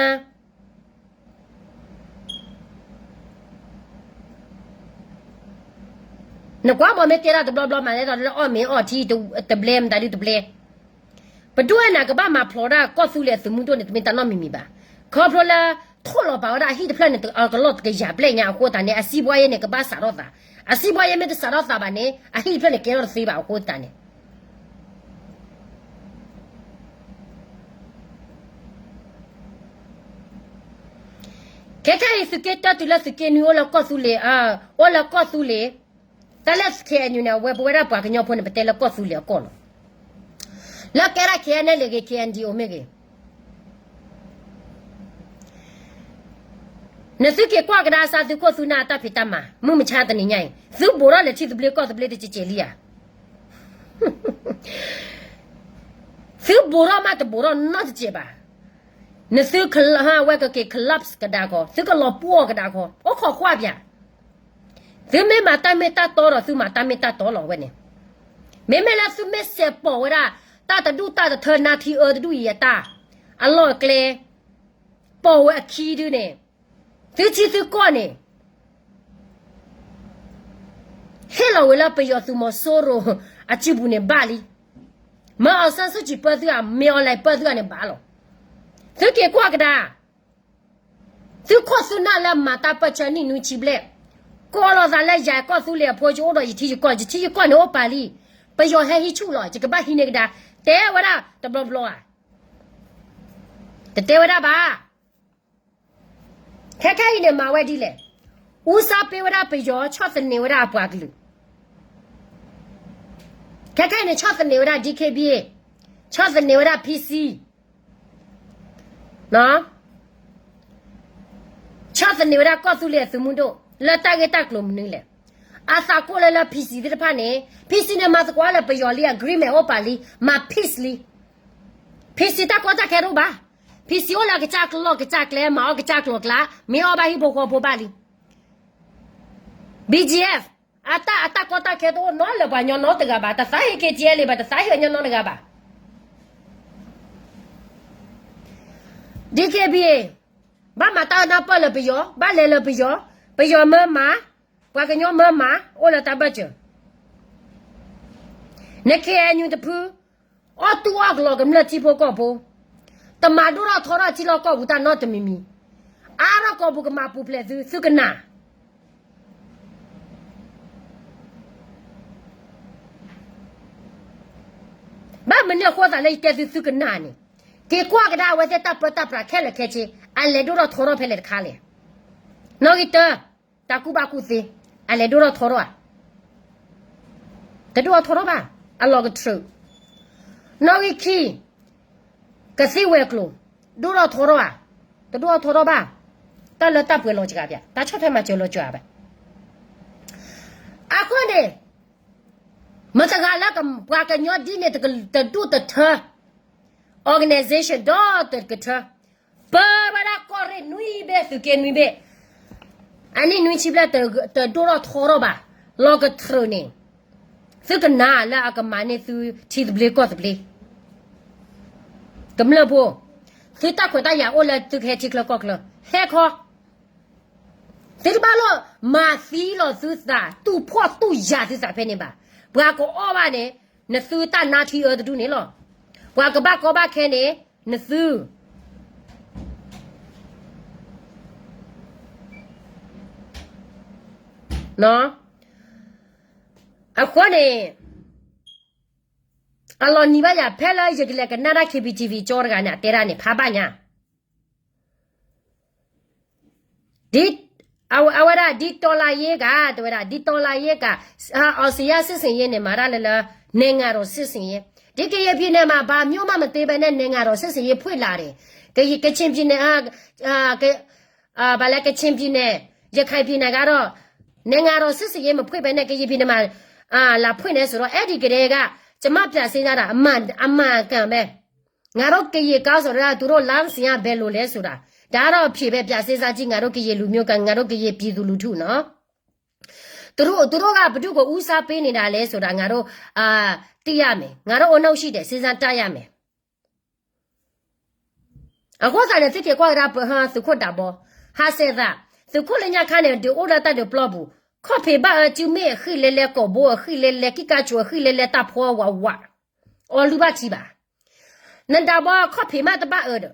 နကွၢ်မ့ၢ်မ့ၢ်တဲဒၣ်တဘျီဘျီမး လဲၤဒီးလၢအီၣ်မ့ၤအီထံတဘျဲ မတၤဒုတဘျဲ, ပဒိၣ်အဲၣ်နၤကဘၣ်မၤဖျိးဒၣ်ကီၢ်သူလ့ၤအသုးမုၢ်ဒိၣ်န့ၣ် တမ့ၢ်တၢ်နီတမံၤမံၤဘၣ်. ခီဖျိလၢ ထိၣ်လီၤပာ်ဝဲဒၣ်အဟံၣ်တဖျၢၣ်န့ၣ် အကလီၢ်တကယၤဘျဲၣ်ညါအဃိသတးန့ၣ် အစံးဘှါယဲန့ၣ် ကဘၣ်စးထီၣ်သး, အစံးဘှါယဲမ့ၢ်တစးထီၣ်သးဘၣ်န့ၣ် အဟံၣ်တဖျၢၣ်န့ၣ် ကဲထီၣ်တသ့ဘၣ်အဃိသတးန့ၣ် ခဲခဲအံၤ သုးက့တၢတုၤလၢသုးက့နွံ အိၣ်လၢကီၢ်သူလ့ၤ, အိၣ်လၢကီၢ်သူလ့ၤ, တၢ်လၢ K N U န့ၣ် အဝဲပဝဲဒၣ်ပှၤကညီဖိန့ၣ် ပတဲလၢကီၢ်သူလ့ၤအကီၢ်လီၤ. လၢကဲဒၣ် K N L A ဂ့ၤ K N D O မ့ၢ်ဂ့ၤ နသုက့ၤကွၢ်ကဒါစၢ်သုးခိၣ်သုးနၢ်အတၢ်ဖံးတၢ်မၤ မုၢ်မဆါတနံၤညါအံၤ သုဘူးထီၣ်လဲၤထံသဘျ့ကီၢ်သဘျ့တကဲးကဲးလံဧါ. သုဘူးထီၣ်မးတဘူးထီၣ်နီတစဲးဘၣ်. နသုကလၢဝဲကက့ၤ collapse ကဒါခီ, သုကလီၤပှီၢ်ကဒါခီ, အိၣ်ခိးကွၢ်ပၠး. သုမ့ၢ်မၤတၢ်မ့ၢ်တၢ်တီဒီး သုမၤတၢ်မ့ၢ်တၢ်တီလီၤဝဲန့ၣ်. မ့မ့ၢ်လၢသုမ့ၢ်စဲးပိာ်ဝဲဒၣ် တၢ်တဒူၣ်တၢ်တထၢနါထံအၢတဒူၣ်အံၤအတၢ် အလီၢ်အကျဲ ပိာ်ဝဲအခံဒုန့ၣ် သုထံသုကီၢ်န့ၣ် ဟ့ၣ်လီၤဝဲလၢပယီၤသုးမီၤစိရိၤအစုပူၤန့ၣ် ဘၣ်လံ. မၢ အောင်ဆန်းစုကြည် ပၢသုဧါ, မင်းအောင်လှိုင် ပၢသုဧါန့ၣ်ဘၣ်လီၤ. သုက့ၤကွၢ်ကဒါ သုခိၣ်သုနၢ်လၢမၤတၢ်ပၢၢ်ဆၢနံၣ်နွံဆံဘျဲၣ်, ကိးလီၤသးလၢယၤကီၢ်သူလ့ၤအဖိ ယအိၣ်ဒီးယထံယကီၢ်, ယထံယကီၢ်န့ၣ်အိၣ်ပာ်လံ, ပယီၤဟဲဟံးဆူၣ်လီၤ, ယကဘၣ်ဟံးန့ၢ်ကဒါ, တဲဝဲဒၣ်တဘျီဘျီဧါ. တတဲဝဲဒၣ်ဘၣ်. ခဲခဲအံၤန့ၣ်မၤဝဲဒ်လဲၣ်. ဦးစားပေးဝဲဒၣ်ပယီၤ ဆီၣ်သနံးဝဲဒၣ်အပှၤကလုာ်. ခဲခဲအံၤန့ၣ် ဆီၣ်သနံးဝဲဒၣ် D K B A, ဆီၣ်သနံးဝဲဒၣ် P C, ဆီၣ်သနံးဝဲဒၣ်ကီၢ်သူလ့ၤအသုးမုၢ်ဒိၣ် လၢတၢ်ဂ့ၢ်တၢ်ကျိၤမနုၤလဲၣ်. အသးကိၣ်လၢလၢ P C သ့ၣ်တဖၣ်န့ၣ် P C န့ၣ်မၤသကိးလၢပယီၤလံ agreement အိၣ်ပာ်လံ မၤ peace လံ. P C တၢ်ကီတၢ်ခဲတအိၣ်ဘၣ်. P C အိၣ်လၢအကစၢ်ကျီၢ်ကစၢ်ကျဲ မၤအီၣ်ကစၢ်ကျီၢ်ကျါ မ့ၢ်အီၣ်ဘၣ်ဟံၣ်ဖိဃီဖိဘၣ်လံ. B G F အတၢ် အတၢ်ကီတၢ်ခဲတအိၣ်နီတဂၤဘၣ်, တသးဟ့ၣ် K T L A ဘၣ်, တသးဟ့ၣ်ညီညီနဂၤဘၣ်. D K B A ဘၣ်မၤတၢ်အနၢ်ပၢၢ်လၢပယီၤ, ဘၣ်လဲၤလၢပယီၤ, ပယီၤမၢမၤ, ပှၤကညီမၢမၤ, အိၣ်လၢတၢ်ဘၢၣ်စၢၤ. န K N U တဖု အီၣ်တူၢ်အီၣ်ကလီၤကမျၢၢ်ထံဖိကီၢ်ဖိ, တမၤဒိၣ်ထီၣ်ထီထီၣ်ထံလီၢ်ကီၢ်ပူၤတၢ်နီတမံၤမံၤ, အါထီၣ်ကီၢ်ပူၤကမၤပူၤဖျဲးသု, သုကနၣ် ဘၣ်မနုၤအဃိသးလၢယတဲသုသုကနၣ်န့ၣ်, က့ၤကွၢ်ကဒါအဝဲသ့ၣ်တၢ်ပၢတၢ်ပြးခဲလၢာ်ခဲဆ့, အလဲၤဒိၣ်ထီၣ်ထီထီၣ်ဖဲလဲၣ်တခါလဲၣ်. နီၣ်ဂံၢ်တၢ, တၢ်ကူၣ်ဘၣ်ကူၣ်သ့, အလဲၤဒိၣ်ထီၣ်ထီထီၣ်ဧါ, တဒိၣ်ထီၣ်ထီထီၣ်ဘၣ်, အလီၤကထြၢး. နီၣ်ဂံၢ်ခံ, ကသံၣ်ဝဲၤကျိၤ, ဒိၣ်ထီၣ်ထီထီၣ်ဧါ, တဒိၣ်ထီၣ်ထီထီၣ်ဘၣ်, တၢ်လၢတၢ်ပှဲၤလီၤစှၤဘၣ်, တၢ်ဆီၣ်ထွဲမၤစၢၤလီၤစှၤဘၣ်. အဃိန့ၣ် မတၤတဂၤလၢပှၤကညီဒ်န့ၣ် တဒူၣ်တထၢ, organization ဒီတကထၢ, ပၢဝဲဒၣ်ကီၢ်ရ့ၣ်နွံဘ့ၣ် သုးက့နွံဘ့ၣ်, အနံၣ်နွံဆံဘျဲၣ် တဒိၣ်ထီၣ်ထီထီၣ်ဘၣ်, လီၤကထြၢးန့ၣ်, သုကနၣ်လၢအကမၤန့ၢ်သုထံသဘျ့ကီၢ်သဘျ့ ကမျၢၢ်ဖိ, သုတၢ်ခွဲးတၢ်ယာ်အိၣ်လၢသုကဟဲထံချၢကီၢ်ချၢ, ဟဲခီ, သုတဘၣ်လိၣ်မၤသံလီၤသုသး တူၢ်ဖှီၣ်တူၢ်ယာ်သုသးဖဲန့ၣ်ဘၣ်. ပှၤကအီၣ်ဘၣ်န့ၣ် နသုတၢ်နါထံအၢတဒူၣ်န့ၣ်လီၤ. ပှၤကဘၣ်ကီဘၣ်ခဲန့ၣ် နသု အဃိန့ၣ် အလီၤနံၤဘၣ်ယၤ ဖဲလၢယကလဲၤကနၣ်တၢ် K B T V ကၠီတဂၤန့ၣ် အတဲဒၣ်န့ၣ် ဖးဘၣ်ညါ, ဒ်အဝဲဒၣ် ဒ်တော်လှန်ရေးက တဲဝဲဒၣ် ဒ်တော်လှန်ရေးက အောင်ဇေယျစစ်ဆင်ရေးန့ၣ် မၤတၢ်လၢလၢ နိုင်ငံတော်စစ်ဆင်ရေး, ဒီကရင်ပြည်နယ်မှာ ဘာမျိုးမှမသိဘဲနဲ့ နိုင်ငံတော်စစ်ဆင်ရေးဖွင့်လာတယ်, ကချင်ပြည်နယ် ဘာလဲ ကချင်ပြည်နယ် ရခိုင်ပြည်နယ်ကတော့ နိုင်ငံတော်စစ်ဆင်ရေးမဖွင့်ဘဲနဲ့ ကရင်ပြည်နယ်မှာ လာဖွင့်တယ်ဆိုတော့ အဲ့ဒီကတည်းက ကျွန်မပြန်စဉ်းစားတာ အမှန် အမှန်အကန်ပဲ, ငါတို့ကရင်ကောင်းဆောင်တွေက သူတို့လမ်းစဉ်ကဘယ်လိုလဲဆိုတာ, ဒါကတော့အဖြေပဲ ပြန်စဉ်းစားကြည့် ငါတို့ကရင်လူမျိုးက ငါတို့ကရင်ပြည်သူလူထုနော်, သူတို့ သူတို့ကဘယ်သူ့ကိုဦးစားပေးနေတာလဲဆိုတာ ငါတို့ အာ သိရမယ်, ငါတို့အနှောင့်အယှက်တွေ စဉ်းစားတတ်ရမယ်. အဃိသတးန့ၣ် သုက့ၤကွၢ်ကဒါ ပဟၢ သုးခိၣ်ဒးဘီ ဟးစဲးသး သုးခိၣ်လၢညါခါန့ၣ် ဒုးအိၣ်လၢတၢ်ဒုးပျီပူၤ, ခီၣ်ဖံးဘၣ်အၢ စုမ့ၣ်အဃံလဲလဲ ကိာ်ဘိအဃံလဲလဲ ကံၣ်ကါဆိအဃံလဲလဲ တၢ်ဖီဝးဝး, အီၤလုၢ်ဘၣ်ထံဘၣ်, နဒးဘီခီၣ်ဖံးမးတဘၣ်အၢဒီး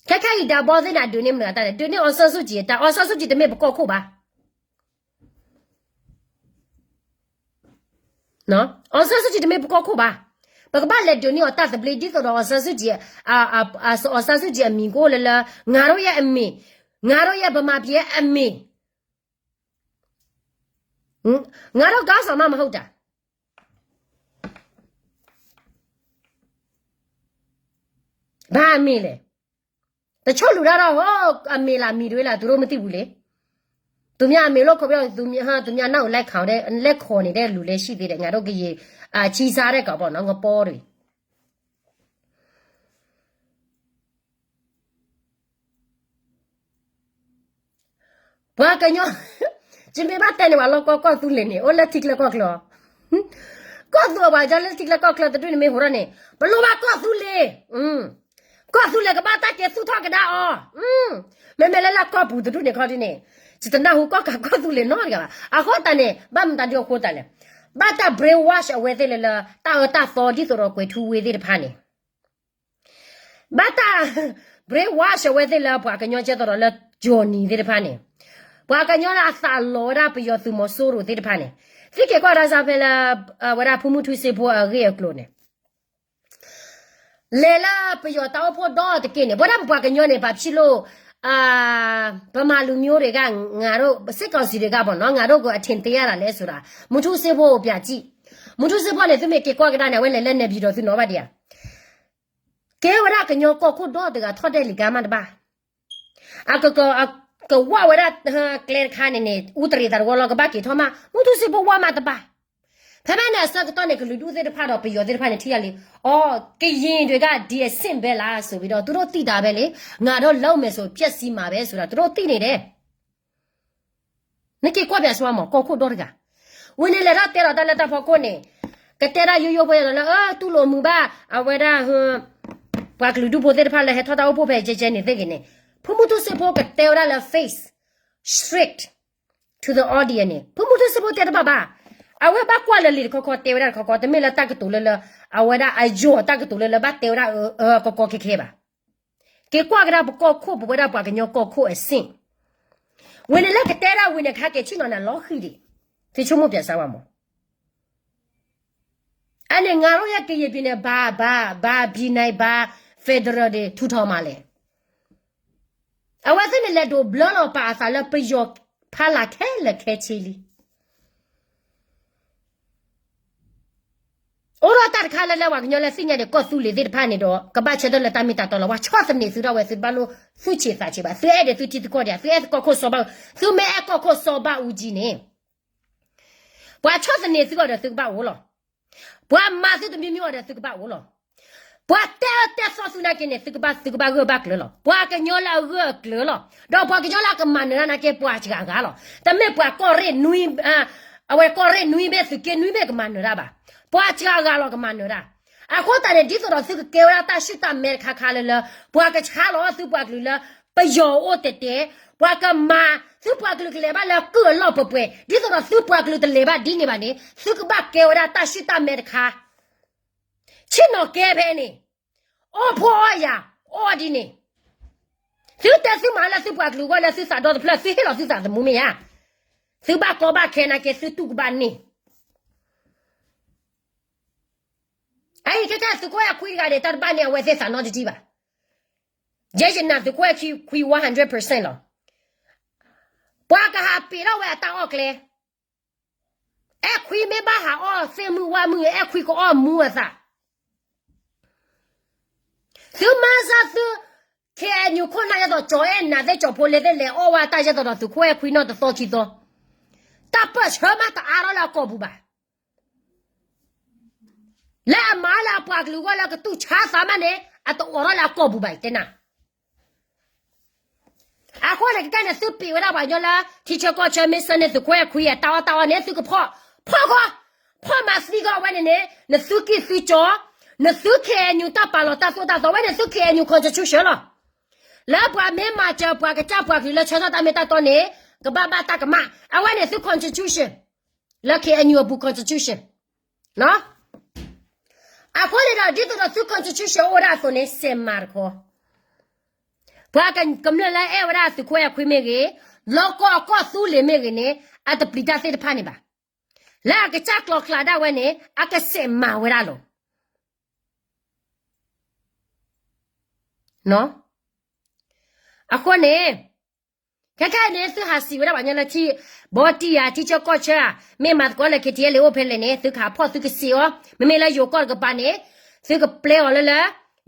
ခဲခဲအံၤဒးဘီသ့ၣ်န့ၣ် ဒုးန့ၢ်မနုၤအတၢ်လဲၣ်, ဒုးန့ၢ် အောင်ဆန်းစုကြည် အတၢ်, အောင်ဆန်းစုကြည် တမ့ၢ်ပကီၢ်ခိၣ်ဘၣ်. အောင်ဆန်းစုကြည် တမ့ၢ်ပကီၢ်ခိၣ်ဘၣ်. ပကဘၣ်လဲၤဒုးန့ၢ်အီၤတၢ်သဘျ့ ဒ်သိးဒီး အောင်ဆန်းစုကြည် အောင်ဆန်းစုကြည် အမံၤကအိၣ်လၢလၢ ငါတို့ရဲ့အမံၤ, ငါတို့ရဲ့ဗမာပြည်ရဲ့အမံၤ, ငါတို့ခေါင်းဆောင်မှမဟုတ်တာ. ဘာအမံၤလဲၣ်. တချို့လူတွေတော့ ဟို အမံၤလာမံၤတွေလာ သူတို့မသိဘူးလေ. သူများအမံၤလို့ခေါ်ပြီးတော့ သူများ သူများနောက်ကိုလိုက်ခေါ်တဲ့ လိုက်ခေါ်နေတဲ့လူလည်းရှိသေးတယ်. ငါတို့ကရင် အာ ချီစားတဲ့ကောင်ပေါ့နော်, ငပေါတွေ. ပှၤကညီ ယမ့ၢ်ဘၣ်တဲန့ၣ် ပှၤလီၤကီကီၢ်သူလ့ၤန့ၣ် အိၣ်လၢထံချၢကီၢ်ချၢ, ကီၢ်သူလ့ၤပှၤကညီလၢထံချၢကီၢ်ချၢတဒူၣ်န့ၣ်မ့ၢ်ဟိရၣ်န့ၣ် ပလိၣ်ဘၣ်ကီၢ်သူလ့ၤ, ကီၢ်သူလ့ၤကဘၣ်တၢ်ကဲသူၣ်ထီၣ်ကဒါအီၤ, မ့မ့ၢ်လၢလၢကီၢ်ပူၤတဒူၣ်န့ၣ်ခီဒ်န့ၣ် ယတနၢ်ဟူကီၢ်ကးကီၢ်သူလ့ၤနီတဂၤဘၣ်. အဃိသတးန့ၣ် ဘၣ်မတၤဒုအဃိသတးလဲၣ်, ဘၣ်တၢ် brainwash အဝဲသ့ၣ်လၢလၢ တၢ်အၢတၢ်သီဒ်သိးဒီးကွဲၤထူဝ့သ့ၣ်တဖၣ်န့ၣ် ဘၣ်တၢ် brainwash အဝဲသ့ၣ်လၢပှၤကညီကဲသိးဒီးလၢ Johnny သ့ၣ်တဖၣ်န့ၣ်, ပှၤကညီလၢအသးလီၤဝဲဒၣ်ပယီၤသုးမီၤစိရိၤသ့ၣ်တဖၣ်န့ၣ်, သုက့ၤကွၢ်တၢ်စၢ်ဖဲလၢ ဝဲဒၣ်ဖုမုၢ်ထူစ့ဖိအဂ့ၢ်အကျိၤန့ၣ် လဲၤလၢပယီၤတၢ်အိၣ်ဖှိၣ်ဒီတက့ၢ်န့ၣ် ပဝဲဒၣ်ပပှၤကညီန့ၣ် ပာ်ဖျိ ဗမာလူမျိုးတွေက ငါတို့ စစ်ကောင်စီတွေကပေါ့နော် ငါတို့ကို အထင်သေးရတာလဲဆိုတာ မူထူးစေးဖိုးကို ပြန်ကြည့် မူထူးစေးဖိုးန့ၣ် သုမ့ၢ်က့ၤကွၢ်ကဒါန့ၣ် အဝဲလဲၤလၢ နေပြည်တော် သုနီၣ်ဘၣ်ဒံးဧါ ကဲဝဲဒၣ်ကညီကီၢ်ခိၣ်ဒီတဂၤ ထီၣ်ဒဲးလံာ်ကါမးတဘၣ် အက ကဝၢ်ဝဲဒၣ် ကျဲတခါန့ၣ်န့ၣ် အူတရံးသးတဝီလီၤ ကဘၣ်က့ၤထီၣ်မး မူထူးစေးဖိဝၢ်မးတဘၣ် ဖဲဖဲန့ၣ်အဆၢကတီၢ်န့ၣ် ကလုာ်ဒူၣ်သ့ၣ်တဖၣ်ဒီးပယီၤသ့ၣ်တဖၣ်န့ၣ် ထံၣ်ယၤလံ อ๋อ ကရင်တွေက ဒီအဆင့်ပဲလားဆိုပြီးတော့ သူတို့သိတာပဲလေ ငါတို့လုပ်မယ်ဆိုပျက်စီးမှာပဲဆိုတာ သူတို့သိနေတယ် နက့ၤကွၢ်ပြးစှၤမး ကီၢ်ခိၣ်ဒီတဂၤ ဝံၤန့ၣ်လဲၤထီၣ်တဲလီၤတၢ်လၢတၢ်ဖီခိၣ်န့ၣ် ကတဲဒၣ်ယိယိဖိယၤဒီးလၢ တူၢ်လိာ်မုာ်ဘၣ် အဝဲဒၣ် ပှၤကလုာ်ဒူၣ်ဖိသ့ၣ်တဖၣ်လၢဟဲထီၣ်တၢ်အိၣ်ဖှိၣ်ဖဲကဲကဲန့ၣ်သ့ၣ်ဂ့ၤန့ၣ် ဖုမူထူးစေးဖိကတဲဝဲဒၣ်လၢ face straight to the audience န့ၣ် ဖုမူထူးစေးဖိတဲတဘၣ်ဘၣ် အဝဲဘၣ်ကွၢ်လၢလံာ်တခီခီတဲဝဲဒၣ်တခီခီ တမ့ၢ်လၢတၢ်ကတိၤလၢလၢ အဝဲဒၣ်အယိာ်တၢ်ကတိၤလၢလၢဘၣ်တဲဝဲဒၣ်အကီကီခဲခဲဘၣ် က့ၤကွၢ်ကဒါပကီၢ်ခိၣ်ပဝဲဒၣ်ပှၤကညီကီၢ်ခိၣ်အဆင့် ဝံၤန့ၣ်လၢကတဲဒၣ်ဝံၤန့ၣ် ကဟဲက့ၤထံၣ်နီၤန့ၣ်လီၤဃံၤဒံး သုဆိကမိၣ်ပျးစါဝဲမး အန့ၣ် ငါတို့ရဲ့ကရင်ပြည်နယ် ဘာ ဘာ ပြည်နယ် ဘာ federal တွေ ထူထောင်မှာလဲ အဝဲသ့ၣ်န့ၣ်လဲၤဒိးဘျၢလီၤပာ်အသးလၢပယီၤဖီလာ်ခဲလၢာ်ခဲဆ့လံ အိၣ်ဒီးတၢ်တခါလၢလၢပှၤကညီလၢသ့ၣ်ညါဒီးကီၢ်သူလ့ၤသ့ၣ်တဖၣ်န့ၣ်ဒီး ကဘၣ်ဆၢထၢၣ်လၢတၢ်မ့ၢ်တၢ်တီလီၤ ပှၤဆီၣ်သနံးသုထီၣ်ဝဲ သုတဘၣ်လိၣ်သူၣ်ဆံးသးဆံးဘၣ် သုအဲၣ်ဒိးသုထံသုကီၢ်ဒံး သုအဲၣ်ကီၢ်ခိၣ်စီၤဘၣ်အူ သုမ့ၢ်အဲၣ်ကီၢ်ခိၣ်စီၤဘၣ်အူကၠံန့ၣ် ပှၤဆီၣ်သနံးသုအီၤဒီးသုကဘၣ်အိၣ်လီၤ ပှၤမၤသုတမံၤမံၤအီၤဒီး သုကဘၣ်အိၣ်လီၤ. ပှၤတဲအၢတဲသီသုနာ်က့န့ၣ် သုကဘၣ် သုကဘၣ်ဂၢၢ်ဘၣ်ကျၢၤလီၤ. ပှၤကညီလၢအဂၢၢ်အကျၢၤလီၤ. ဒီးပှၤကညီလၢအကမၤနၢၤတၢ်နာ်က့ ပှၤစှၤဂၤလီၤ. တမ့ၢ်ပှၤကီၢ်ရ့ၣ်နွံ, အဝဲကီၢ်ရ့ၣ်နွံဘ့ၣ် သုးက့နွံဘ့ၣ်ကမၤနၢၤတၢ်ဘၣ်. ပှၤစှၤဂၤလီၤကမၤနၢၤတၢ်. အဃိသတးန့ၣ် ဒ်သိးဒီးသုကကဲဝဲဒၣ်တၢ်ဆူၣ်တၢ်မဲတခါခါလၢလၢ ပှၤကဆါလီၤသုပှၤကလုာ်လၢ ပယီၤအိၣ်တဲာ်တဲာ်, ပှၤကမၤ သုပှၤကလုာ်ကလဲၤဘၣ်လၢကုၢ်အလီၢ်ပှဲၤပှဲၤ, ဒ်သိးဒီးသုပှၤကလုာ်တလဲၤဘၣ်ဒ်န့ၣ်ဘၣ်န့ၣ် သုကဘၣ်ကဲဝဲဒၣ်တၢ်ဆူၣ်တၢ်မဲတခါ ဆ့ၣ်နီၤကဲဖဲန့ၣ်, အီၣ်ဖိအီၣ်ယာ်, အီၣ်ဒ်န့ၣ်, သုတဲသုမၤလၢသုပှၤကလုာ်အဂီၢ်လၢသုသးဒီတဖျၢၣ် သုဟ့ၣ်လီၤသုသးသမူမ့ၢ်ဧါ. သုဘၣ်ကီဘၣ်ခဲနာ်က့ သုတူၢ်ကဘၣ်န့ၢ်. အအံၤခဲကဲသုးခိၣ်အဲၣ်ခွံတဂၤန့ၣ် တၢ်တဘၣ်န့ၢ်အဝဲသ့ၣ်သးနီတထံၣ်ဘၣ်. ယဲယနာ်သုးခိၣ်အဲၣ်ခွံ one hundred percent လီၤ. ပှၤကဟးပ့ၤထီၣ်ဝဲအတၢ်အီၣ်ကျဲ အဲၣ်ခွံမ့ၢ်ဘၣ်ဟးအီၣ်သ့ၣ်မုၢ်ဝၣ်မုၢ် အဲၣ်ခွံကအီၣ်မူအသး. သုမၤစၢၤသု ခ့ၣ်အဲၣ်ယူၣ် ခိၣ်နၢ်ယဲသိး ကၠီၤအဲၣ်နၤသ့ၣ် ကၠီၤဖိလ့သ့ၣ် လဲၤအီၣ်ဝဲတၢ်ယဲသိးဒီးသုးခိၣ်အဲၣ်ခွံနီၢ်တသီခံသီ, တၢ်ပၢၢ်ဆၢမးတအါထီၣ်လၢအကီၢ်ပူၤဘၣ်. လၢအမၤလၢအပှၤကလုာ်အဂီၢ်လၢကတူၢ်ဆါသးမးန့ၣ် အတအိးထီၣ်လၢအကီၢ်ပူၤဘၣ် ယတဲနၤ. အဃိန့ၣ် ကကဲန့ၣ် သုပ့ၤဝဲဒၣ်ပှၤကညီလၢ ထံဆၢကီၢ်ဆၢ မ့ၢ်ဆၢန့ၢ်သုးခိၣ်အဲၣ်ခွံအတၢ်အီၣ်တၢ်အီန့ၣ် သုကဖီၣ်, ဖီၣ်ဃီ, ဖီၣ်မၤသံဃီဝဲန့ၣ်န့ၣ် နသုကံၢ်သုကၠီၤ, နသု ခ့ၣ်အဲၣ်ယူၣ် တၢ်ပာ်လီၤတၢ်သိၣ်တၢ်သီ ဝဲန့ၣ်သု ခ့ၣ်အဲၣ်ယူၣ် constitution လီၤ. လၢပှၤမ့ၢ်မၤစၢၤပှၤကစၢ်ပှၤကလုာ်လၢဆၢထၢၣ်တၢ်မ့ၢ်တၢ်တီန့ၣ် ကဘၣ်ဘၣ်တၢ်ကမၣ်, အဝဲန့ၣ်သု constitution လၢ ခ့ၣ်အဲၣ်ယူၣ် အပူၤ constitution အဃိန့ၣ်ဒီး ဒ်သိးဒီးသု constitution အိၣ်ဝဲဒၣ်အသိးန့ၣ် စဲးမၤတခီ, ပှၤကမျၢၢ်လၢအဲၣ်ဝဲဒၣ်သုးခိၣ်အဲၣ်ခွံမ့ၢ်ဂ့ၤ, လီၢ်ကီၢ်ကီၢ်သူလ့ၤမ့ၢ်ဂ့ၤန့ၣ် အတပျံၤတၢ်သ့ၣ်တဖၣ်န့ၣ်ဘၣ်. လၢအကစၢ်ကျီၤကျါဒၣ်ဝဲန့ၣ် အကစဲးမၤဝဲဒၣ်လီၤ. အဃိန့ၣ် ခဲခဲအံၤန့ၣ် သုဟးစံးဝဲဒၣ်ပှၤကညီလၢထံ ဘီတံၢ်ဧါ ထံဆၢကီၢ်ဆၢဧါ, မ့ၢ်မၤသကိးလၢ ခ့ၣ်ထံၣ်အဲၣ်လ့ၣ် အိၣ်ဖဲလဲၣ်န့ၣ် သုကဟးဖီၣ်သုကစံးအီၤ, မ့မ့ၢ်လၢယိၤကီၢ်တကပၤန့ၣ် သုကပျဲအီၤလၢလၢ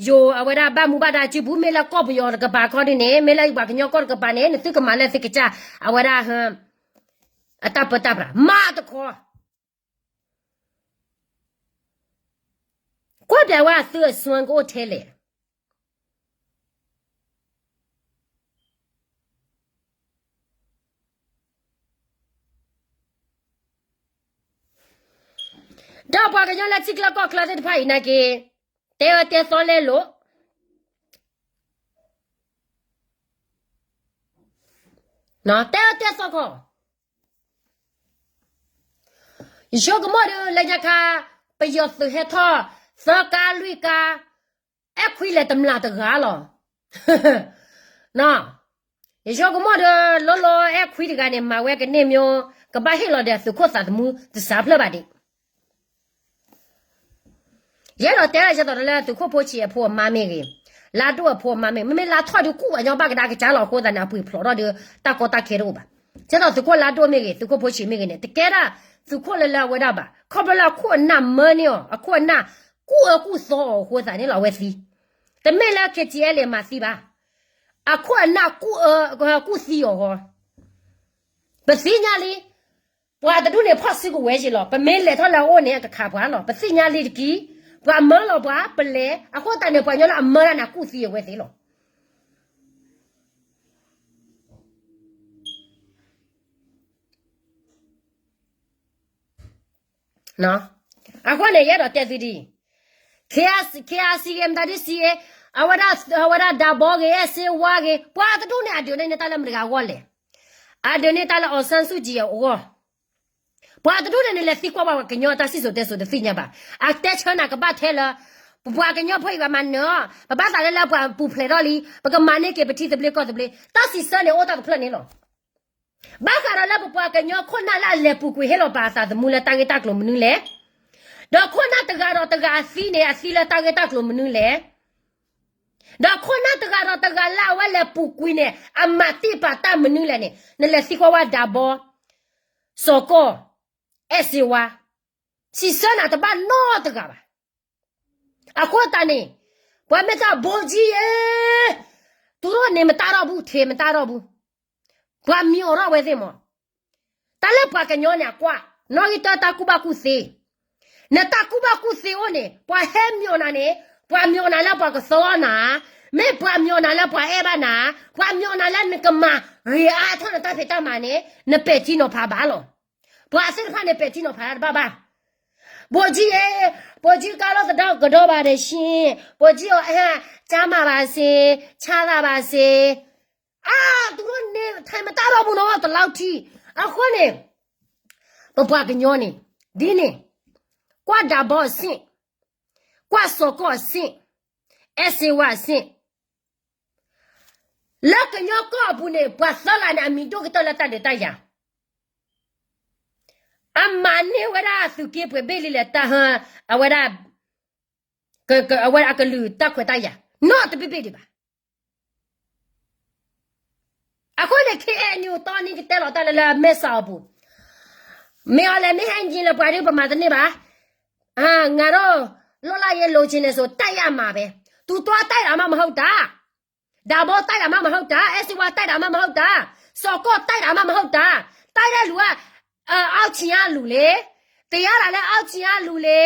ယိၤအဝဲဒၣ်ဘၣ်မူဘၣ်ဒါစုပူၤ, မ့ၢ်လၢကီၢ်ပယီၤတကပၤခီဒ်န့ၣ် မ့ၢ်လၢပှၤကညီကီၢ်တကပၤန့ၣ် နသုကမၤလၢသုကစၢ် အဝဲဒၣ် အတၢ်ပၢတၢ်ပြး မၤတခီ ကွၢ်ပြးဝဲသုအစွမ်းကအိၣ်ထဲလဲၣ်. ဒီးပှၤကညီလၢထံချၢကီၢ်ချၢသ့ၣ်တဖၣ်အံၤနာ်က့ တဲအၢတဲသီလဲလိာ်, တဲအၢတဲသီခီ, ယဆိကမိၣ်ဒီး လၢညါခါ ပယီၤသုးဟဲထီၣ် သၢကါလွံၢ်ကါ, အဲၣ်ခွံလဲၤတမျၢ်တဂၤလီၤ. ယဆိကမိၣ်ဒီး လိၤလိၤအဲၣ်ခွံတဂၤန့ၣ် မၤဝဲကန့ၢ်မၠိ ကဘၣ်ဟ့ၣ်လီၤဒီးသုးခိၣ်သးသမူတစးဖျၢၣ်ဘၣ်ဒံး. ယအဲၣ်ဒိးတဲဒၣ်ယဲသိးဒီးလၢသုးခိၣ်ဖိဆံးအဖိအမါမ့ၢ်ဂ့ၤ, လါဒိၣ်အဖိအမါမ့ၢ် မ့မ့ၢ်လါထီၣ်ဒုးကူၣ်ပှၤညီဘၣ်ကဒါကစၢ်လီၤအဃိသတးန့ၣ် အပှ့ၤဖျိးထီၣ်ဒီး တၢ်ကီတၢ်ခဲတအိၣ်ဘၣ်. ကဲသိးသုးခိၣ်လါဒိၣ်မ့ၢ်ဂ့ၤ သုးခိၣ်ဖိဆံးမ့ၢ်ဂ့ၤန့ၣ် တကဲဒၣ်သုးခိၣ်လၢလၢအဝဲဒၣ်ဘၣ်. ခီဖျိလၢအခိၣ်အနၢ်မၢန့ၢ်အီၤ အခိၣ်အနၢ်ကူၣ်အၢကူၣ်သီအီၤအဃိသတးန့ၣ်လီၤ အဝဲသံ. တမ့ၢ်လၢ K T L မၤသံဘၣ်. အခိၣ်အနၢ်ကူၣ်အၢ ကူၣ်သံအီၤဃီ ပသ့ၣ်ညါလံ. ပှၤတဒူၣ်န့ၣ်ဖီၣ်စုကဝဲၤယံၤလီၤ. ပမ့ၢ်လဲၤထီၣ်လၢအအိၣ်န့ၣ် အကခးပှၤလီၤ. ပသ့ၣ်ညါလံတက့ၢ်. ပှၤမၢလီၤပှၤ ပလဲၤ. အဃိသတးန့ၣ် ပှၤကညီလၢအမၢတၢ်န့ၣ် အကူၣ်သံအဝဲသ့ၣ်လီၤ. အဃိန့ၣ် ယအဲၣ်ဒိးတဲသုဒ်အံၤ, K R C ဂ့ၤ မတၤဒ် စံးဂ့ၤ, အဝဲဒၣ် အဝဲဒၣ် ဒးဘီဂ့ၤ အဲၣ်စ့ဝါဂ့ၤ ပှၤတဒူၣ်န့ၣ် အဒုးန့ၢ်တၢ်လၢမတၤတဂၤအဂီၢ်လဲၣ်. အဒုးန့ၢ်တၢ်လၢ အောင်ဆန်းစုကြည် အဂီၢ်. ပှၤတဒူၣ်န့ၣ် နလဲၤသံကွၢ်ပှၤကညီတၢ်စံၣ်စိၤတဲစိၤတသ့ၣ်ညါဘၣ်. အတဲဆၢနၤကဘၣ်ထဲလၢ ပပှၤကညီဖိအံၤပှၤမၤနၢၤအီၤ ပဘၣ်သးလၢလၢပှၤပူၤဖျဲးထီၣ်လံ ပကမၤန့ၢ်က့ၤပထံသဘျ့ကီၢ်သဘျ့ တၢ်စံးဆၢန့ၣ်အိၣ်တၢ်တဖျၢၣ်န့ၣ်လီၤ. ဘၣ်ဃးဒီးလၢပပှၤကညီခိၣ်နၢ်လၢအလဲၤပူၤကွံာ်ဟ့ၣ်လီၤပာ်အသးသမူလၢတၢ်ဂ့ၢ်တၢ်ကျိၤမနုၤလဲၣ်. ဒီးခိၣ်နၢ်တဂၤဒီးတဂၤအသံန့ၣ် အသံလၢတၢ်ဂ့ၢ်တၢ်ကျိၤမနုၤလဲၣ်. ဒီးခိၣ်နၢ်တဂၤဒီးတဂၤလၢအဝဲလဲၤပူၤကွံာ်န့ၣ် အမၤသံပာ်တၢ်မနုၤလဲၣ်န့ၣ် နလဲၤသံကွၢ်ဝဲဒးဘီ, စီၤကီၢ်, အဲၣ်စ့ဝါ, စံးဆၢနၤတဘၣ်နီတဂၤဘၣ်. အဃိသတးန့ၣ် ပှၤမ့ၢ်တၢ် ဗိုလ်ကြီးရေ, သူတို့နေမတတ်တော့ဘူး, ထေမတတ်တော့ဘူး, ပှၤမံၤအိးထီၣ်ဝဲသ့ၣ်မး. တၢ်လၢပှၤကညီန့ၣ်အကွၢ်, နီၣ်ဂံၢ်တၢတၢ်ကူၣ်ဘၣ်ကူၣ်သ့, နတၢ်ကူၣ်ဘၣ်ကူၣ်သ့အိၣ်န့ၣ် ပှၤဟဲမံၤအိးနၤန့ၣ် ပှၤမံၤအိးနၤလၢပှၤကသီနၤ, မ့ၢ်ပှၤမံၤအိးနၤလၢပှၤအဲၣ်ဘၣ်နၤ, ပှၤမံၤအိးနၤလၢနကမၤဂ့ၤအါထီၣ်နတၢ်ဖံးတၢ်မၤန့ၣ် နပဲာ်ထံနီၤဖးဘၣ်လီၤ. ပှၤသ့ၣ်တဖၣ်န့ၣ်ပဲာ်ထံနီၤဖးတဘၣ်ဘၣ်. ဗိုလ်ကြီးရေ, ဗိုလ်ကြီးကားလို့သဒကဒီးပါတယ်ရှင်, ဗိုလ်ကြီးရော ကျန်းမာပါစေ, ချမ်းသာပါစေ. အါ, သူတို့နေထိုင်မတတ်တော့ဘူးနော်, ဒီလောက်ထိ. အဃိန့ၣ် ပပှၤကညီန့ၣ် ဒ်န့ၣ်, ကွၢ်ဒးဘီအဆင့်, ကွၢ်စီၤကီၢ်အဆင့်, အဲၣ်စ့ဝါအဆင့်, လၢကညီကီၢ်အပူၤန့ၣ် ပှၤသၢဂၤန့ၣ် အမံၤဒိၣ်ကတၢၢ်လၢတၢ်ဒုးတၢ်ယၤ, အမၤန့ၢ်ဝဲဒၣ်သုးက့ပှဲၤဘ့ၣ်လံလဲၣ် တၢ်ဟၢ အဝဲဒၣ် အဝဲအကလုာ်တၢ်ခွဲးတၢ်ယာ် နီတဘ့ၣ်ဘ့ၣ်ဒံးဘၣ်. အဃိန့ၣ် K N U တီနံၤကတဲလီၤတၢ်လၢလၢမဲၢ်ဆီးအပူၤ, မ့ၢ်အီၤလဲၣ်မ့ၢ်ဟဲက့ၤလၢပှၤဒ် ပမၤတန့ၢ်ဘၣ်. ငါတို့ လွတ်လပ်ရေးလိုချင်တယ်ဆို တိုက်ရမှာပဲ. သူသွားတိုက်တာမှမဟုတ်တာ, ဒါဘီတိုက်တာမှမဟုတ်တာ, အဲၣ်စ့ဝါတိုက်တာမှမဟုတ်တာ, စီၤကီၢ်တိုက်တာမှမဟုတ်တာ. တိုက်တဲ့လူက အောက်ခြေကလူလေ, တရားလာလဲ အောက်ခြေကလူလေ.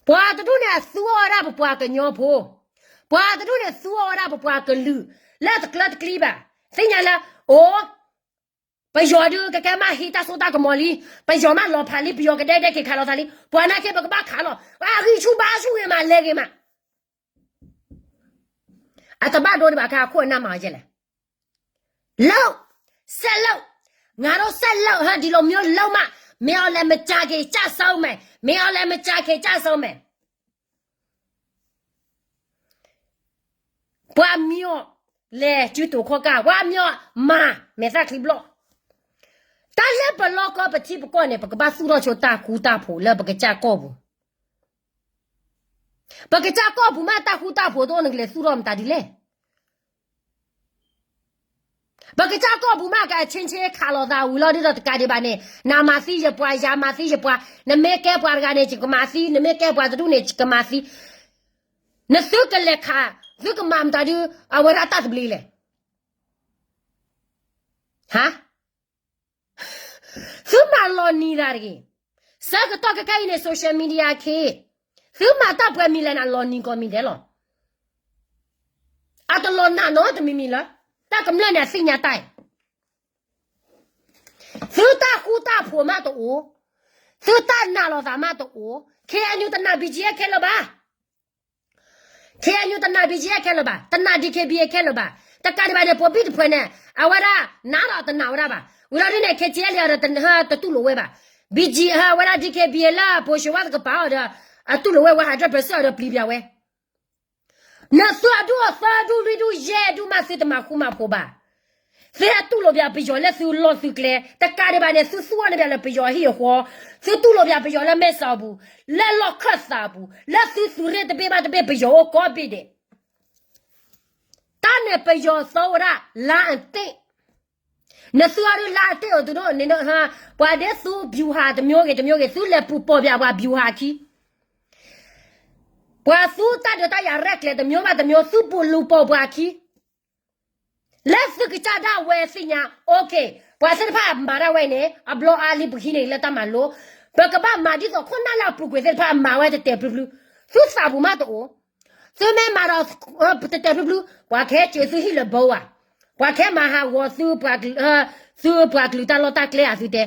ပှၤတဒူၣ်န့ၣ် အသူအီၤဝဲဒၣ်ပပှၤကညီဖိ, ပှၤတဒူၣ်န့ၣ် သူအီၤဝဲဒၣ်ပပှၤကလုာ်, လၢတကျၢၤတကျံဘၣ်. သ့ၣ်ညါလၢ အိၣ် ပယီၤဒုးကကဲမးဟံးတၢ်စိတၢ်ကမီၤလံ, ပယီၤမးလီၤဖးလံ, ပယီၤကဒဲဒဲက့ၤခးလိာ်သးလံ, ပှၤနာ်က့ပကဘၣ်ခးလီၤ, အဂံၢ်ဆူၣ်ဘါဆူၣ်ဂ့ၤမး လဲၤဂ့ၤမး. အတဘၣ်ဒိဒံးဘၣ်ခါ အခိၣ်အနၢ်မၤအီၤယဲလဲၣ်. လုပ်, ဆက်လုပ်, ငါတို့ဆက်လုပ်, ဟဲ ဒီလိုမျိုးလုပ်မှ, မင်းအောင်လှိုင်မကြာခင်ကျဆုံးမယ်, မင်းအောင်လှိုင်မကြာခင်ကျဆုံးမယ်. ပှၤမံၤအီၤလဲၤစုတိၤခီၣ်ကၢ်, ပှၤမံၤအီၤမၤမဲာ်သၣ်ချံဘျီၣ်. တၢ်လၢပလီၢ်ကီၢ်ပထံပကီၢ်န့ၣ် ပကဘၣ်သူၣ်ထီၣ်ဆိတၢ်ဃူတၢ်ဖိးလၢပကစၢ်ကီၢ်ပူၤ. ပကစၢ်ကီၢ်ပူၤမး တၢ်ဃူတၢ်ဖိးတအိၣ် နကလဲၤသူၣ်ထီၣ်မတၤဒ်လဲၣ်. ပကစၢ်ကီၢ်ပူၤမး က အချင်းချင်း ခးလိာ်သးဝံၤလီၤဒ်သိးတကးဒံးဘၣ်န့ၣ် နမၤသံယပှၤ ယၤမၤသံယပှၤ, နမ့ၢ်ကဲပှၤတဂၤန့ၣ် ယကမၤသံ, နမ့ၢ်ကဲပှၤတဒူၣ်န့ၣ် ယကမၤသံ. နသုကလဲၤခး သုကမၤမတၤဒုး အဝဲဒၣ်တၢ်သဘျ့လဲၣ်. ဟါ သုမၤလီၤနံၤတၢ်တဂ့ၤ. ဆၢကတီၢ်ခဲအံၤန့ၣ် social media ခ့, သုမၤတၢ်ပှဲၤမံၤလဲၣ်န့ၣ် လီၤနံၤကီးမံၤဒဲးလီၤ. အတလီၤနာ်နီတမံၤမံၤလၢ တၢ်ကမျၢၢ်န့ၣ် အသ့ၣ်ညါတၢ်အံၤ. သုတၢ်ဃူတၢ်ဖိးမးတအိၣ်, သုတၢ်နာ်လိာ်သးမးတအိၣ်. ခ့အညူ တနာ် ဘံၣ်ကၠံ ခဲလၢာ်ဘၣ်. ခ့အညူ တနာ် ဘံၣ်ကၠံ ခဲလၢာ်ဘၣ်, တနာ် ဒီက့ဘံၣ် ခဲလၢာ်ဘၣ်. တကးဒံးဘၣ်န့ၣ် ပိာ်ဘံၣ်တဖုန့ၣ် အဝဲဒၣ်နာ်ဒီးတနာ်ဝဲဒၣ်ဘၣ်. ဝံၤလီၤဒ်န့ၣ် ခ့ကၠံ လံအီၤဒီး တတူၣ်လိာ်ဝဲဘၣ်. ဘံၣ်ကၠံ အဝဲဒၣ် ဒီက့ဘံၣ် လၢပိာ်ၡ့ဝါတကပၤအီၤဒီး အတူၣ်လိာ်ဝဲ ဝဲဟးဒြဲၣ်ပၢၢ်စၢၣ်အီၤဒီးပျံၤပျါဝဲ. နသုအဒူၣ်အသၢဒူၣ်လွံၢ်ဒူၣ်ယဲၢ်ဒူၣ်မး သုတမၤဃူမၤဖိးဘၣ်. သုဟဲတူၢ်လိာ်ဘၣ်ပယီၤလၢသုလီၢ်သုကျဲ, တကးဒံးဘၣ်န့ၣ် သုသူၣ်အီၤန့ၢ်ဘၣ်လၢပယီၤဟံၣ်အဃီ, သုတူၢ်လိာ်ဘၣ်ပယီၤလၢမဲၢ်စီၤအပူၤ, လၢလီၢ်ခၢၣ်သးအပူၤ, လၢသုသုးရ့ၣ်တဘ့ၣ်ဘၣ်တဘ့ၣ်ပယီၤအိၣ်ကိးဘ့ၣ်ဒဲး တၢ်န့ၣ်ပယီၤသီဝဲဒၣ် လါအသ့ၣ်, နသုအီၤဒုးလါအသ့ၣ်အိၣ်သုဒိၣ်န့ၣ်, ပှၤဒ်သု ဗျူဟာ တမျိုးဂ့ၤတမျိုးဂ့ၤ သုလဲၤပူၤပိာ်ဘၣ်ပှၤ ဗျူဟာ ခံ, ပှၤသုတၢ်ဒုးတၢ်ယၤရဲၣ်ကျဲၤတမျိုးဘၣ်တမျိုး သုပူၤလူၤပိာ်ပှၤခံ, လၢသုကစၢ်ဒၣ်ဝဲသ့ၣ်ညါ, OK, ပှၤသ့ၣ်တဖၣ်မၤဒၣ်ဝဲန့ၣ် အဘျီအါလံပှၤဟံးန့ၢ်လၢတၢ်မၤလိ, ပကဘၣ်မၤဒ်သိးခိၣ်နၢ်လၢအပူၤကွံာ်သ့ၣ်တဖၣ်မၤဝဲတဲာ်တဲာ်ဖျုဖျု, သုသးပူၤမးတအိၣ် သုမ့ၢ်မၤဒီး တဲာ်တဲာ်ဖျုဖျု ပှၤကဟဲစၢၤသုဟံၣ်လၢဘီဧါ, ပှၤကဟဲမၤဟးဂီၤသု သုပှၤကလုာ်တၢ်လီၢ်တၢ်ကျဲဧါ သုတဲ,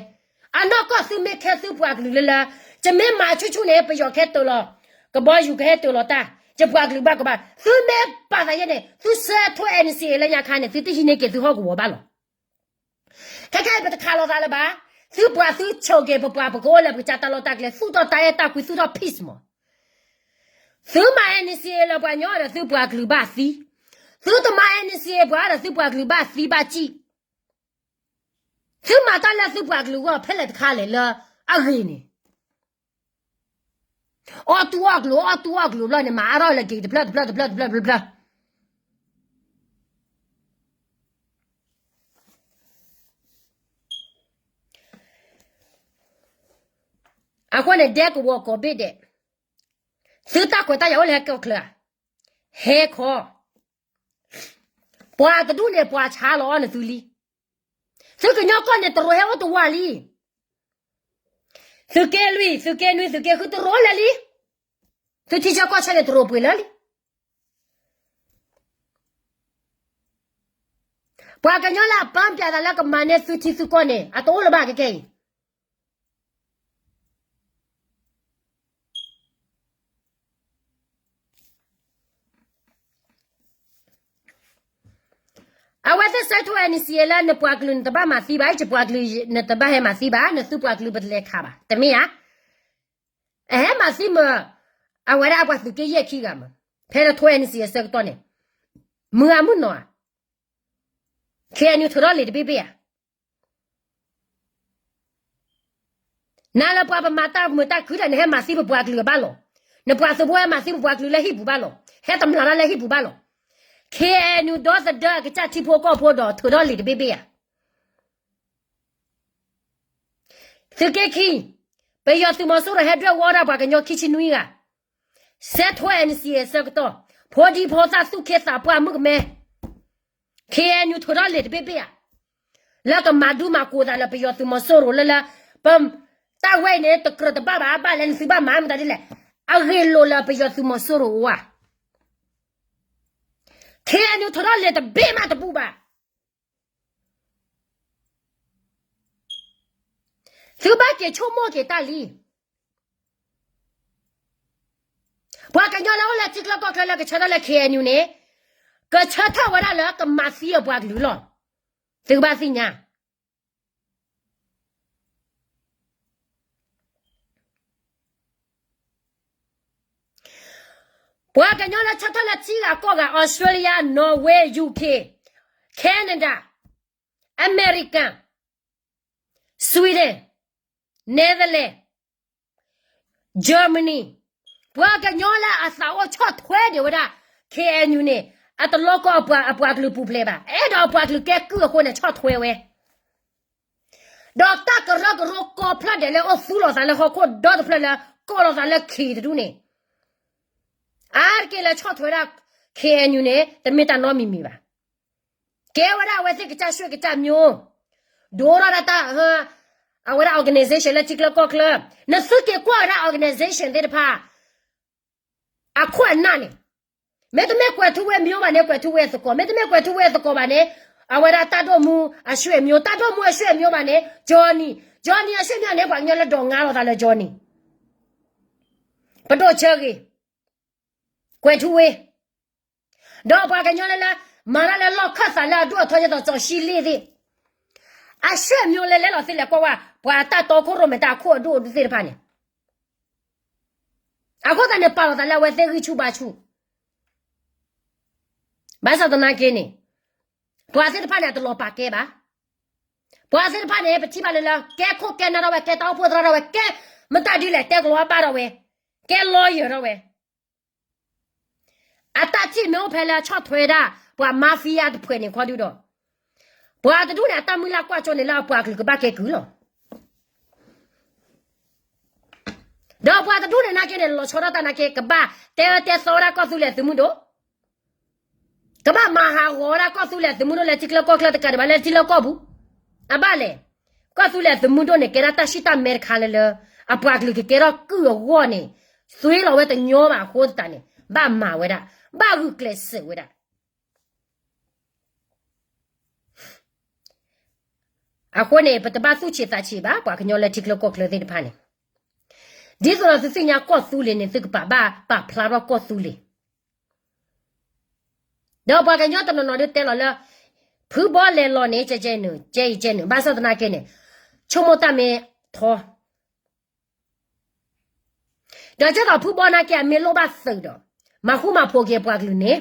အနီၢ်ကီၢ်သုမ့ၢ်ခဲသုပှၤကလုာ်လၢလၢ, ယမ့ၢ်မၤဆူၣ်ဆူၣ်န့ၣ် ပယီၤကဟဲတၢၤလီၤ, ကဘီယူၤကဟဲတၢၤလီၤတၢ်, ယပှၤကလုာ်ဘၣ်ကဘၣ်, သုမ့ၢ်ပာ်သးယဲန့ၣ် သုဆဲးထွဲ NCA လၢညါခါန့ၣ် သုတဟံးန့ၢ်က့ၤသုဟီၣ်ကဝီၤဘၣ်လီၤ. ခဲခဲအံၤပတခးလိာ်သးလၢၤဘၣ်, သုပှၤသုဆိးက့ၤပပှၤ ပကအိၣ်လၢပကစၢ်တၢ်လီၢ်တၢ်ကျဲ သူၣ်ထီၣ်တၢ်အဲၣ်တၢ်ကွံ သူၣ်ထီၣ် peace မး, သုမၤ NCA လၢပှၤကညီဒီးသုပှၤကလုာ်ဘၣ်သံ, သုတမၤ NCA ပှၤဒီးသုပှၤကလုာ်ဘၣ်သံဘၣ်စံၣ်, သုမၤတၢ်လၢသုပှၤကလုာ်အဂီၢ် ဖဲလဲၣ်တခါလဲၣ်လၢအဂ့ၤန့ၣ်, အီၣ်တူၢ်အီၣ်ကျိၤ အီၣ်တူၢ်အီၣ်ကျိၤဘျီန့ၣ် မၤအါထီၣ်လၢက့ၤတဖျၢၣ်တဖျၢၣ်တဖျၢၣ်တဖျၢၣ်တဖျၢၣ်တဖျၢၣ် အဃိန့ၣ် ဒဲကဝီၤကိးဘ့ၣ်ဒဲး, သုတၢ်ခွဲးတၢ်ယာ်အိၣ်လၢဟဲကီၢ်ချၢဧါ, ဟဲခီ, ပှၤတဒူၣ်န့ၣ် ပှၤဆါလီၤအီၤန့ၣ်သုလံ, သုကညီကီၢ်န့ၣ်တရိးဟဲအိၣ်တဝၢလံ, သုးက့လွံၢ် သုးက့နွံ သုးက့ဃုတရိးလၢာ်လံ, သုထံဆၢကီၢ်ဆၢန့ၣ်တရိးပှ့ၤလၢာ်လံ. ပှၤကညီလၢအပၢ်ပျးသးလၢကမၤန့ၢ်သုထံသုကီၢ်န့ၣ် အတအိၣ်လၢၤဘၣ်ခဲခဲအံၤ. အဝဲသ့ၣ်ဆဲးထွဲ NCA လၢနပှၤကလုာ်နတဘၣ်မၤသံဘၣ်, ယပှၤကလုာ်နတဘၣ်ဟဲမၤသံဘၣ်, နသုပှၤကလုာ်ပတလဲၤခးဘၣ်, တမ့ၢ်ဧါ. အဟဲမၤသံမ့ၢ် အဝဲဒၣ်အပှၤသုးက့ယဲၢ်ခံဂၤမ့ၢ်, ဖဲလၢထွဲ NCA အဆၢကတီၢ်န့ၣ်, မုၢ်ဂၤမုၢ်နီၢ်ဧါ, KNU ထုးထီၣ်လံာ်တဘ့ၣ်ဘ့ၣ်ဧါ. နၤလၢပှၤပမၤတၢ်မုာ်တၢ်ခုဒီး နဟဲမၤသံပပှၤကလုာ်အဘၣ်လီၤ. နပှၤသုးဖိဟဲမၤသံပပှၤကလုာ်လၢဟံၣ်ပူၤဘၣ်လီၤ. ဟဲတမျၢ်လၢဟံၣ်ပူၤဘၣ်လီၤ. KNU ဒီသဒၢအကစၢ်ထံဖိကီၢ်ဖိဒီးထုးထီၣ်လံာ်တဘ့ၣ်ဘ့ၣ်ဧါ. သုးက့ခံ, ပယီၤသုးမီၤစိရိၤဟဲဒွဲၣ်ဝီဒၣ်ပှၤကညီခံဆံနွံဂၤ, ဆဲးထွဲ NCA အဆၢကတီၢ်, ဖိဒံဖိသၣ်သူၣ်က့သးပှၢ်မုၣ်ကမဲ, KNU ထုးထီၣ်လံာ်တဘ့ၣ်ဘ့ၣ်ဧါ. လၢကမၤဒူမၤကိးသးလၢပယီၤသုးမီၤစိရိၤလၢလၢ, ပ, တၢ်ဝဲအံၤန့ၣ် တကြၢးတဘၣ်ဘၣ် ဘၣ်လဲၣ်နသုဘၣ်မၤမတၤဒ်လဲၣ်, အဂ့ၢ်လိာ်လၢပယီၤသုးမီၤစိရိၤအိၣ်ဧါ. KNU ထုးထီၣ်လံာ်တဘ့ၣ်မးတဘူၣ်ဘၣ်. သုဘၣ်က့ၤဆိကမိၣ်က့ၤတၢ်လံ. ပှၤကညီလၢအိၣ်လၢထံချၢကီၢ်ချၢလၢကဆၢထၢၣ်လၢ KNU န့ၣ်, ကဆၢထၢၣ်ဝဲဒၣ်လၢကမၤသံအပှၤကလုာ်လီၤ. သုကဘၣ်သ့ၣ်ညါ ပှၤကညီလၢဆၢထၢၣ်လၢထံဂၤကီၢ်ဂၤ Australia, Norway, UK, Canada, America, Sweden, Netherlands, Germany, ပှၤကညီလၢအသးအိၣ်ဆီၣ်ထွဲဒံးဝဲဒၣ် KNU န့ၣ်, အတလီကီၢ်အပှၤကလုာ်ပူၤဖျဲးဘၣ်. အဲၣ်ဒိးအပှၤကလုာ်ကဲကုၢ်အဃိန့ၣ် ဆီၣ်ထွဲဝဲ ဒီးတၢ်ကရၢကရိကိးဖျၢၣ်ဒဲးလၢအိၣ်သူလီၤသးလၢဟီၣ်ခိၣ်ဒီတဖျၢၣ်လၢ ကိးလီၤသးလၢခံတဒူၣ်န့ၣ်, အါတက့ၢ်လၢဆီၣ်ထွဲဝဲဒၣ် KNU န့ၣ် တမ့ၢ်တၢ်နီတမံၤမံၤဘၣ်. ကဲဝဲဒၣ်အဝဲသ့ၣ်ကစၢ်ရွှ့ၣ်ကစၢ်မျိုး, ဒိၣ်ထီၣ်ဒၣ်တၢ်, အဝဲဒၣ် organization လၢထံချၢကီၢ်ချၢ, နသုက့ၤကွၢ်ဝဲဒၣ် organization သ့ၣ်တဖၣ် အခိၣ်အနၢ်န့ၣ်, မ့တမ့ၢ်ကွဲၤထူဝ့မျိုးဘၣ်န့ၣ် ကွဲၤထူဝ့အသကိး, မ့တမ့ၢ်ကွဲၤထူဝ့အသကိးဘၣ်န့ၣ်, အဝဲဒၣ်တၢ်ဒိၣ်မူအရွှ့ၣ်မျိုး, တၢ်ဒိၣ်မူအရွှ့ၣ်မျိုးဘၣ်န့ၣ် Johnny, Johnny အရွှ့ၣ်မျိုးန့ၣ် ပှၤကညီလၢဒိးငါလိာ်သးလၢ Johnny, ပဒိၣ်ဆၢဂ့ၤ, ကွဲၤထူဝ့, ဒီးပှၤကညီလၢလၢ, မၤတၢ်လၢလီၢ်ခၢၣ်သးလၢအဒိၣ်အထီယဲသိးစီၤရှံလ့ၣ်သ့ၣ်, အရွှ့ၣ်မျိုးလၢလဲၤလီၤသ့ၣ်လဲၤကွၢ်ဝဲ, ပှၤတၢ်တီခိၣ်ရိၣ်မဲာ်တၢ်အခိၣ်အဒိၣ်အဒိၣ်သ့ၣ်တဖၣ်န့ၣ်, အဃိသတးန့ၣ် ပာ်လီၤသးလၢအဝဲသ့ၣ်ဂံၢ်ဆူၣ်ဘါဆူၣ်, ဘၣ်ဆၣ်သနာ်က့န့ၣ်, ပှၤသ့ၣ်တဖၣ်န့ၣ် အတလီၤပာ်ကဲဘၣ်. ပှၤသ့ၣ်တဖၣ်န့ၣ် ပထံၣ်ဘၣ်လၢလၢ ကဲခိၣ်ကဲနၢ်ထီၣ်ဝဲ, ကဲတၢ်အိၣ်ဖှိၣ်သရၣ်ထီၣ်ဝဲ, ကဲမတၤဒ်လဲၣ် တဲကလီၤအဘၣ်ထီၣ်ဝဲ, ကဲ lawyer ထီၣ်ဝဲ. အတၢ်ထံၣ်မ့ၢ်အိၣ်ဖဲလၢအဆီၣ်ထွဲဒၣ် ပှၤ mafia တဖုန့ၣ်ခီဒုဒီး, ပှၤတဒူၣ်န့ၣ် အတၢ်မုၢ်လၢ်ကွၢ်ကၠိန့ၣ်လၢအပှၤကလုာ်ကဘၣ်ကဲကုၢ်လီၤ. ဒီးပှၤတဒူၣ်န့ၣ်နာ်က့န့ၣ် လီၤဆီဒၣ်တၢ်နာ်က့ ကဘၣ်တဲအၢတဲသီဝဲဒၣ်ကီၢ်သူလ့ၤသုးမုၢ်ဒိၣ်, ကဘၣ်မၤဟးဂီၤဝဲဒၣ်ကီၢ်သူလ့ၤသုးမုၢ်ဒိၣ်လၢထံချၢကီၢ်ချၢတကးဒံးဘၣ် လၢထံလၢကီၢ်ပူၤ, အဘၣ်လဲၣ်. ကီၢ်သူလ့ၤသုးမုၢ်ဒိၣ်န့ၣ် ကဲဒၣ်တၢ်ဆံၣ်တၢ်မဲတခါလၢလၢ အပှၤကလုာ်ကကဲထီၣ်ကုၢ်အဂီၢ်န့ၣ် သွ့လီၤဝဲတညီဘၣ်အဃိသတးန့ၣ် ဘၣ်မၤဝဲဒၣ်, ဘၣ်ဂုာ်ကျဲးစၢးဝဲဒၣ်. အဃိန့ၣ် ပတဘၣ်သူၣ်ဆံးသးဆံးဘၣ် ပှၤကညီလၢထံချၢကီၢ်ချၢသ့ၣ်တဖၣ်န့ၣ်, ဒ်သိးဒီးသုသ့ၣ်ညါကီၢ်သူလ့ၤန့ၣ် သုကပာ်ဘၣ်ပာ်ဖျါထီၣ်ကီၢ်သူလ့ၤ ဒီးပှၤကညီတနီၤနီၤဒုးတဲလီၤလၢ ဖုဘီလဲၤလီၤန့ၣ် ကဲကဲနုာ် ကဲအံၤကဲနုာ် ဘၣ်ဆၣ်သနာ်က့န့ၣ် ဆိကမိၣ်တၢ်မ့ၢ်ထီ, ဒီးကဲသိးဖုဘီနာ်က့ အမ့ၢ်လိၣ်ဘၣ်သုးဒီး မၤဃူမၤဖိးက့ၤပှၤကလုာ်န့ၣ်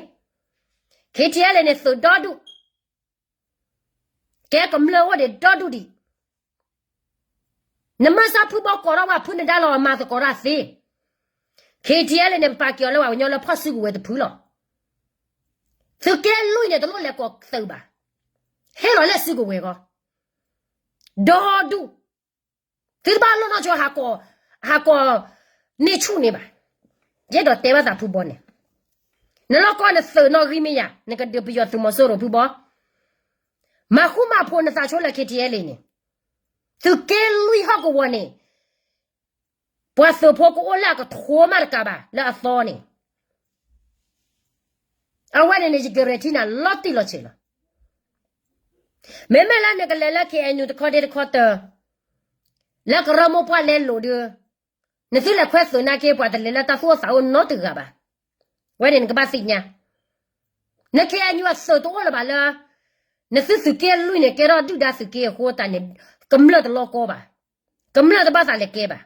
KTLA န့ၣ်သုးဒီဒူၣ် ကဲကမျၢၢ်အိၣ်ဒံးဒီဒူၣ်ဒံး, နမ့ၢ်စၢ်ဖုဘီကိးထီၣ်ဝဲဖုန့ၣ်ဒါလီၤ အမၤသကိးတၢ်သ့, KTLA န့ၣ် ပပာ်က့ၤအီၤလၢပှၤကညီလၢဖီၣ်စုကဝဲၤတဖုလီၤ. သုးက့လွံၢ်န့ၣ် တလိၣ်လဲၤကိးသုးဘၣ်, ဟဲလီၤလၢစုကဝဲၤဂီၢ်, ဒီဒူၣ်, သုတဘၣ်လိၣ်နီၢ်ဆိ ဟးကိးန့ၢ်ဆူၣ်န့ၣ်ဘၣ်. ယအဲၣ်ဒိးတဲဘၣ်သးဖုဘီန့ၣ်, နလီၢ်ကီၢ်နသုးနီၣ်ဂံၢ်မ့ၢ်ယၤ နကဒုးပယီၤသုးမီၤစိရိၤဖုဘီ, မၤဃူမၤဖိးနသးဆိလၢ KTLA န့ၣ်, သုးက့လွံၢ်ဟီၣ်ကဝီၤန့ၣ် ပှၤသုးဖိကအိၣ်လၢအကထိမးတကးဘၣ် လၢအသီန့ၣ်, အဝဲန့ၣ်န့ၣ် ယ guarantee နၤလီၤတံၢ်လီၤဆဲးလီၤ. မ့မ့ၢ်လၢနကလဲၤလၢ KNU တခီဒ့တခီတၢၢ်, လၢကရၢမိၢ်ပှၢ်လဲလိာ်ဒီး, နသုလဲၤခွဲသုးနာ်က့ ပှၤတလဲၤလၢတၢ်သူၣ်အိၣ်သးအိၣ်နီတဂၤဘၣ်. ဝဲန့ၣ်နကဘၣ်သ့ၣ်ညါ, န KNU အသုးတအိၣ်လၢၤဘၣ်လၢ နသုသုးက့လွံၢ်န့ၣ် ကဲထီၣ်ဒုၣ်ဒါသုးက့အဃိသတးန့ၣ်, ကမျၢၢ်တလီၤကီဘၣ်, ကမျၢၢ်တဘၣ်သးလဲၤကဲဘၣ်.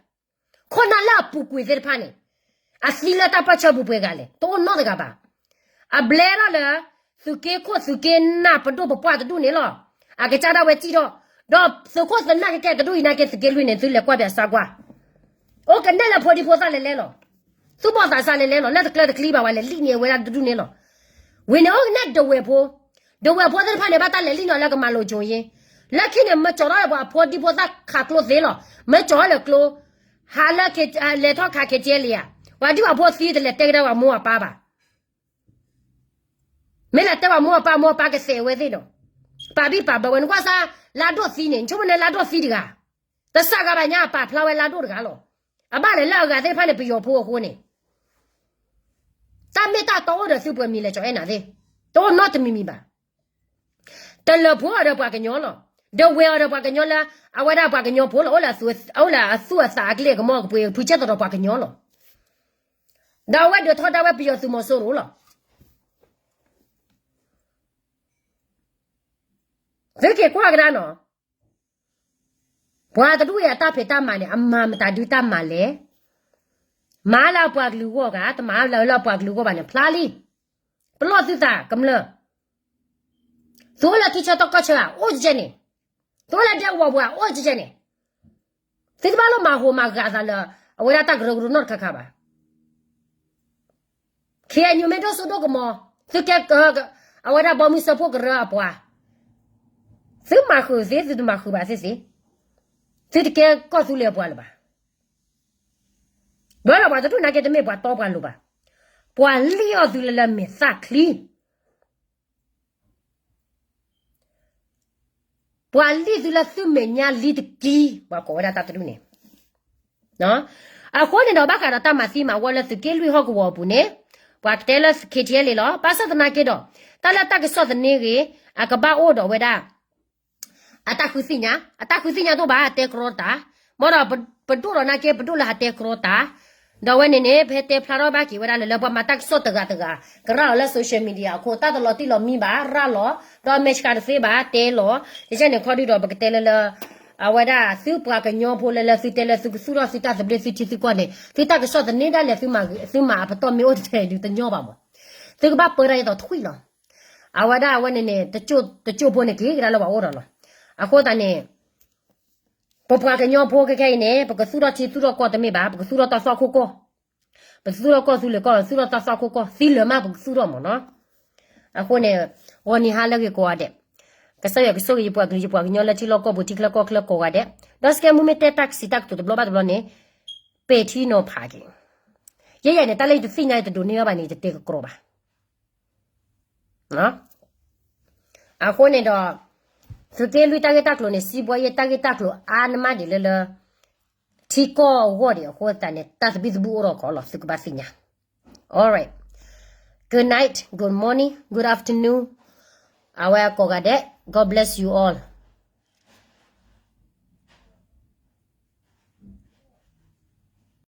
ခိၣ်နၢ်လၢအပူၤကွံာ်သ့ၣ်တဖၣ်န့ၣ်, အသံလၢတၢ်ပၢၢ်ဆၢပူၤပှဲၤဂၤလဲၣ်, တအိၣ်နီတဂၤဘၣ်. အဘျဲထီၣ်လၢ သုးက့ခိၣ်သုးက့နၢ်ပဒိၣ်ပပှၢ်တဒူၣ်န့ၣ်လီၤ. အကစၢ်ဒၣ်ဝဲစံၣ်ထီၣ်, ဒီးသုးခိၣ်သုးနၢ်ကကဲကဒူၣ်အံၤနာ်က့ သုးက့လွံၢ်န့ၣ် သုလဲၤကွၢ်ပၠးစၢ်ကွၢ်, အိၣ်ကနဲၣ်လၢဖိဒံဖိသၣ်လဲၤလဲလီၤ. သူၣ်ဘီၣ်သးစၢ်လဲၤလဲလီၤ, လၢတကျၢတကျံဘၣ် ပှၤလဲၤလံၣ်န့ၢ်ဝဲဒၣ်တဒူၣ်န့ၣ်လီၤ. ဝံၤန့ၣ်အိၣ်ကနဲၣ်ဒဝဲၢ်ဖိ, ဒဝဲၢ်ဖိသ့ၣ်တဖၣ်န့ၣ် ဘၣ်တၢ်လဲၤလံၣ်န့ၢ်လၢကမၤလိကၠိယ့, လၢခံန့ၣ် မ့ၢ်ကၠီၤထီၣ်ဝဲပှၤဖိဒံဖိသၣ်ခးကျိသ့လီၤ. မ့ၢ်ကၠီၤထီၣ်လၢကျိ, ဟးလၢ လဲၤထီၣ်ခး KTLA ဧါ, ပှၤဒံၣ်ပှၤဖိသံတလဲၤတဲကဒါပှၤမိၢ်ပၢ်ဘၣ်. မ့ၢ်လဲၤတဲပှၤမိၢ်ပၢ် မိၢ်ပၢ်ကသဲးဝဲသ့ၣ်ဒီး, ပာ်ဘံၣ်ပာ်ဘၢဝဲ နကွၢ်စၢ်, လါဒိၣ်သံန့ၣ် နဆိကမိၣ်န့ၣ်လါဒိၣ်သံတဂၤ, တစၢ်ဂၤဘၣ်ညါ အပာ်ဖျါဝဲလါဒိၣ်တဂၤလီၤ. အဘၣ်လဲၣ်လၢအဂၤသ့ၣ်တဖၣ်န့ၣ် ပယီၤဖိအဃိန့ၣ်, တၢ်မ့ၢ်တၢ်တီအိၣ်ဒီးသုပှဲၤမံၤလဲၣ် ကၠီၤအဲၣ်နၤသ့ၣ်, တအိၣ်နီတမံၤမံၤဘၣ်. တလၢၤဖိအီၤဒီးပှၤကညီလီၤ. ဒဝဲၢ်အီၤဒီးပှၤကညီလၢ အဝဲဒၣ်ပှၤကညီဖိလီၤ. အိၣ်လၢအသူၣ်အသးအကလ့ၢ်အကမီၢ်ကပှ့ၤ ဖုဆဲးသရီးပှၤကညီလီၤ. ဒီးအဝဲဒၣ်ထီဒါဝဲပယီၤသုးမီၤစိရိၤလီၤ. သုက့ၤကွၢ်ကဒါနီၤ, ပှၤတဒူၣ်အံၤအတၢ်ဖံးတၢ်မၤန့ၣ် အမၤမတၤဒုတၢ်မၤလဲၣ်. မၤလၢအပှၤကလုာ်ဂီၢ်ဂၤ, တမၤလၢလၢအပှၤကလုာ်ဂီၢ်ဘၣ်န့ၣ် ဖျါလံ. ပလီၢ်သုသးကမျၢၢ်, သုအိၣ်လၢထံဆၢကီၢ်ဆၢဧါ, အိၣ်ကဲကဲန့ၣ်, သုအိၣ်လၢဒဲကဝီၤပူၤဧါ, အိၣ်ကဲကဲန့ၣ်, သုတဘၣ်လီၤမၤဟူးမၤဂဲၤသးလၢ အဝဲဒၣ်တၢ်ကရၢကရိနီတခါခါဘၣ်. ခ့ၣ်အဲၣ်ယူၣ်မ့ၢ်ဒိၣ်စိဒိၣ်ကမီၤ, သုကဲ အဝဲဒၣ်ဘီမုၢ်စၢဖှိၣ်ကရၢအပှၤ, သုမၤဃုာ်သ့ သုတမၤဃုာ်ဘၣ်သ့ၣ်သ့ၣ်, သုတကဲကီၢ်သူလ့ၤအပှၤလၢၤဘၣ်. ဘၣ်ဒီးပှၤတဒူၣ်နာ်က့ တမ့ၢ်ပှၤတီပှၤလိၤဘၣ်. ပှၤလံၣ်အီၣ်သုလၢလၢမဲာ်သၣ်ချံ ပှၤလံၣ်သုလၢသုမဲာ်ညါလံတကံ, ပှၤကိးဝဲဒၣ်တၢ်တဒူၣ်န့ၣ်. အဃိန့ၣ်ဒီး ဘၣ်ဃးဒီးတၢ်မၤသံမၤဝီလၢသုးက့လွံၢ်ဟီၣ်ကဝီၤအပူၤန့ၣ်, ပှၤကတဲလၢ ခ့ၣ်ထံၣ်အဲၣ်လံ လီၤ. ဘၣ်ဆၣ်သနာ်က့ဒီး, တၢ်လၢတၢ်ကစီၣ်သန့ဂ့ၤ, အကဘၣ်အိၣ်ဒီးဝဲဒၣ် အတၢ်ဃုသ့ၣ်ညါ, အတၢ်ဃုသ့ၣ်ညါတအိၣ်ဘၣ် တဲကြီတၢ်, မ်ဒီးပဒိၣ်ဒီးနာ်က့ ပဒိၣ်လၢဟးတဲကြီတၢ်, ဒီးဝဲန့ၣ်န့ၣ် ဖဲတဲဖျါထီၣ်ဘၣ်က့ၤဝဲဒၣ်လၢ လၢပှၤမၤတၢ်ကစီၣ်တဂၤတဂၤ ကရၢလီၤလၢ social media အခိၣ် တၢ်တလီၤတံၢ်လီၤမံဘၣ် ရၣ်လီၤ, ဒီးမဲာ်ဆှးတသ့ဘၣ်တဲလီၤ, ကဲန့ၣ်ခီဒုဒီး ပကတဲလၢလၢ အဝဲဒၣ်သုပှၤကညီဖိလၢလၢသုတဲလၢသုကသူၣ်ထီၣ်သုတၢ်သဘျ့သုထံသုကီၢ်န့ၣ် သုတၢ်ကစီၣ်သန့ဒၣ်လဲာ် သုမၤအပတီၢ်မ့ၢ်အိၣ်တတဲဒုးတညီဘၣ်မး, သုကဘၣ်ပၢတၢ်ဒ်သိးထွံၣ်လီၤ. အဝဲဒၣ်အဝဲန့ၣ်န့ၣ် တကၠိၢ်ဖိန့ၣ်က့ၤကဒါလၢပှၤအိၣ်ဒီးလီၤ. အဃိသတးန့ၣ် ပပှၤကညီဖိခဲခဲအံၤန့ၣ် ပကသူၣ်ထီၣ်ထံသူၣ်ထီၣ်ကီၢ်တမ့ၢ်ဘၣ်, ပကသူၣ်ထီၣ်တၢ်သွၣ်ခိၣ်ကီၢ်, ပသူၣ်ထီၣ်ကီၢ်သူလ့ၤကီၢ်, သူၣ်ထီၣ်တၢ်သွၣ်ခိၣ်ကီၢ်, သံလၢာ်မးပကသူၣ်ထီၣ်မၢ်နီၤ. အဃိန့ၣ် ဂီၤနံၤဟါလၢအဂ့ၤကိးဂၤဒဲး, ကစၢ်ယွၤကဆိၣ်ဂ့ၤယပှၤကလုာ်ယပှၤကညီလၢထံလီၢ်ကီၢ်ပူၤထံချၢကီၢ်ချၢကိးဂၤဒဲး, ဒီးစကဲမူမ့ၢ်တဲတၢ်ကစံးတၢ်ကတိၤတဘျီဘၣ်တဘျီန့ၣ် ပဲာ်ထံနီၤဖးက့ၤ, ယဲယဲန့ၣ် တၢ်လၢယတသ့ၣ်ညါယတဒိးန့ၢ်ဘၣ်ဘၣ်န့ၣ် ယတတဲကကြီဘၣ် အဃိန့ၣ်ဒီး သုးက့လွံၢ်တၢ်ဂ့ၢ်တၢ်ကျိၤန့ၣ် စံးဘှီယဲတၢ်ဂ့ၢ်တၢ်ကျိၤအါနမးဒံးလၢလၢ ထံကီၢ်အဂီၢ်ဒံးအဃိသတးန့ၣ် တၢ်သဘံၣ်သဘုၣ်အိၣ်ထီၣ်ကီးလီၤ သုကဘၣ်သ့ၣ်ညါ. Alright, good night, good morning, good afternoon, အဝဲကိးဂၤဒဲး, God bless you all.